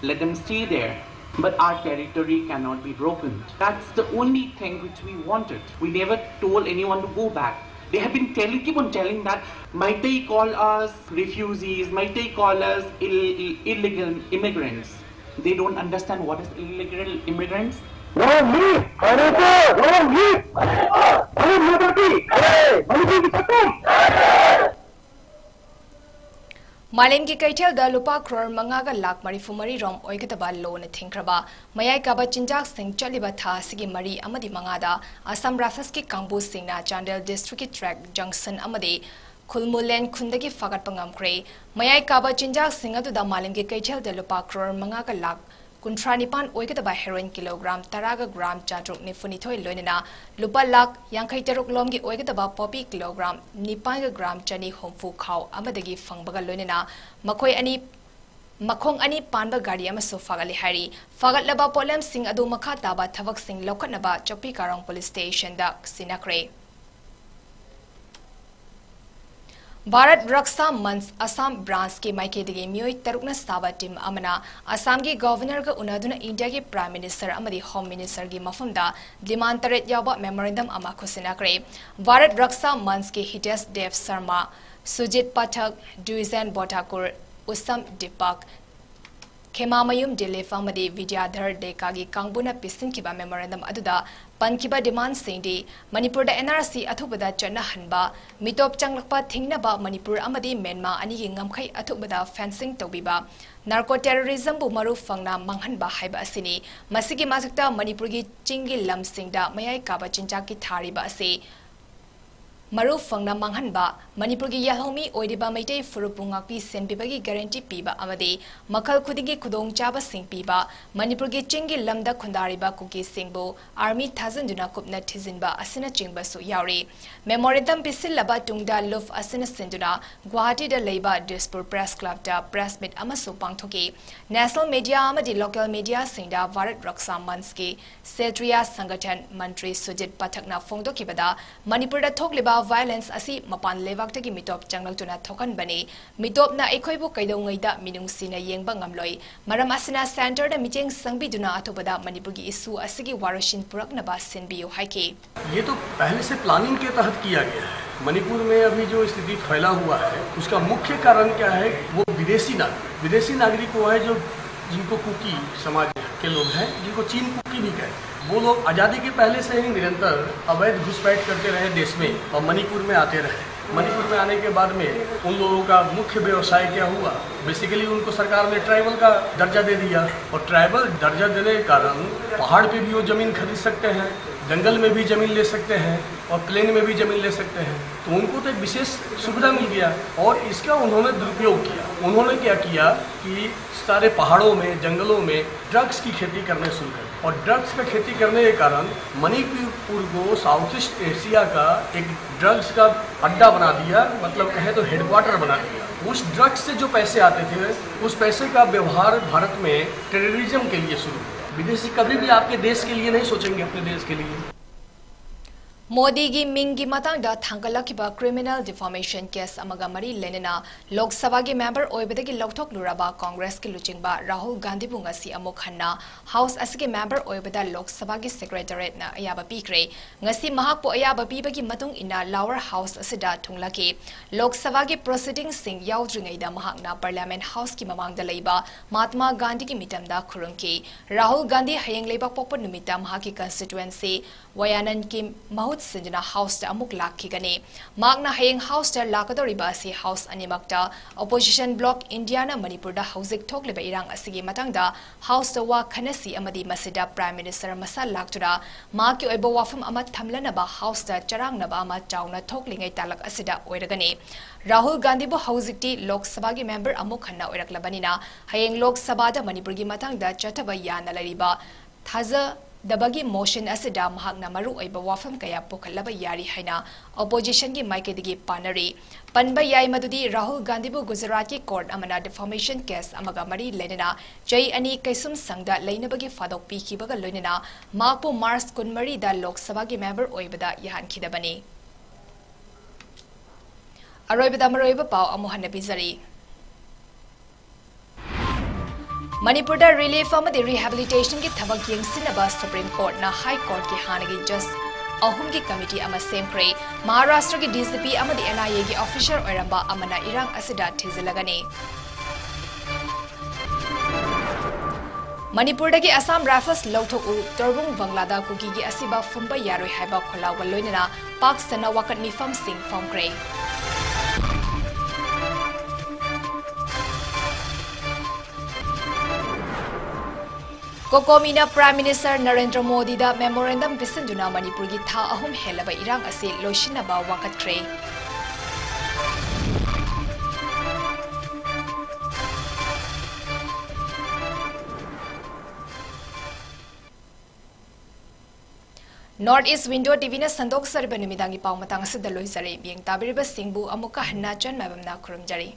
let them stay there. But our territory cannot be broken. That's the only thing which we wanted. We never told anyone to go back. They have been telling, keep on telling that Meitei call us refugees, Meitei call us Ill- illegal immigrants. They don't understand what is illegal immigrants. Long live Manipur! Long live Manipur! Long live Manipur! Hey! Manipur ki takum! ꯃꯥꯂꯦꯝꯒꯤ ꯀꯩꯊꯦꯜꯗ ꯂꯨꯄꯥ ꯀ꯭ꯔꯣꯔ ꯃꯉꯥꯒ ꯂꯥꯈ ꯃꯔꯤꯐꯨ ꯃꯔꯤ ꯔꯣꯝ ꯑꯣꯏꯒꯗꯕ ꯂꯣꯅ ꯊꯤꯡꯈ꯭ꯔꯕ ꯃꯌꯥꯏ ꯀꯥꯕ ꯆꯤꯟꯖꯥꯛꯁꯤꯡ ꯆꯠꯂꯤꯕ ꯊꯥ ꯑꯁꯤꯒꯤ ꯃꯔꯤ ꯑꯃꯗꯤ ꯃꯉꯥꯗ Assam Riflesꯀꯤ ꯀꯥꯡꯕꯨꯁꯤꯡꯅ Chandel districtꯀꯤ track junction ꯑꯃꯗꯤ ꯈꯨꯜꯃꯨꯂꯦꯟ ꯈꯨꯟꯗꯒꯤ ꯐꯥꯒꯠꯄ ꯉꯝꯈ꯭ꯔꯦ꯫ ꯃꯌꯥꯏ ꯀꯥꯕ ꯆꯤꯟꯖꯥꯛꯁꯤꯡ ꯑꯗꯨꯗ ꯃꯥꯂꯦꯝꯒꯤ ꯀꯩꯊꯦꯜꯗ ꯂꯨꯄꯥ ꯀ꯭ꯔꯣꯔ ꯃꯉꯥꯒ ꯂꯥꯈ ꯀꯨꯟꯊ꯭ꯔꯥ ꯅꯤꯄꯥꯟ ꯑꯣꯏꯒꯗꯕ ꯍꯦꯔꯣꯏꯟ ꯀꯤꯂꯣꯒ꯭ꯔꯥꯝ ꯇꯔꯥꯒ ꯒ꯭ꯔꯥꯝ ꯆꯥꯇ꯭ꯔꯨꯛ ꯅꯤꯐꯨ ꯅꯤꯊꯣꯏ ꯂꯣꯏꯅꯅ ꯂꯨꯄꯥ ꯂꯥꯈ ꯌꯥꯡꯈꯩ ꯇꯔꯨꯛ ꯂꯣꯝꯒꯤ ꯑꯣꯏꯒꯗꯕ ꯄꯣꯄꯤ ꯀꯤꯂꯣꯒ꯭ꯔꯥꯝ ꯅꯤꯄꯥꯟꯒ ꯒ꯭ꯔꯥꯝ ꯆꯅꯤ ꯍꯨꯝꯐꯨ ꯈꯥꯎ ꯑꯃꯗꯒꯤ ꯐꯪꯕꯒ ꯂꯣꯏꯅꯅ ꯃꯈꯣꯏ ꯑꯅꯤ, ꯃꯈꯣꯡ ꯑꯅꯤ ꯄꯥꯟꯕ ꯒꯥꯔꯤ ꯑꯃꯁꯨ ꯐꯥꯒꯠꯂꯦ ꯍꯥꯏꯔꯤ꯫ ꯐꯥꯒꯠꯂꯕ ꯄꯣꯠꯂꯝꯁꯤꯡ ꯑꯗꯨ ꯃꯈꯥ ꯇꯥꯕ ꯊꯕꯛꯁꯤꯡ ꯂꯧꯈꯠꯅꯕ ꯆꯧꯀꯤ ꯀꯥꯔꯣꯡ ꯄꯨꯂꯤꯁ ꯁ꯭ꯇꯦꯁꯟꯗ ꯁꯤꯟꯅꯈ꯭ꯔꯦ꯫ ꯚꯥꯔꯠ ꯔꯛꯁꯥ ꯃꯟꯆ ꯑꯁꯥꯝ ꯕ꯭ꯔꯥꯟꯆꯀꯤ ꯃꯥꯏꯀꯩꯗꯒꯤ ꯃꯤꯑꯣꯏ ꯇꯔꯨꯛꯅ ꯁꯥꯕ ꯇꯤꯝ ꯑꯃꯅ ꯑꯁꯥꯝꯒꯤ ꯒꯚꯔꯅꯔꯒ ꯎꯅꯗꯨꯅ ꯏꯟꯗꯤꯌꯥꯒꯤ ꯄ꯭ꯔꯥꯏꯝ ꯃꯤꯅꯤꯁꯇꯔ ꯑꯃꯗꯤ ꯍꯣꯝ ꯃꯤꯅꯤꯁꯇꯔꯒꯤ ꯃꯐꯝꯗ ꯗꯤꯃꯥꯟ ꯇꯔꯦꯠ ꯌꯥꯎꯕ ꯃꯦꯃꯣꯔꯦꯟꯗꯝ ꯑꯃ ꯈꯨꯠꯁꯤꯟꯅꯈ꯭ꯔꯦ꯫ ꯚꯥꯔꯠ ꯔꯛꯁꯥ ꯃꯟꯆꯀꯤ ꯍꯤꯇꯦꯁ ꯗꯦꯕ ꯁꯔꯃ, ꯁꯨꯖꯤꯠ ꯄꯊꯛ, ꯗ꯭ꯋꯤꯖꯦꯟ ꯕꯣꯊꯥꯀꯨꯔ, ꯎꯁꯝ ꯗꯤꯄꯛ, ꯈꯦꯃꯥꯃꯌꯨꯝ ꯗꯤꯂꯤꯞ ꯑꯃꯗꯤ ꯕꯤꯗ꯭ꯌꯥꯙꯔ ꯗꯦꯀꯥꯒꯤ ꯀꯥꯡꯕꯨꯅ ꯄꯤꯁꯤꯟꯈꯤꯕ ꯃꯦꯃꯣꯔꯦꯟꯗꯝ ꯑꯗꯨꯗ ꯄꯟꯈꯤꯕ ꯗꯤꯃꯥꯟꯁꯤꯡꯗꯤ ꯃꯅꯤꯄꯨꯔꯗ ꯑꯦꯟ ꯑꯥꯔ ꯁꯤ ꯑꯊꯨꯕꯗ ꯆꯠꯅꯍꯟꯕ, ꯃꯤꯇꯣꯞ ꯆꯪꯂꯛꯄ ꯊꯤꯡꯅꯕ ꯃꯅꯤꯄꯨꯔ ꯑꯃꯗꯤ ꯃ꯭ꯌꯥꯟꯃꯥꯔ ꯑꯅꯤꯒꯤ ꯉꯝꯈꯩ ꯑꯊꯨꯕꯗ ꯐꯦꯟꯁꯤꯡ ꯇꯧꯕꯤꯕ, ꯅꯥꯔꯀꯣ ꯇꯦꯔꯣꯔꯤꯖꯝꯕꯨ ꯃꯔꯨ ꯐꯪꯅ ꯃꯥꯡꯍꯟꯕ ꯍꯥꯏꯕ ꯑꯁꯤꯅꯤ꯫ ꯃꯁꯤꯒꯤ ꯃꯊꯛꯇ ꯃꯅꯤꯄꯨꯔꯒꯤ ꯆꯤꯡꯒꯤ ꯂꯝꯁꯤꯡꯗ ꯃꯌꯥꯏ ꯀꯥꯕ ꯆꯤꯟꯖꯥꯛꯀꯤ ꯊꯥꯔꯤꯕ ꯑꯁꯤ ꯃꯔꯨ ꯐꯪꯅ ꯃꯥꯡꯍꯟꯕ, ꯃꯅꯤꯄꯨꯔꯒꯤ ꯌꯥꯜꯍꯧꯃꯤ ꯑꯣꯏꯔꯤꯕ ꯃꯩꯇꯩ ꯐꯨꯔꯨꯞꯄꯨ ꯉꯥꯛꯄꯤ ꯁꯦꯟꯕꯤꯕꯒꯤ ꯒꯥꯔꯦꯟꯇꯤ ꯄꯤꯕ ꯑꯃꯗꯤ ꯃꯈꯜ ꯈꯨꯗꯤꯡꯒꯤ ꯈꯨꯗꯣꯡꯆꯥꯕꯁꯤꯡ ꯄꯤꯕ, ꯃꯅꯤꯄꯨꯔꯒꯤ ꯆꯤꯡꯒꯤ ꯂꯝꯗ ꯈꯨꯟꯗꯥꯔꯤꯕ ꯀꯨꯀꯤꯁꯤꯡꯕꯨ ꯑꯥꯔꯃꯤ ꯊꯥꯖꯤꯟꯗꯨꯅ ꯀꯨꯞꯅ ꯊꯤꯖꯤꯟꯕ ꯑꯁꯤꯅꯆꯤꯡꯕꯁꯨ ꯌꯥꯎꯔꯤ꯫ ꯃꯦꯃꯣꯔꯦꯟꯗꯝ ꯄꯤꯁꯤꯜꯂꯕ ꯇꯨꯡꯗ ꯂꯨꯐ ꯑꯁꯤꯅ ꯁꯤꯟꯗꯨꯅ ꯒꯨꯋꯥꯍꯥꯇꯤꯗ ꯂꯩꯕ ꯗꯤꯁꯄꯨꯔ ꯄ꯭ꯔꯦꯁ ꯀ꯭ꯂꯕꯇ ꯄ꯭ꯔꯦꯁ ꯃꯤꯠ ꯑꯃꯁꯨ ꯄꯥꯡꯊꯣꯛꯈꯤ꯫ ꯅꯦꯁꯅꯦꯜ ꯃꯤꯗꯤꯌꯥ ꯑꯃꯗꯤ ꯂꯣꯀꯦꯜ ꯃꯤꯗꯤꯌꯥꯁꯤꯡꯗ ꯚꯥꯔꯠ ꯔꯛꯁꯥ ꯃꯟꯆꯀꯤ ꯁꯦꯇ꯭ꯔꯤꯌꯥ ꯁꯪꯒꯊꯟ ꯃꯟꯇ꯭ꯔꯤ ꯁꯨꯖꯤꯠ ꯄꯊꯛꯅ ꯐꯣꯡꯗꯣꯛꯈꯤꯕꯗ, ꯃꯅꯤꯄꯨꯔꯗ ꯊꯣꯛꯂꯤꯕ ꯚꯥꯏꯑꯣꯂꯦꯟꯁ ꯑꯁꯤ ꯃꯄꯥꯟ ꯂꯩꯕꯥꯛꯇꯒꯤ ꯃꯤꯇꯣꯞ ꯆꯪꯂꯛꯇꯨꯅ ꯊꯣꯛꯍꯟꯕꯅꯤ꯫ ꯃꯤꯇꯣꯞꯅ ꯑꯩꯈꯣꯏꯕꯨ ꯀꯩꯗꯧꯉꯩꯗ ꯃꯤꯅꯨꯡꯁꯤꯅ ꯌꯦꯡꯕ ꯉꯝꯂꯣꯏ꯫ ꯃꯔꯝ ꯑꯁꯤꯅ ꯁꯦꯟꯇꯔꯗ ꯃꯤꯠꯌꯦꯡ ꯆꯪꯕꯤꯗꯨꯅ ꯑꯊꯨꯕꯗ ꯃꯅꯤꯄꯨꯔꯒꯤ ꯏꯁꯨ ꯑꯁꯤꯒꯤ ꯋꯥꯔꯣꯏꯁꯤꯟ ꯄꯨꯔꯛꯅꯕ ꯁꯤꯟꯕꯤꯌꯨ ꯍꯥꯏꯈꯤ꯫ ये तो पहले से प्लानिंग के तहत किया गया है। मणिपुर में अभी जो स्थिति फैला हुआ है, उसका मुख्य कारण क्या है? वो विदेशी नागरिक, विदेशी नागरिक वो है जो, जिनको कुकी समाज के लोग हैं, जिनको चीन कुकी भी कहते हैं। वो लोग आज़ादी के पहले से ही निरंतर अवैध घुसपैठ करते रहे देश में और मणिपुर में आते रहे। मणिपुर में आने के बाद में उन लोगों का मुख्य व्यवसाय क्या हुआ? बेसिकली उनको सरकार ने ट्राइबल का दर्जा दे दिया और ट्राइबल दर्जा देने के कारण पहाड़ पे भी वो ज़मीन खरीद सकते हैं। जंगल में भी जमीन ले सकते हैं और प्लेन में भी जमीन ले सकते हैं। तो उनको तो एक विशेष सुविधा मिल गया और इसका उन्होंने दुरुपयोग किया। उन्होंने क्या किया कि सारे पहाड़ों में, जंगलों में ड्रग्स की खेती करने शुरू कर दी और ड्रग्स का खेती करने के कारण मणिपुर को साउथ ईस्ट एशिया का एक ड्रग्स का अड्डा बना दिया, मतलब कहे तो हेडक्वार्टर बना दिया। उस ड्रग्स से जो पैसे आते थे, उस पैसे का व्यवहार भारत में टेररिज्म के लिए शुरू हुआ। विदेशी कभी भी आपके देश के लिए नहीं सोचेंगे, अपने देश के लिए। ꯃꯣꯗꯤꯒꯤ ꯃꯤꯡꯒꯤ ꯃꯇꯥꯡꯗ ꯊꯥꯡꯒꯠꯂꯛꯈꯤꯕ ꯀ꯭ꯔꯤꯃꯤꯅꯦꯜ ꯗꯤꯐꯥꯃꯦꯁꯟ ꯀꯦꯁ ꯑꯃꯒ ꯃꯔꯤ ꯂꯩꯅꯅ ꯂꯣꯛ ꯁꯚꯥꯒꯤ ꯃꯦꯝꯕꯔ ꯑꯣꯏꯕꯗꯒꯤ ꯂꯧꯊꯣꯛꯂꯨꯔꯕ ꯀꯣꯡꯒ꯭ꯔꯦꯁꯀꯤ ꯂꯨꯆꯤꯡꯕ ꯔꯥꯍꯨꯜ ꯒꯥꯟꯙꯤꯕꯨ ꯉꯁꯤ ꯑꯃꯨꯛ ꯍꯟꯅ ꯍꯥꯎꯁ ꯑꯁꯤꯒꯤ ꯃꯦꯝꯕꯔ ꯑꯣꯏꯕꯗ ꯂꯣꯛ ꯁꯚꯥꯒꯤ ꯁꯦꯀ꯭ꯔꯦꯇꯔꯦꯠꯅ ꯑꯌꯥꯕ ꯄꯤꯈ꯭ꯔꯦ꯫ ꯉꯁꯤ ꯃꯍꯥꯛꯄꯨ ꯑꯌꯥꯕ ꯄꯤꯕꯒꯤ ꯃꯇꯨꯡ ꯏꯟꯅ ꯂꯥꯋꯔ ꯍꯥꯎꯁ ꯑꯁꯤꯗ ꯊꯨꯡꯂꯈꯤ꯫ ꯂꯣꯛ ꯁꯚꯥꯒꯤ ꯄ꯭ꯔꯣꯁꯤꯗꯤꯡꯁꯤꯡ ꯌꯥꯎꯗ꯭ꯔꯤꯉꯩꯗ ꯃꯍꯥꯛꯅ ꯄꯥꯔꯂꯤꯌꯥꯃꯦꯟꯠ ꯍꯥꯎꯁꯀꯤ ꯃꯃꯥꯡꯗ ꯂꯩꯕ ꯃꯍꯥꯇꯃꯥ ꯒꯥꯟꯙꯤꯒꯤ ꯃꯤꯇꯝꯗ ꯈꯨꯔꯨꯝꯈꯤ꯫ ꯔꯥꯍꯨꯜ ꯒꯥꯟꯙꯤ ꯍꯌꯦꯡ ꯂꯩꯕꯥꯛꯄꯣꯛꯄ ꯅꯨꯃꯤꯠꯇ ꯃꯍꯥꯛꯀꯤ ꯀꯟꯁꯇꯤꯇ꯭ꯋꯦꯟꯁꯤ ꯋꯥꯌꯥꯅꯟꯗꯀꯤ ꯃꯍꯨꯠ ꯁꯤꯟꯗꯨꯅ ꯍꯥꯎꯁꯇ ꯑꯃꯨꯛ ꯂꯥꯛꯈꯤꯒꯅꯤ꯫ ꯃꯍꯥꯛꯅ ꯍꯌꯦꯡ ꯍꯥꯎꯁꯇ ꯂꯥꯛꯀꯗꯧꯔꯤꯕ ꯑꯁꯤ ꯍꯥꯎꯁ ꯑꯅꯤꯃꯛꯇ ꯑꯣꯄꯣꯖꯤꯁꯟ ꯕ꯭ꯂꯣꯛ ꯏꯟꯗꯤꯌꯥꯅ ꯃꯅꯤꯄꯨꯔꯗ ꯍꯧꯖꯤꯛ ꯊꯣꯛꯂꯤꯕ ꯏꯔꯥꯡ ꯑꯁꯤꯒꯤ ꯃꯇꯥꯡꯗ ꯍꯥꯎꯁꯇ ꯋꯥ ꯈꯟꯅꯁꯤ ꯑꯃꯗꯤ ꯃꯁꯤꯗ ꯄ꯭ꯔꯥꯏꯝ ꯃꯤꯅꯤꯁꯇꯔ ꯃꯁꯥ ꯂꯥꯛꯇꯨꯅ ꯃꯍꯥꯛꯀꯤ ꯑꯣꯏꯕ ꯋꯥꯐꯝ ꯑꯃ ꯊꯝꯂꯅꯕ ꯍꯥꯎꯁꯇ ꯆꯔꯥꯡꯅꯕ ꯑꯃ ꯆꯥꯎꯅ ꯊꯣꯛꯂꯤꯉꯩ ꯇꯥꯂꯛ ꯑꯁꯤꯗ ꯑꯣꯏꯔꯒꯅꯤ꯫ ꯔꯥꯍꯨꯜ ꯒꯥꯟꯙꯤꯕꯨ ꯍꯧꯖꯤꯛꯇꯤ ꯂꯣꯛ ꯁꯚꯥꯒꯤ ꯃꯦꯝꯕꯔ ꯑꯃꯨꯛ ꯍꯟꯅ ꯑꯣꯏꯔꯛꯂꯕꯅꯤꯅ ꯍꯌꯦꯡ ꯂꯣꯛ ꯁꯚꯥꯗ ꯃꯅꯤꯄꯨꯔꯒꯤ ꯃꯇꯥꯡꯗ ꯆꯠꯊꯕ ꯌꯥꯅ ꯂꯩꯔꯤꯕ ꯊꯥꯖꯗꯕꯒꯤ ꯃꯣꯁꯟ ꯑꯁꯤꯗ ꯃꯍꯥꯛꯅ ꯃꯔꯨꯑꯣꯏꯕ ꯋꯥꯐꯝ ꯀꯌꯥ ꯄꯨꯈꯠꯂꯕ ꯌꯥꯔꯤ ꯍꯥꯏꯅ ꯑꯣꯄꯣꯖꯤꯁꯟꯒꯤ ꯃꯥꯏꯀꯩꯗꯒꯤ ꯄꯥꯅꯔꯤ꯫ ꯄꯟꯕ ꯌꯥꯏ ꯃꯗꯨꯗꯤ ꯔꯥꯍꯨꯜ ꯒꯥꯟꯙꯤꯕꯨ ꯒꯨꯖꯔꯥꯠꯀꯤ ꯀꯣꯔꯠ ꯑꯃꯅ ꯗꯤꯐꯥꯃꯦꯁꯟ ꯀꯦꯁ ꯑꯃꯒ ꯃꯔꯤ ꯂꯩꯅꯅ ꯆꯍꯤ ꯑꯅꯤ ꯀꯩꯁꯨꯝꯁꯪꯗ ꯂꯩꯅꯕꯒꯤ ꯐꯥꯗꯣꯛ ꯄꯤꯈꯤꯕꯒ ꯂꯣꯏꯅꯅ ꯃꯍꯥꯛꯄꯨ ꯃꯥꯔꯆ ꯀꯨꯟꯃꯔꯤꯗ ꯂꯣꯛ ꯁꯚꯥꯒꯤ ꯃꯦꯝꯕꯔ ꯑꯣꯏꯕꯗ ꯌꯥꯍꯟꯈꯤꯗꯕꯅꯤ꯫ ꯑꯔꯣꯏꯕꯗ ꯃꯔꯨꯑꯣꯏꯕ ꯄꯥꯎ ꯑꯃꯨꯛ ꯍꯟꯅ ꯄꯤꯖꯔꯤ꯫ ꯃꯅꯤꯄꯨꯔꯗ ꯔꯤꯂꯤꯐ ꯑꯃꯗꯤ ꯔꯤꯍꯦꯕꯤꯂꯤꯇꯦꯁꯟꯒꯤ ꯊꯕꯛ ꯌꯦꯡꯁꯤꯟꯅꯕ ꯁꯨꯄ꯭ꯔꯤꯝ ꯀꯣꯔꯠꯅ ꯍꯥꯏ ꯀꯣꯔꯠꯀꯤ ꯍꯥꯟꯅꯒꯤ ꯖꯁ ꯑꯍꯨꯝꯒꯤ ꯀꯃꯤꯇꯤ ꯑꯃ ꯁꯦꯝꯈ꯭ꯔꯦ꯫ ꯃꯍꯥꯔꯥꯁꯇ꯭ꯔꯒꯤ ꯗꯤ ꯖꯤ ꯄꯤ ꯑꯃꯗꯤ ꯑꯦꯟ ꯑꯥꯏ ꯑꯦꯒꯤ ꯑꯣꯐꯤꯁꯔ ꯑꯣꯏꯔꯝꯕ ꯑꯃꯅ ꯏꯔꯥꯡ ꯑꯁꯤꯗ ꯊꯤꯖꯤꯜꯂꯒꯅꯤ꯫ ꯃꯅꯤꯄꯨꯔꯗꯒꯤ ꯑꯁꯥꯝ ꯔꯥꯏꯐꯜꯁ ꯂꯧꯊꯣꯛꯎ, ꯇꯣꯔꯕꯨꯡ ꯕꯪꯂꯥꯗ ꯀꯨꯀꯤꯒꯤ ꯑꯁꯤꯕ ꯐꯨꯝꯕ ꯌꯥꯔꯣꯏ ꯍꯥꯏꯕ ꯈꯣꯜꯂꯥꯎꯒ ꯂꯣꯏꯅꯅ ꯄꯥꯛ ꯁꯟꯅ ꯋꯥꯀꯠ ꯃꯤꯐꯝꯁꯤꯡ ꯐꯝꯈ꯭ꯔꯦ꯫ ꯀꯣꯀꯣꯃꯤꯅ Prime Minister ꯅꯔꯦꯟꯗ꯭ꯔ ꯃꯣꯗꯤꯗ memorandum ꯄꯤꯁꯤꯟꯗꯨꯅ ꯃꯅꯤꯄꯨꯔꯒꯤ ꯊꯥ ꯑꯍꯨꯝ ꯍꯦꯜꯂꯕ ꯏꯔꯥꯡ ꯑꯁꯤ ꯂꯣꯏꯁꯤꯟꯅꯕ ꯋꯥꯀꯠꯈ꯭ꯔꯦ꯫ North East Window TVꯅ ꯁꯟꯗꯣꯛꯆꯔꯤꯕ ꯅꯨꯃꯤꯗꯥꯡꯒꯤ ꯄꯥꯎ ꯃꯇꯥꯡ ꯑꯁꯤꯗ ꯂꯣꯏꯖꯔꯦ꯫ ꯃꯤꯠꯌꯦꯡ ꯇꯥꯕꯤꯔꯤꯕꯁꯤꯡꯕꯨ ꯑꯃꯨꯛꯀ ꯍꯟꯅ ꯆꯟ ꯃꯥꯏꯕꯝꯅ ꯈꯨꯔꯨꯝꯖꯔꯤ꯫